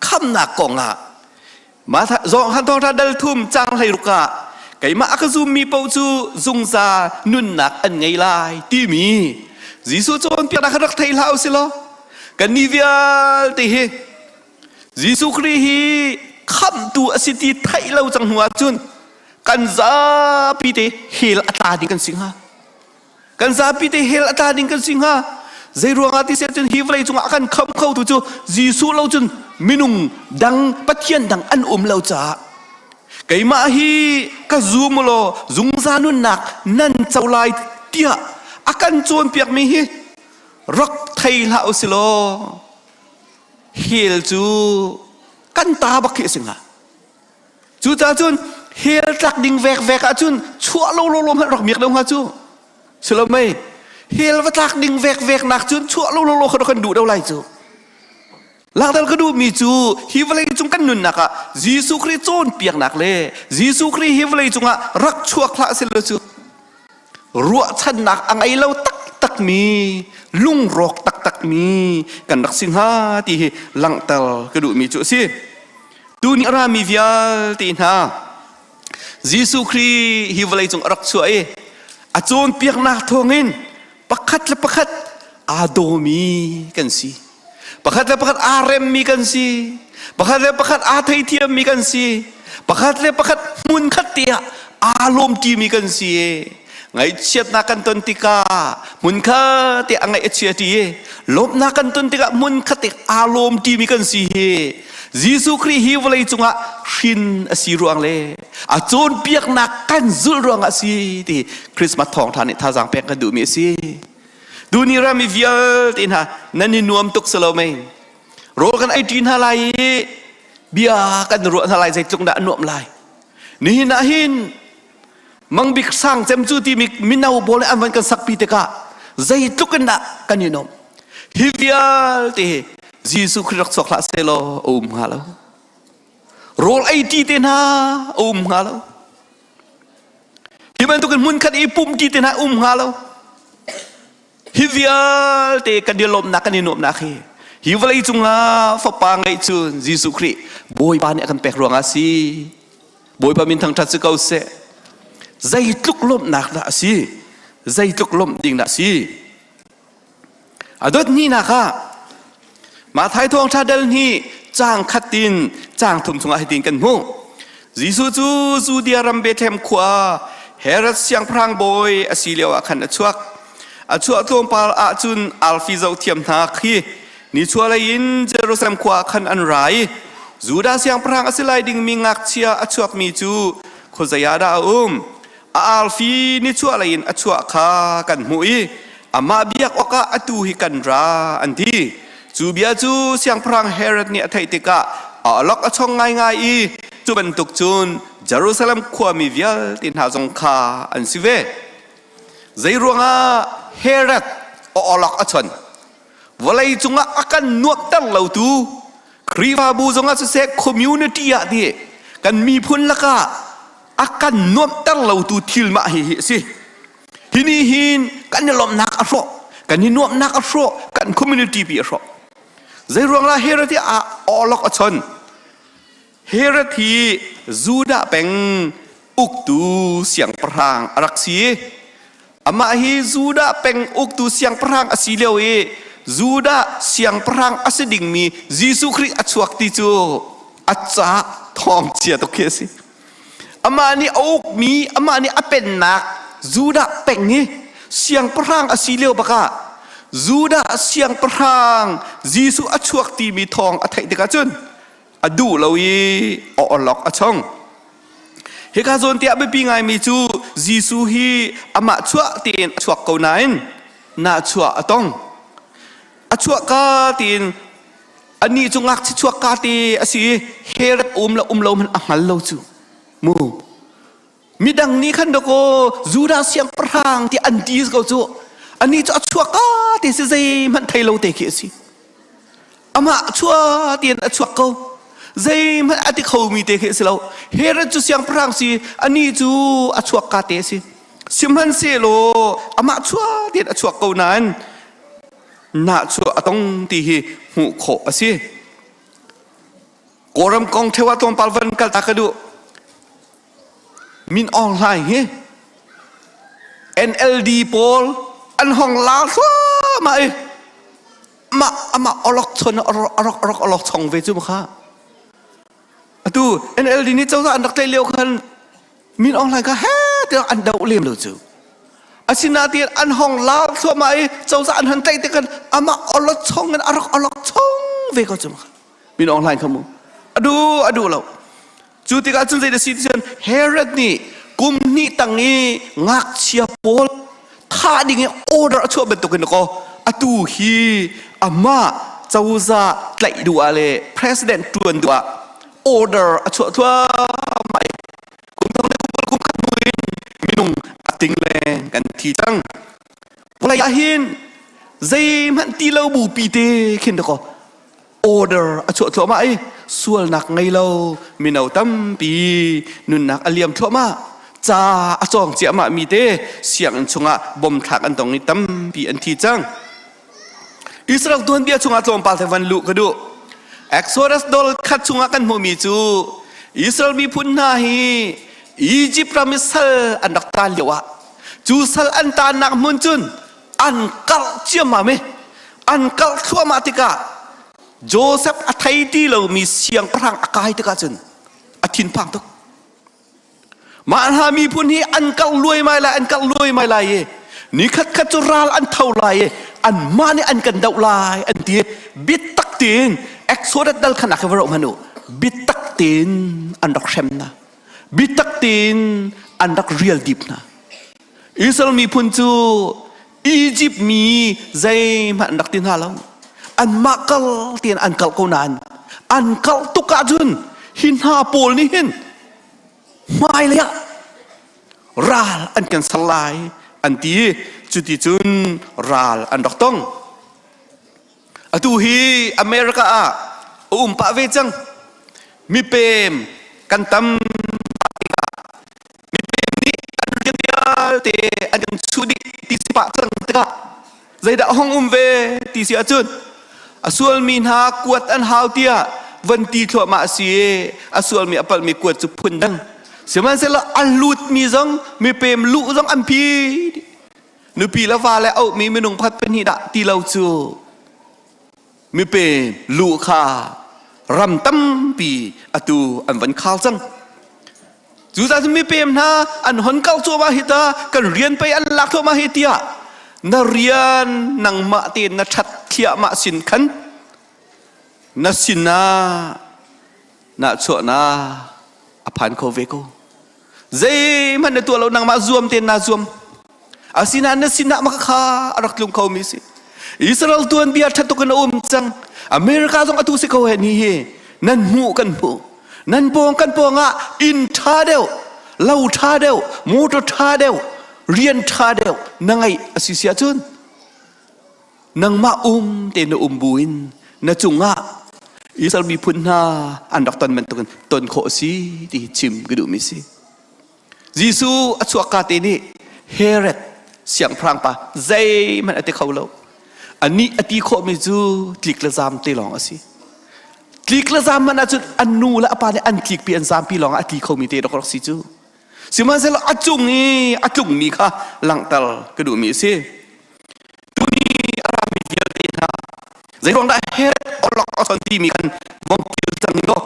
khamnak kongah Johan thawngṭha dal thum cang 16 ah keimah a ka zummi paoh cu zungzal nunnak an ngei lai timi Jesuh cawnpiaknak kha rak thei hlah usih law kannih vialte hi Jesuh Khrih hi khamhtu a si ti theih lo cang hnu ahcun kan zapi te hell a tla ding kan si hnga. Kan zapi te hell a tla ding kan si hnga. Zei ruangah ti si ahcun hi vawlei cungah a kan khamh khotu cu Jesuh lo cun minung dang Pathian dang an um lo caah keimah hi ka zum law zungzal nunnak nan co lai tiah a kan cawnpiakmi hi rak thei hlah usih law hell cu kan ta bak khi a si hnga. Cucaah cun hell tlak ding vekvek ahcun chuah lo lo lo hmanh rak miak lo hnga cu. Si lo mei? Hell va tlak ding vekvek nak cun chuah lo lo lo kha kan duh do lai cu. Langhter ka duhmi cu hi vawlei cung kan nunnak ah Jesuh Khrih cawnpiaknak le Jesuh Khrih hi vawlei cungah rak chuak hlah selaw cu ruahchannak a ngei lo taktakmi lungrawk taktakmi kan rak si hnga ti hi langhter ka duhmi cu a si. Tuni a rami vialte hna Jesuh Khrih hi vawlei cung a rak chuah i a cawnpiaknak thawngin pakhat le pakhat aa dawmi kan si. Pakhat le pakhat aa remmi kan si. Pakhat le pakhat aa theithiammi kan si. Pakhat le pakhat hmunkhat te ah aa lawmṭimi kan si. Ngaihchiatnak kan ton tikah hmunkhat te a ngaih a chia ṭi i lawmhnak kan ton tikah hmunkhat te aa lawmṭimi kan si hi Jesuh Khrih hi vawlei cungah hrin a si ruang le a cawnpiaknak kan zulh ruangah a si ti Christmas thawngṭha nih thazaang pek kan duhmi a si. Tuni ram i vialte hna nan i nuam tuk si lo mei? Rawl kan ei ṭi hna lai i bia kan ruah hna lai zeitluk dah a nuam lai. Nihin ah hin Mangbik sang cem cu timi mino pawl nih an van kan sakpi tikah zeitluk in dah kan i nuamh. Hi vialte hi Jesuh Khrih rak chuak hlah sehlaw a um hnga lo. Rawl ei ṭi te hna a um hnga lo. Hi bantukin hmunkhat i pumh ṭi te hna a um hnga lo. Hi vialte kan i lawmhnak kan i nuamhnak hi hi vawlei cungah fapa ngeih cu Jesuh Khrih Bawipa nih a kan pek ruangah a si. Bawipa min thangṭhat si ko seh. Zeitluk lawmhnak dah a si? Zeitluk lawmh ding dah a si? A dot hnihnak ah Matthai thawngṭha dal hnih caang khat in caang thum chungah hitin kan hmuh. Jesuh cu Judea ram Bethlehem khua Herod siangpahrang bawi a si lioah khan a chuak. A chuah tlawmpal ahcun arfi zohthiam hna khi nichuahlei in Jerusalem khua ah khan an ra i Judah siangpahrang a si lai dingmi ngakchia a chuakmi cu khuazei ah dah a um? A arfi nichuahlei in a chuah kha kan hmuh i amah biak awkah atu hi kan ra an ti. Cu bia cu siangpahrang Herod nih a theih tikah a awlok a chong ngaingai i cu bantuk cun Jerusalem khuami vialte hna zong kha an si ve. Zeiruangah Herod a awlok a chon? Vawlei cungah a kan nuamhter lotu Khrihfabu zongah siseh community ah ti kan miphun lakah a kan nuamhter lotu thil mah hi hi a si. Hi nih hin kan i lawmhnak a hrawh, kan i nuamhnak a hrawh, kan community pi a hrawh. Zeiruang lah Herod hi a awlok a chon. Herod hi Judah peng uktu siangpahrang a rak si. Amah hi Judah peng uktu siangpahrang a si lio i Judah siangpahrang a si dingmi Jesuh Khrih a chuak ti cu a ca thawngchia tuk khi a si. Amah nih a ukmi, amah nih a pennak Judah peng hi siangpahrang a si lio bakah Judah siangpahrang Jesuh a chuak timi thawng a theih tikah cun a duh lo i a awlok a chong. Hika zawn tiah biapi ngaimi cu Jesuh hi amah chuah tein a chuak ko nain nahchuah a tong. A chuah ka tiin anih cu ngakchia chuak ka te a si i Herod um le um lo hmanh a hngal lo cu. Mu. Midang nih khan dakaw Judah siangpahrang ti an ti ko cu. Anih cu a chuak ka te si zeihmanh thei lo te khi a si. Amah chuah tiin a chuak ko. Zeihmanh a ti khomi te khi a si lo. Herod cu siangpahrang si, anih cu a chuak ka te a si. Sihmanhsehlaw amah chuah tiin a chuak ko nain nahchuah a tong ti hi hmuh khawh a si. Kawlram kong ṭheo ah tlawmpal van kal ta ka duh. Min Aung Hlaing hi NLD pawl an hong la thluahmah i mah amah olok chon arok arok olok chong ve cu kha atu NLD nih cozah an rak tlaih lio khan Min Aung Hlaing kha he tiang an doh lem lo cu asinain an hong la thluahmah i cozah an han tlaih tik khan amah olok chong in arak olok chong ve ko cu Min Aung Hlaing kha mu adu adu lo Cu tikah cun zei a si ti cun Herod nih kum hnih tang i ngakchia pawl thah ding i order a chuah bantukin kaw atu hi amah cozah tlaih duh ah le president ṭuan duh ah order a chuah thluahmah i kum thong le kum kul kum khat hnu in minung a ting leng kan thi cang. Vawlei ah hin zeihmanh ti lo bupi te khin dakaw order a chuah thluahmah i sualnak ngei lo mino tampi nunnak a liam thluahmah ca a cawng ciahmah mi te sianginn chungah bom thlak an tong i tampi an thi cang Israel tuanbia chungah tlawmpal te van luh ka duh. Exodus dol khat chungah kan hmuhmi cu Israel miphun hna hi Egypt ram i sal an rak taan lio ah cu sal an taannak hmun cun an karh ciammam i an karh thluahmah tikah Joseph a thei ti lomi siangpahrang a kai tikah cun a thinphang tuk. Mah hna miphun hi an karh luaimai lai, an karh luaimai lai i nikhat khat cu ral an tho lai i anmah nih an kan doh lai an ti. Biatak tein Exodus dal khan ah khin va roh hmanh u. Biatak tein an rak hrem hna. Biatak tein an rak rial dip hna. Israel miphun cu Egypt mi zeihmanh an rak ti hna lo. Anmah kal tein an kal ko nain an kal tuk ahcun hi hna pawl nih hin hmailei ah ral an kan ser lai an ti i cuti cun ral an rak tong. Atu hi America ah a um pah ve cang. Mipem kan tam mipem nih an rian vialte an kan chuh dih ti si pah cang tikah zeidah a hong um ve ti si ahcun a sualmi hna kuat an hau tiah van ti thluahmah a si i a sualmi a palhmi kuat cu phun dang sihmanhsehlaw a lutmi zong mipem luh zong an phi nupi le va le auhmi minung pakhat pahnih dah ti lo cu mipe luh kha ram tampi atu an van khal cang cu cah cun mipem hna an hon kal cuahmah hi ta kan rian pei an lak thluahmah hi tiah na rian nangmah tein na ṭhat thliahmah sin khan na sinah nahchuahnak a phan kho ve ko zeihmanh na tuah lo nangmah zuam tein naa zuam asinain na sinah mah kha a rak tlung khomi si Israel tuanbia ṭha tuk in a um cang America zong atu si ko he ni hi nan hmuh kan hmuh nan pawng kan pawng ah inn ṭha deuh lo ṭha deuh motor ṭha deuh rian ṭha deuh na ngeih a si si ahcun nangmah um te na um buin na cungah Israel miphun hna an rak ton bantukin ton khawh a si ti hi chim ka duhmi si. Jesuh a chuakka te nih Herod siangpahrang pa zeihmanh a ti kho lo. Anih a ti khawhmi cu tlik le zaam te lawng a si. Tlik le zaam hmanh ahcun an nu le a pa nih an tlikpi an zaampi lawng ah a tli khomi te rak si cu. Sihmanhsehlaw a cung i a tlungmi kha langhter ka duhmi a si. Tuni a rami vialte hna zeiruang dah Herod awlok a son timi kan vong kil cang law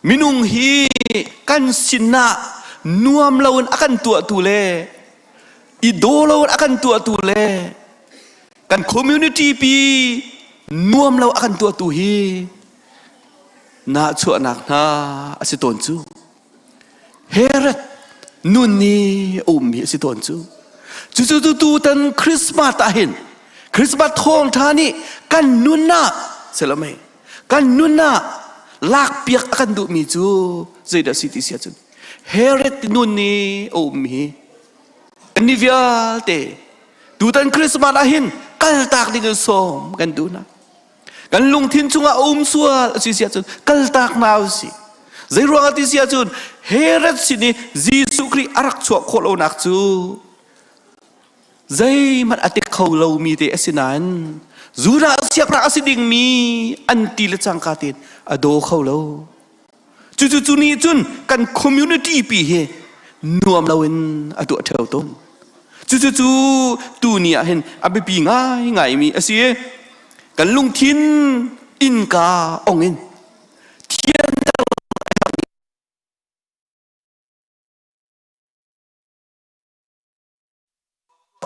minung hi kan sinah nuam loin a kan tuahtu le i daw loin a kan tuahtu le kan community pi nuam lo a kan tuahtu hi nahchuahnak hna a si tawn cu. Herod nun nih a ummi a si tawn cu. Cucu tu tutan Christmas ah hin Christmas thawngṭha nih kan nun ah selomei kan nun ah lakpiak a kan duhmi cu zeidah si ti si ahcun Herod nun nih a ummi hi kannih vialte tutan Christmas ah hin kaltak ding in sawm kan duh hna. Kan lungthin chungah a um sual a si si ahcun kaltak hna u sih. Zeiruang ah ti si ahcun Herod sin i Jesuh Khrih a rak chuah khawh lonak cu zeihmanh a ti kho lomi te a si nain Judah siangpahrang a si dingmi an ti le cangka tein a daw kho lo. Cucu cu nih cun kan community pi hi nuam loin a tuah ṭheo tawn. Cucu cu tu ni ah hin a biapi ngaingaimi a si i kan lungthin innka ong in thianter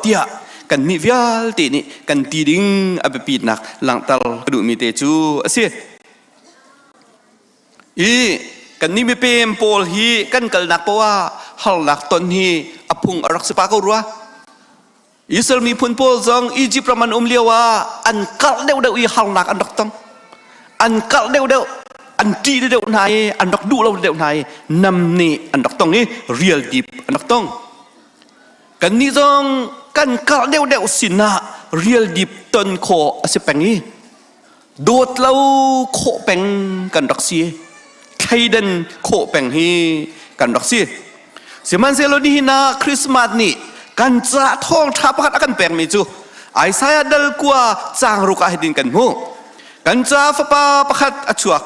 tiah kannih vialte nih kan ti ding a biapitnak langhter ka duhmi te cu a si. I kannih mipem pawl hi kan kalnak paoh ah harnak ton hi a phung a rak si pah ko rua. Israel miphun pawl zong Egypt ram an um lio ah an karh deuhdeuh i harnak an rak tong. An karh deuhdeuh, an ṭih deuh hna i an rak duh lo deuh hna i nam nih an rak tong i rial dip an rak tong. Kannih zong kan karh deuhdeuh sinah rial dip ton khawh a si peng i dawt lo khawh peng kan rak si. Thleidan khawh peng hi kan rak si. Sihmanhsehlaw nihin ah Christmas nih kan ca thawngṭha pakhat a kan pekmi cu Isaiah dal kua caang ruk ah hitin kan hmuh. Kan ca fapa pakhat a chuak.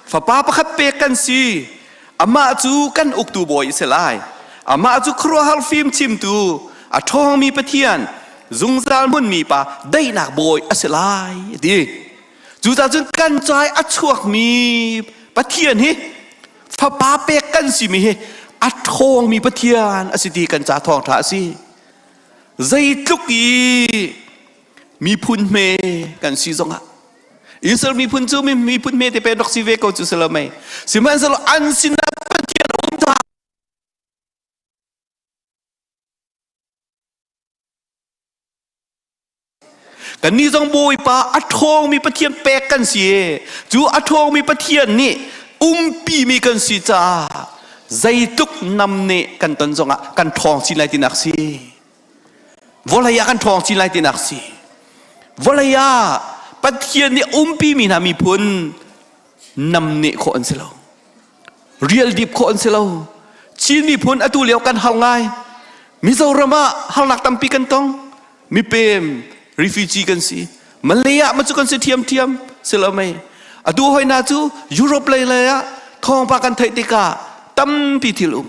Fapa pakhat pek kan si. Amah cu kan uktu bawi a si lai. Amah cu khuaruahhar fim chimtu, a ṭhawngmi Pathian, zungzal hmunmi pa, daihnak bawi a si lai, a ti. Cucaah cun kan ca i a chuakmi Pathian hi fapa pek kan simi hi a ṭhawngmi Pathian a si ti kan ca thawngṭha a si. Zeitluk i miphun hme kan si zongah Israel miphun cu miphun hme te pen rak si ve ko cu si lo mei. Sihmanhsehlaw an sinah Pathian a um ta. Kannih zong Bawipa a ṭhawngmi Pathian pek kan si i cu a ṭhawngmi Pathian nih umpimi kan si caah zeitluk nam nih kan ton zongah kan ṭhawng chin lai tinak si. Vawlei ah kan ṭhawng chin lai tinak si. Vawlei ah Pathian nih umpimi hna miphun nam nih khawh an si lo. Rial dip khawh an si lo. Chin miphun atu lio kan har ngai. Mizoram ah harnak tampi kan tong. Mipem refugee kan si. Malay ah ma cu kan si thiamthiam si lo mei. Atu hoi na cu Europe lei lei ah thawngpa kan theih tikah tampi thil um.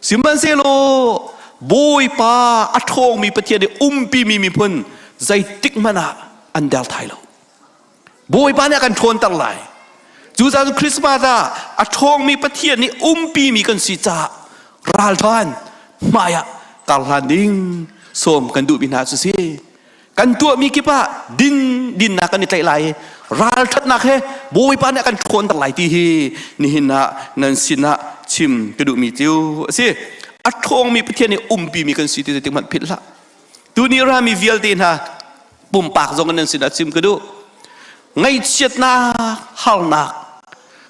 Sihmanhsehlaw Bawipa a ṭhawngmi Pathian i umpimi miphun zeitik hmanh ah an der thai lo. Bawipa nih a kan ṭhawnter lai. Cucaah Christmas ah a ṭhawngmi Pathian nih umpimi kan si caah ralṭhan hmai ah karhlan ding sawm kan duhmi hna cu si. Kan tuahmi kip ah din dinnak kan i tlaih lai i ralṭhatnak he Bawipa nih a kan ṭhawnter lai ti hi nihin ah nan sinah chim ka duhmi cu a si. A ṭhawngmi Pathian nih umpimi kan si ti zeitik hmanh philh hlah. Tuni rami vialte hna pumpak zong nan sinah chim ka duh. Ngaihchiatnak, harnak,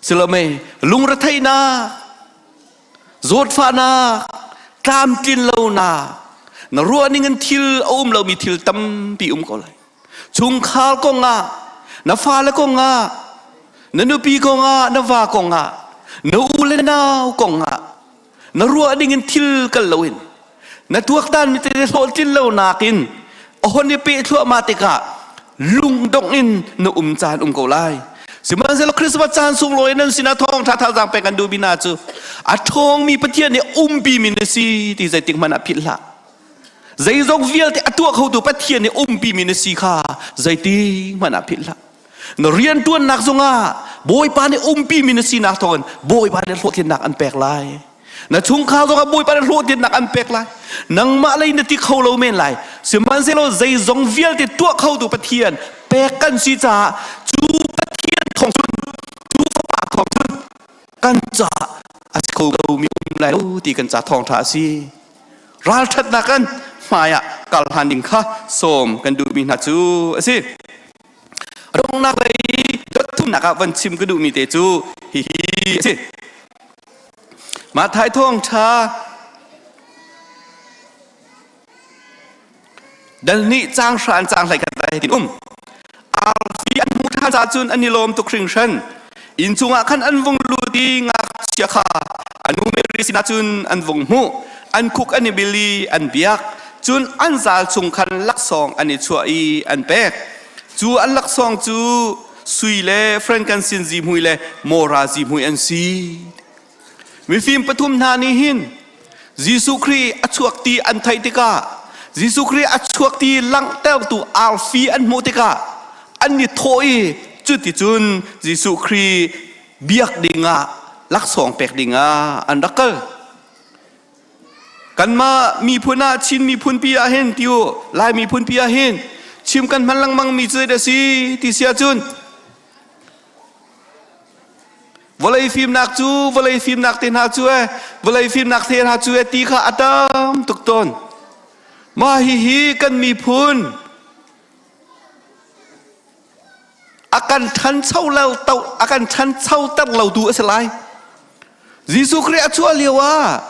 silome lungretheihnak, zawtfahnak, tlamtlin lonak, na ruah ning in thil a um lomi thil tampi um ko lai. Chungkhar kongah, na fale kongah, na nupi kongah, na va kongah, na u le nau kongah, na ruah ding in thil kal loin na tuaktan mi tete hlawhtlin lo nakin a hon i peh thluahmah tikah lungdongh in na um caan um ko lai sihmanhsehlaw Christmas caan sunglawi nan sinah thawngṭha thazaang pek an duhmi hna cu a ṭhawngmi Pathian nih umpi mi na si ti zeitik hmanh ah philh hlah zeizong vialte a tuah khotu Pathian nih umpi mi na si kha zeitik hmanh ah philh hlah Na rianṭuannak zongah Bawipa nih umpi mi na sinak thawngin Bawipa nih hlawhtlinnak an pek lai. Na chungkhar zongah Bawipa nih hlawhtlinnak an pek lai. Nangmah lei na ti kho lo men lai. Sihmanhsehlaw zeizong vialte tuah khotu Pathian pek kan si caah cu Pathian thawng cun cu Fapa thawng cun kan caah a si kho lomi um lai lo ti kan ca thawngṭha a si. Ralṭhatnak kan hmai ah kal hlan ding kha sawm kan duhmi hna cu a si. Donghnak lei dotthumnak ah van chim ka duhmi te cu hihi a si. Matthai thawngṭha dal nih caang hra an caang hlei khat lai tin um. Arfi an hmuh ṭhan caah cun an i lawm tuk hringhran. Inn chungah khan an vung lut i ngakchia kha a nu Mary sinah cun an vung hmuh. An khuk an i bil i an biak. Cun an zal chung khan laksawng an i chuah i an pek. Cu an laksawng cu sui le frankincense zihmui le mora zihmui an si. Mifim pathum hna nih hin Jesuh Khrih a chuak ti an theih tikah Jesuh Khrih a chuak ti langhtertu arfi an hmuh tikah an i thawh i cuticun Jesuh Khrih biak dingah laksawng pek dingah an rak kal. Kanmah miphun ah Chin miphun pi ah hin ti u Lai miphun pi ah hin chim kan hman lengmang mi cu zeidah si ti si ahcun vawlei fimnak cu vawlei fimnak te hna cu e vawlei fimnak te hna cu e ti kha a tam tuk tawn mah hihi kan miphun a kan ṭhancho lo to a kan ṭhanchoter lo tu a si lai Jesuh Khrih a chuah lio ah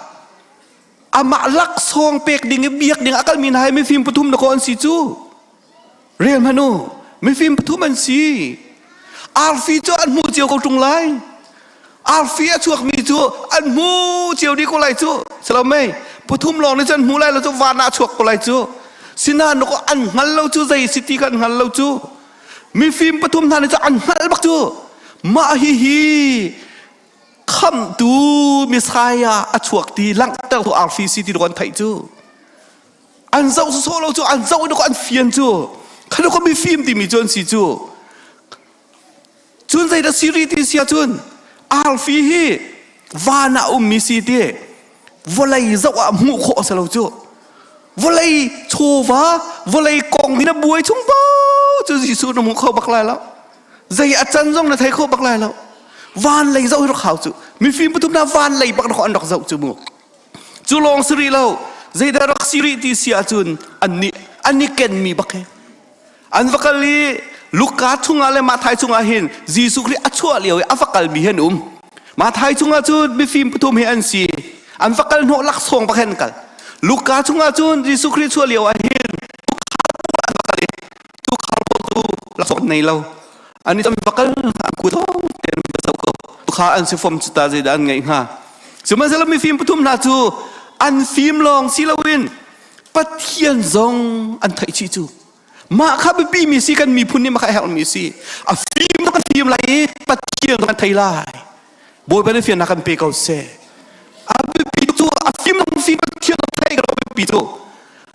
amah laksawng pek ding i biak ding a kalmi hna hi mifim pathum na kaw an si cu rel hmanh u mifim pathum an si arfi cu an hmuh cio ko ṭung lai arfi a chuakmi cu an hmu cio dih ko lai cu salomei pathum lawng nih cun hmu lai lo cu van ah chuak ko lai cu sinain an hngal lo cu zei si ti kha an hngal lo cu mifim pathum hna nih cun an hngalh bak cu. Mah hihi khamhtu Messiah a chuak ti langhter tu arfi si ti an theih cu. An zoh sawsawh lo cu an zoh in an fian cu. Kha ko mifim timi cu an si cu. Cun zeidah si rih ti si ahcun arfi hi van ah ummi si ti vawlei zoh ah hmuh khawh a si lo cu. Vawlei chawva, vawlei kong hi na buai chung paoh cu Jesuh na hmu kho bak lai lo. Zei a can zong na thei kho bak lai lo. Van lei zoh hi rak hau cu. Mifim pathum hna van lei bak an rak zoh cu mu. Cu lawng si rih lo. Zeidah rak si rih ti si ahcun an nih an i kenmi bak hi. An va kal i Luka chungah le Matthai chungah hin Jesuh Khrih a chuah lio i a va kalmi hi an um. Matthai chungah cun mifim pathum hi an si. An va kal hnawh laksawng bak hin an kal. Luka chungah cun Jesuh Khrih chuah lio ah hin tuukhal pawl an va kal i tuukhal pawl cu laksawng an nei lo. An i va kal an kut te an va zoh ko. Tuukhal an si fom cu ta zeidah an ngeih hnga. Sihmanhsehlaw mifim pathum hna cu an fim lawng si loin Pathian zong an theih chih cu. Mah kha biapi mi si kan miphun nih mah kha a herhmi si. A fim kan fim lai i Pathian kan thei lai. Bawipa nih fiannak kan pe ko seh. A biapi cu a fim zong fim Pathian thei ko biapi cu.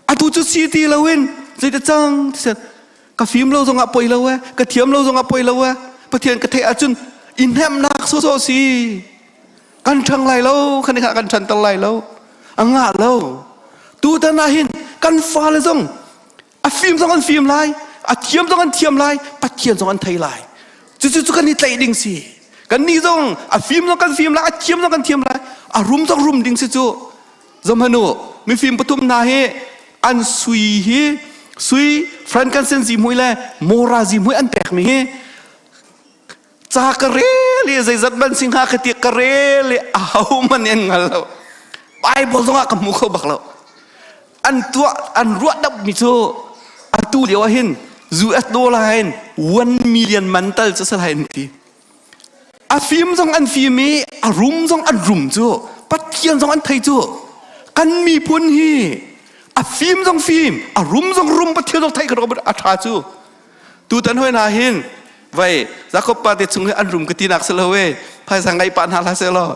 Atu cu si ti loin zeiti cang ti ka fim lo zongah poi lo e ka thiam lo zongah poi lo e Pathian ka theih ahcun i hnemhnak sawsawh si. Kan ṭhang lai lo, kan kan ṭhanter lai lo. A ngah lo. Tutan ah hin kan fale zong a fim zong an fim lai, a thiam zong an thiam lai, Pathian zong an thei lai. Cucu cu kan i tlaih ding si. Kan nih zong a fim zong kan fim lai, a thiam zong kan thiam lai, a rum zong rum ding si cu. Zohmanh u, mifim pathum hna hi an sui hi sui frankincense zihmui le mora zihmui an pekmi hi ca ka rel i zeizat man si hnga ka ti ka rel i aho man in hngal lo Bible zongah ka hmu kho bak lo an tuah an ruah dap mi cu atu lio ah hin US dollar hin 1 million man tal cu salai an ti a fim zong an fim i a rum zong an rum cu Pathian zong an thei cu kan miphun hi a fim zong fim a rum zong rum Pathian zong thei ka a tha cu Tutan hoi hna hin vai Jakob pa te chung hi an rum ka tinak si lo e phaisa ngai pa hna hlah seh law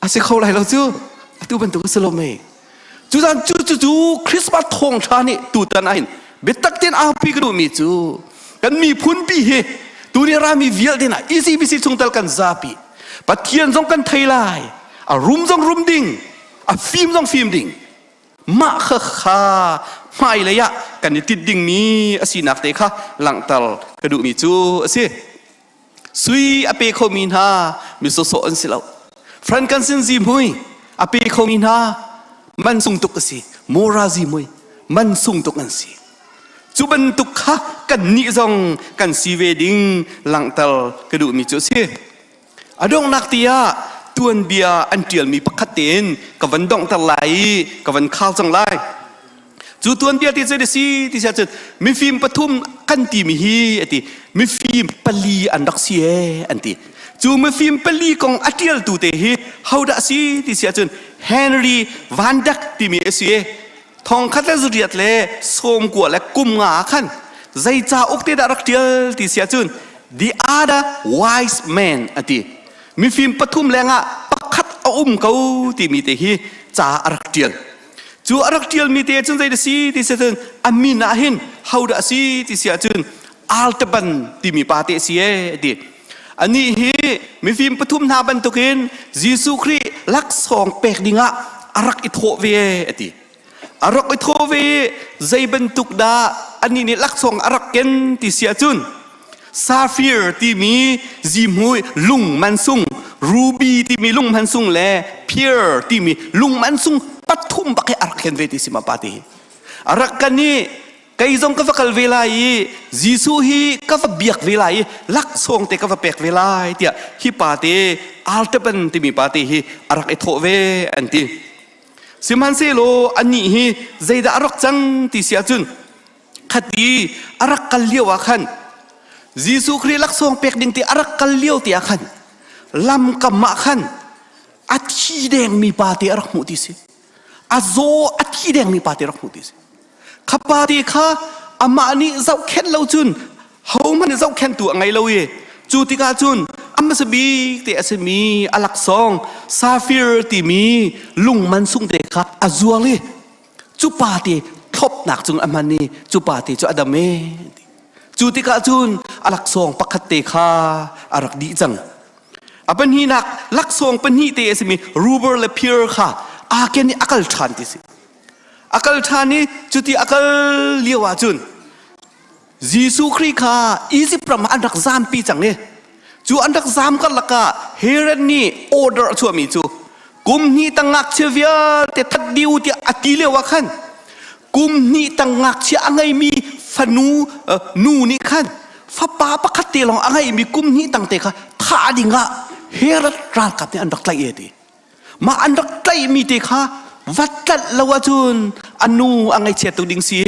a si kho lai lo cu atu bantuk a si lo mei cu zan cu cu cu Christmas thawng tha nih tutan ah hin biatak tein aupi ka duhmi cu kan miphun pi hi tuni rami vialte hna ECBC chungtel kan zapi Pathian zong kan thei lai a rum zong rum ding a fim zong fim ding Mah kha kha hmailei ah kan i tit dingmi a sinak te kha langhter ka duhmi cu a si. Sui a pe khomi hna mi sawsawh an si lo. Frankincense zihmui a pe khomi hna man sung tuk a si. Mora zihmui man sung tuk an si. Cu bantuk kha kannih zong kan si ve ding langhter ka duhmi cu a si. A donghnak ti ah tuanbia an ṭialmi pakhat tein ka van donghter lai i ka van khar cang lai. Cu tuanbia ti cu si ti si ahcun mifim pathum kan timi hi a ti mifim pali an rak si ee an ti. Cu mifim pali kong a ṭialtu te hi hodah si ti si ahcun Henry Van Dyke timi a si i thong khat le zuriat le sawm kua le kum nga khan zei cauk te dah rak ṭial ti si ahcun the other wise man a ti mifim pathum lengah pakhat a um ko timi te hi ca a rak ṭial cu a rak ṭialmi te cun zei si ti si cun a min ah hin hodah si ti si ahcun Altaban timi pa te si e ti anih hi mifim pathum hna bantukin Jesuh Khrih laksawng pek dingah a rak i thawh ve a ti a rak i thawh ve zei bantuk dah anih nih laksawng a rak ken ti si ahcun sapphire timi zihmui lung mansung ruby timi lung mansung le pear timi lung mansung pathum bak hi a rak ken ve ti si ma pa ti hi a rak kan i Kei zong ka va kal ve lai i Jesuh hi ka va biak ve lai i laksawng te ka va pek ve lai tiah hi pa te Altaban timi pa te hi a rak i thawh ve an ti. Sihmanhsehlaw anih hi zeidah a rak cang ti si ahcun khati a rak kal lio ah khan Jesuh Khrih laksawng pek ding ti a rak kal lio ti ah khan lamkam ah khan a thi dengmi pa te a rak hmuh ti si. A zaw a thi dengmi pa te rak hmuh ti si. Kha pa te kha amah nih zohkhenh lo cun hohmanh nih zohkhenhtu a ngei lo i cu tikah cun A hmasa bik te a simi a laksawng safir timi lung man sung te kha a zual i cu pa te thlopnak cung a hman i cu pa te cu a dam e. Cu tikah cun a laksawng pakhat te kha a rak dih cang. A pahnihnak laksawng pahnih te a simi ruber le phir kha aa ken i a kal ṭhan ti si. A kal ṭhan i cuti a kal lio ah cun Jesuh Khrih kha Izipt ram ah an rak zampi cang i cu an rak zam karlak ah Herod nih order a chuahmi cu kum hnih tang ngakchia vialte that dih u tiah a ti lio ah khan kum hnih tang ngakchia a ngeimi fanu nu nih khan fapa pakhat te lawng a ngeimi kum hnih tang te kha thah ding ah Herod ralkap nih an rak tlaih e ti. Mah an rak tlaihmi te kha va tlanh lo ahcun a nu a ngaihchiat tuk ding si.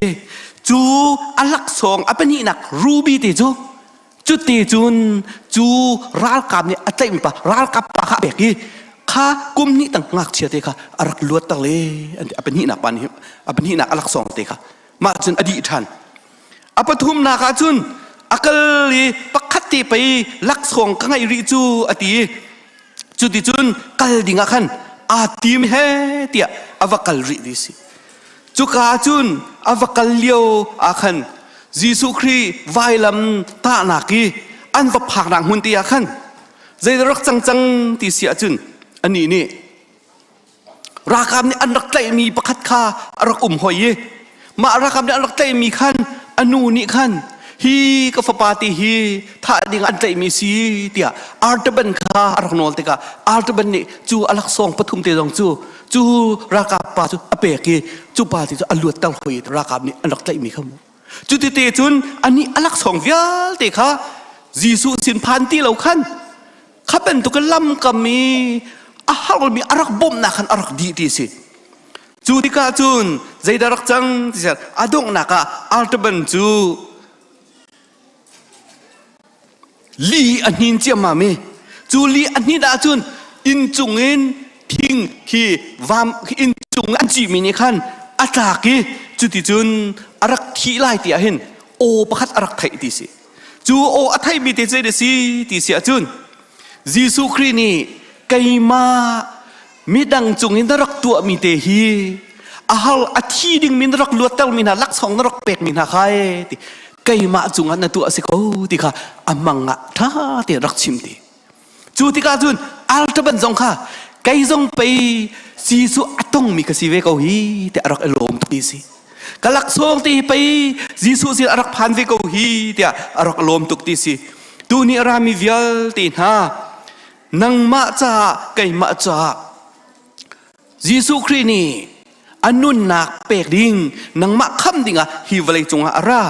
Cu a laksawng a pahnihnak ruby te cu cuti cun cu ralkap nih a tlaihmi pa ralkap pa kha a pek i kha kum hnih tang ngakchia te kha a rak luat tak le an ti. A pahnihnak pa nih a pahnihnak a laksawng te kha mah cun a dih ṭhan. A pathumnak ah cun a kal i pakhat te pei laksawng ka ngeih rih cu a ti i cuticun kal ding ah khan aa tim he tiah a va kal rih ti si. Cuka cun a va kal lio ah khan Jesuh Khrih vailam tahnak i an va phaknak hmun te ah khan zeidah rak cang cang ti si ahcun anih nih Ralkap nih an rak tlaihmi pakhat kha a rak um hoi i mah ralkap nih an rak tlaihmi khan a nu nih khan hi ka fapa ti hi thah ding an tlaihmi si tiah Artaban kha a rak nawl tikah Artaban nih cu a laksawng pathum te zong cu cu ralkap pa cu a pek i cu pa ti cu a luatter hoi i ralkap nih an rak tlaihmi kha mu cuti te cun anih a laksawng vialte kha Jesuh sin phan ti lo khan kha bantuk in lamkam i a harmi a rak bawmhnak khan a rak dih ti si cu tikah cun zeidah rak cang ti a donghnak ah Artaban cu li a hnin ciammam i cu li a hnin ahcun inn cung in thing khi vam inn cung an cihmi nih khan a tlak i cuticun a rak thih lai ti ah hin aw pakhat a rak theih ti si Cu aw a theimi te zei si ti si ahcun Jesuh Khrih nih keimah midang cung in na rak tuahmi te hi a hal a thi dingmi na rak luattermi hna laksawng na rak pekmi hna kha e ti keimah cungah na tuah a si ko ti kha a mang ah ṭha tein rak chim ti. Cu tikah cun altaban zong kha kei zong pei Jesuh a tongmi ka si ve ko hi tiah a rak i lawm tuk ti si. Ka laksawng te hi pei Jesuh sin a rak phan ve ko hi tiah a rak lawm tuk ti si. Tuni a rami vialte hna nangmah caah keimah caah Jesuh Khrih nih a nunnak pek ding nangmah kham dingah hi vawlei cungah a ra.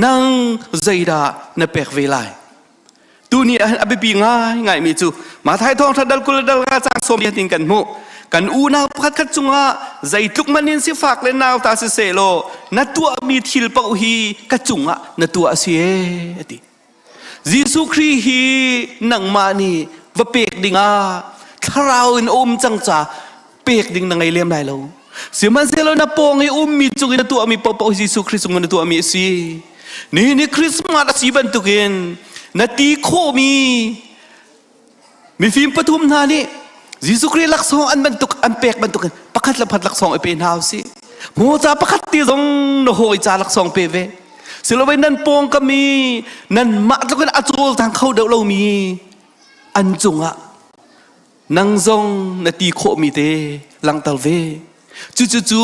Nang zeidah na pek ve lai? Tuni ah hin a biapi ngaingaimi cu Matthai thawngṭha dal 20 dal nga caang sawm in kan hmuh. Kan unau pakhatkhat cungah zeitluk man in sifak le nauta siseh law na tuahmi thil paoh hi ka cungah na tuah a si ee a ti. Jesuh Khrih hi nangmah nih va pek dingah thlarau in a um cang ca pek ding na ngei lem lai lo. Sihmanhsehlaw na pawng i ummi cung i na tuahmi paohpaoh Jesuh Khrih cung na tuahmi a si. Nihin ni Christmas a si bantukin na ti khawhmi mifim pathum hna nih Jesuh Khrih laksawng an bantuk an pek bantukin pakhat le pakhat laksawng i pe hna usih. Hmuca pakhat ti zong na hawi ca laksawng pe ve. Siloin nan pawngkam i nanmah tlukin a cawlcang kho deuh lomi an cungah nang zong na ti khawhmi te langhter ve cucu cu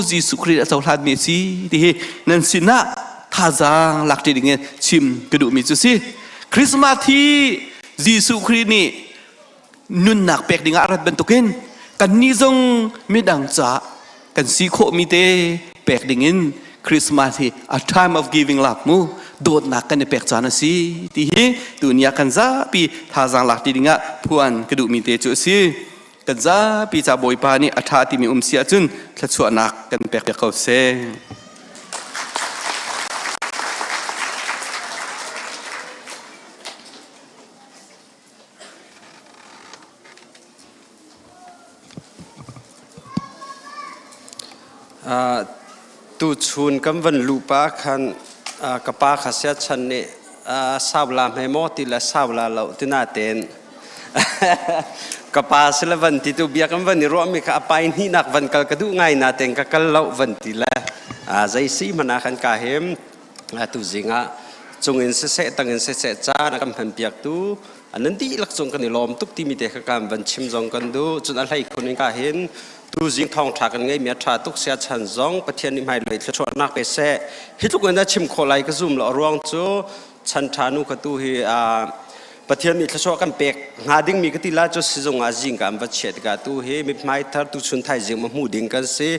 Jesuh Khrih a cohlanmi a si ti hi nan sinah thazaang lak ṭi dingin chim ka duhmi cu si Christmas hi Jesuh Khrih nih nunnak pek dingah a rat bantukin kannih zong midang caah kan si khawhmi te pek dingin Christmas hi a time of giving love mu dawtnak kan i pek caan a si ti hi tuni ah kan zapi thazaang lak ti dingah phuan ka duhmi te cu a si kan zapi ca Bawipa nih a ṭha timi um si ahcun thluachuahnak kan pek piak ko seh. Tuchun kan van luh pa khan ka pa kha siachan nih Sau la hme maw ti le sau la lo ti na ten ka pa si le van ti tu bia kan van i ruah mi kha a pai hnih nak van kal ka duh ngai na ten ka kal lo van ti le zei si hmana kan ka him tu zing ah cung in siseh tang in siseh caan a kan hman piak tu nan dihlak cung kan i lawm tuk timi te kha kan van chim zong kan duh. Cun a hlei khun in ka hin tu zing thawng ṭha kan ngeimi a ṭha tuk sia chan zong Pathian nih hmailei thluachuahnak pe seh. Hi tluk in a chim khawh lai ka zum lo. A ruang cu chan ṭha nu kha tu hi Pathian nih thluachuah kan pek hnga dingmi ka ti la cu sizung ah zing ka an va chiah tikah tu hi mithmai thar tu chun thaizing ma hmu ding kan si.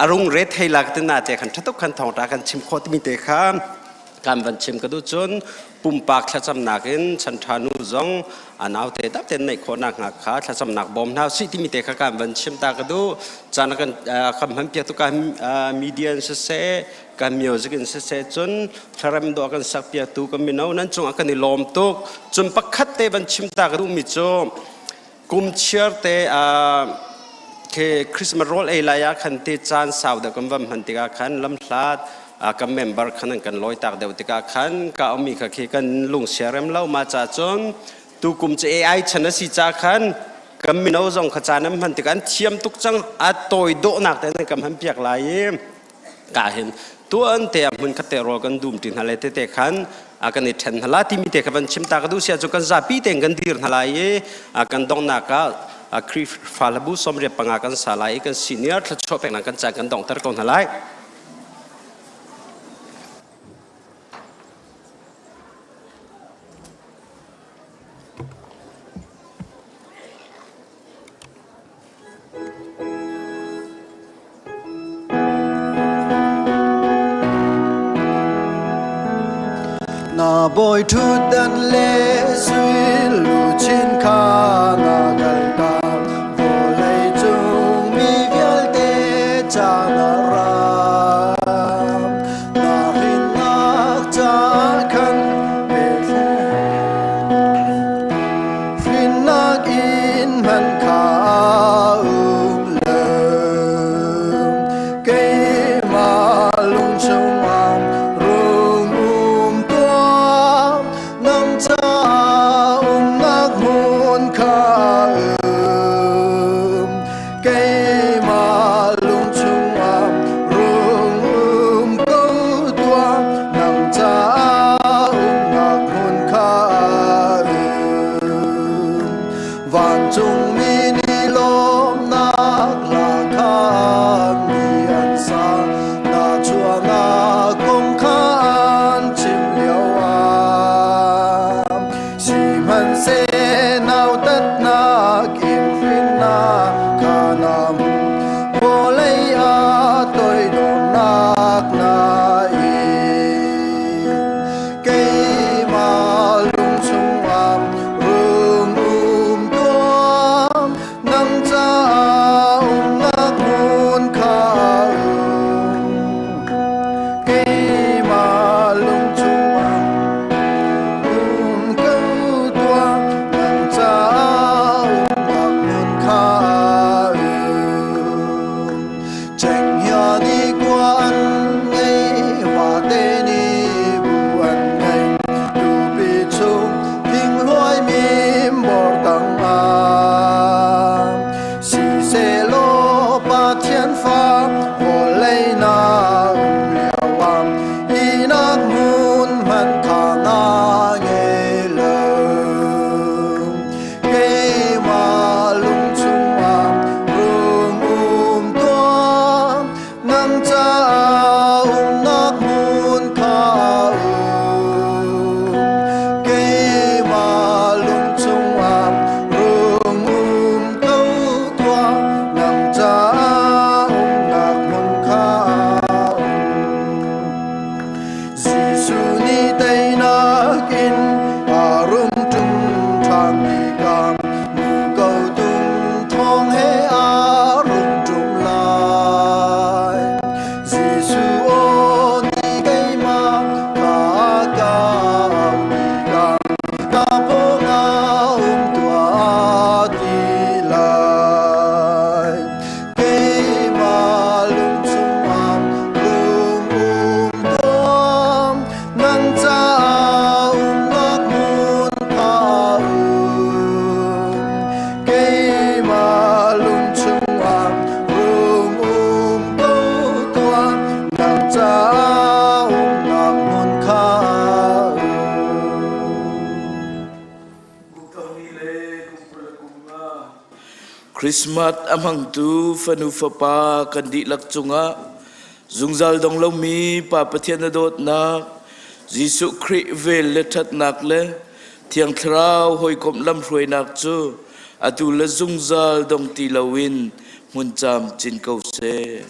A rung re thei la ka ti na te khan ṭha tuk khan thawng ṭha kan chim khawh timi te kha kan van chim ka duh. Cun pumpak thlacamnak in chan ṭha nu zong a naute dap ten neih khawhnak hnga kha thlacamnak bawm hna sih timi te kha kan van chim ta ka duh. Caan kan kan hman piak tu ka media in siseh, kan music in siseh, cun thlarem dawh kan sak piak tu kan mino nan cungah kan i lawm tuk. Cun pakhat te van chim ta ka duh mi cu kum chiar te ke Christmas rawl ei lai ah khan te caan sau deuh kan van hman tikah khan lamhlat kan member khan an kan lawi tak deuh tikah khan ka ummi kha khi kan lung siarem lo. Ma ca cun tu kum cu AI chan a si ca khan kan mino zong kha caan an hman tikah an thiam tuk cang. A tawi dawhnak te nan kan hman piak lai i ka hin tuan te a hmun khat te rawl kan dum ti hna le te te khan a kan i then hna la timi te kha van chim ta ka duh sia cu kan zapi tein kan dir hna lai i kan donghnak ah Khrihfa hlabu 95 kan sa lai i kan senior thluachuah peknak kan caan kan donghter ko hna lai. Na bawi ṭhutdan le sui luchin kha na kaltak, vawlei cung mi vialte ca na ra. Na hrinnak ca khan Hrinnak in hman kha um lo. Keimah lung chungah rung um tuah, nang caah umnak hmun kha um. Keimah lung chungah rung um ko tuah, nang caah umnak hmun kha um. Vancungmi nih lawmnak hla kha mi an sa, na chuahnak kong kha an chim lio ah. Sihmanhseh nautatnak in hrinnak kha nam, vawlei ah toidornak na in. Keimah lung chungah rung um tuah, nang caah umnak hmun kha um. Keimah lung chungah um ko tuah, nang caah umnak hmun kha um. Cenghngia nih khua an ngei, vate nih bu an ngei, tupi chung thing-hluai mim bor tangah. Siselaw Pathian fa vawlei na um lioah ihnak hmun hmanh kha na ngei lo. Keimah lung chungah rung um tuah, nang caah umnak hmun kha um. Keimah lung chungah rung um ko tuah, nang caah umnak hmun kha um. Jesuh nih teinak in a rung ṭum ṭhan tikah muko tum thawng he a rung ṭum lai. Jesuh. Christmas a hmangtu fanu fapa kan dihlak cungah zungzal dong lomi Pa Pathian na dawtnak, Jesuh Khrih vel le ṭhatnak le Thiang Thlarau hawikomh lamhruainak cu atu le zungzal dong ti loin hmun camcin ko seh.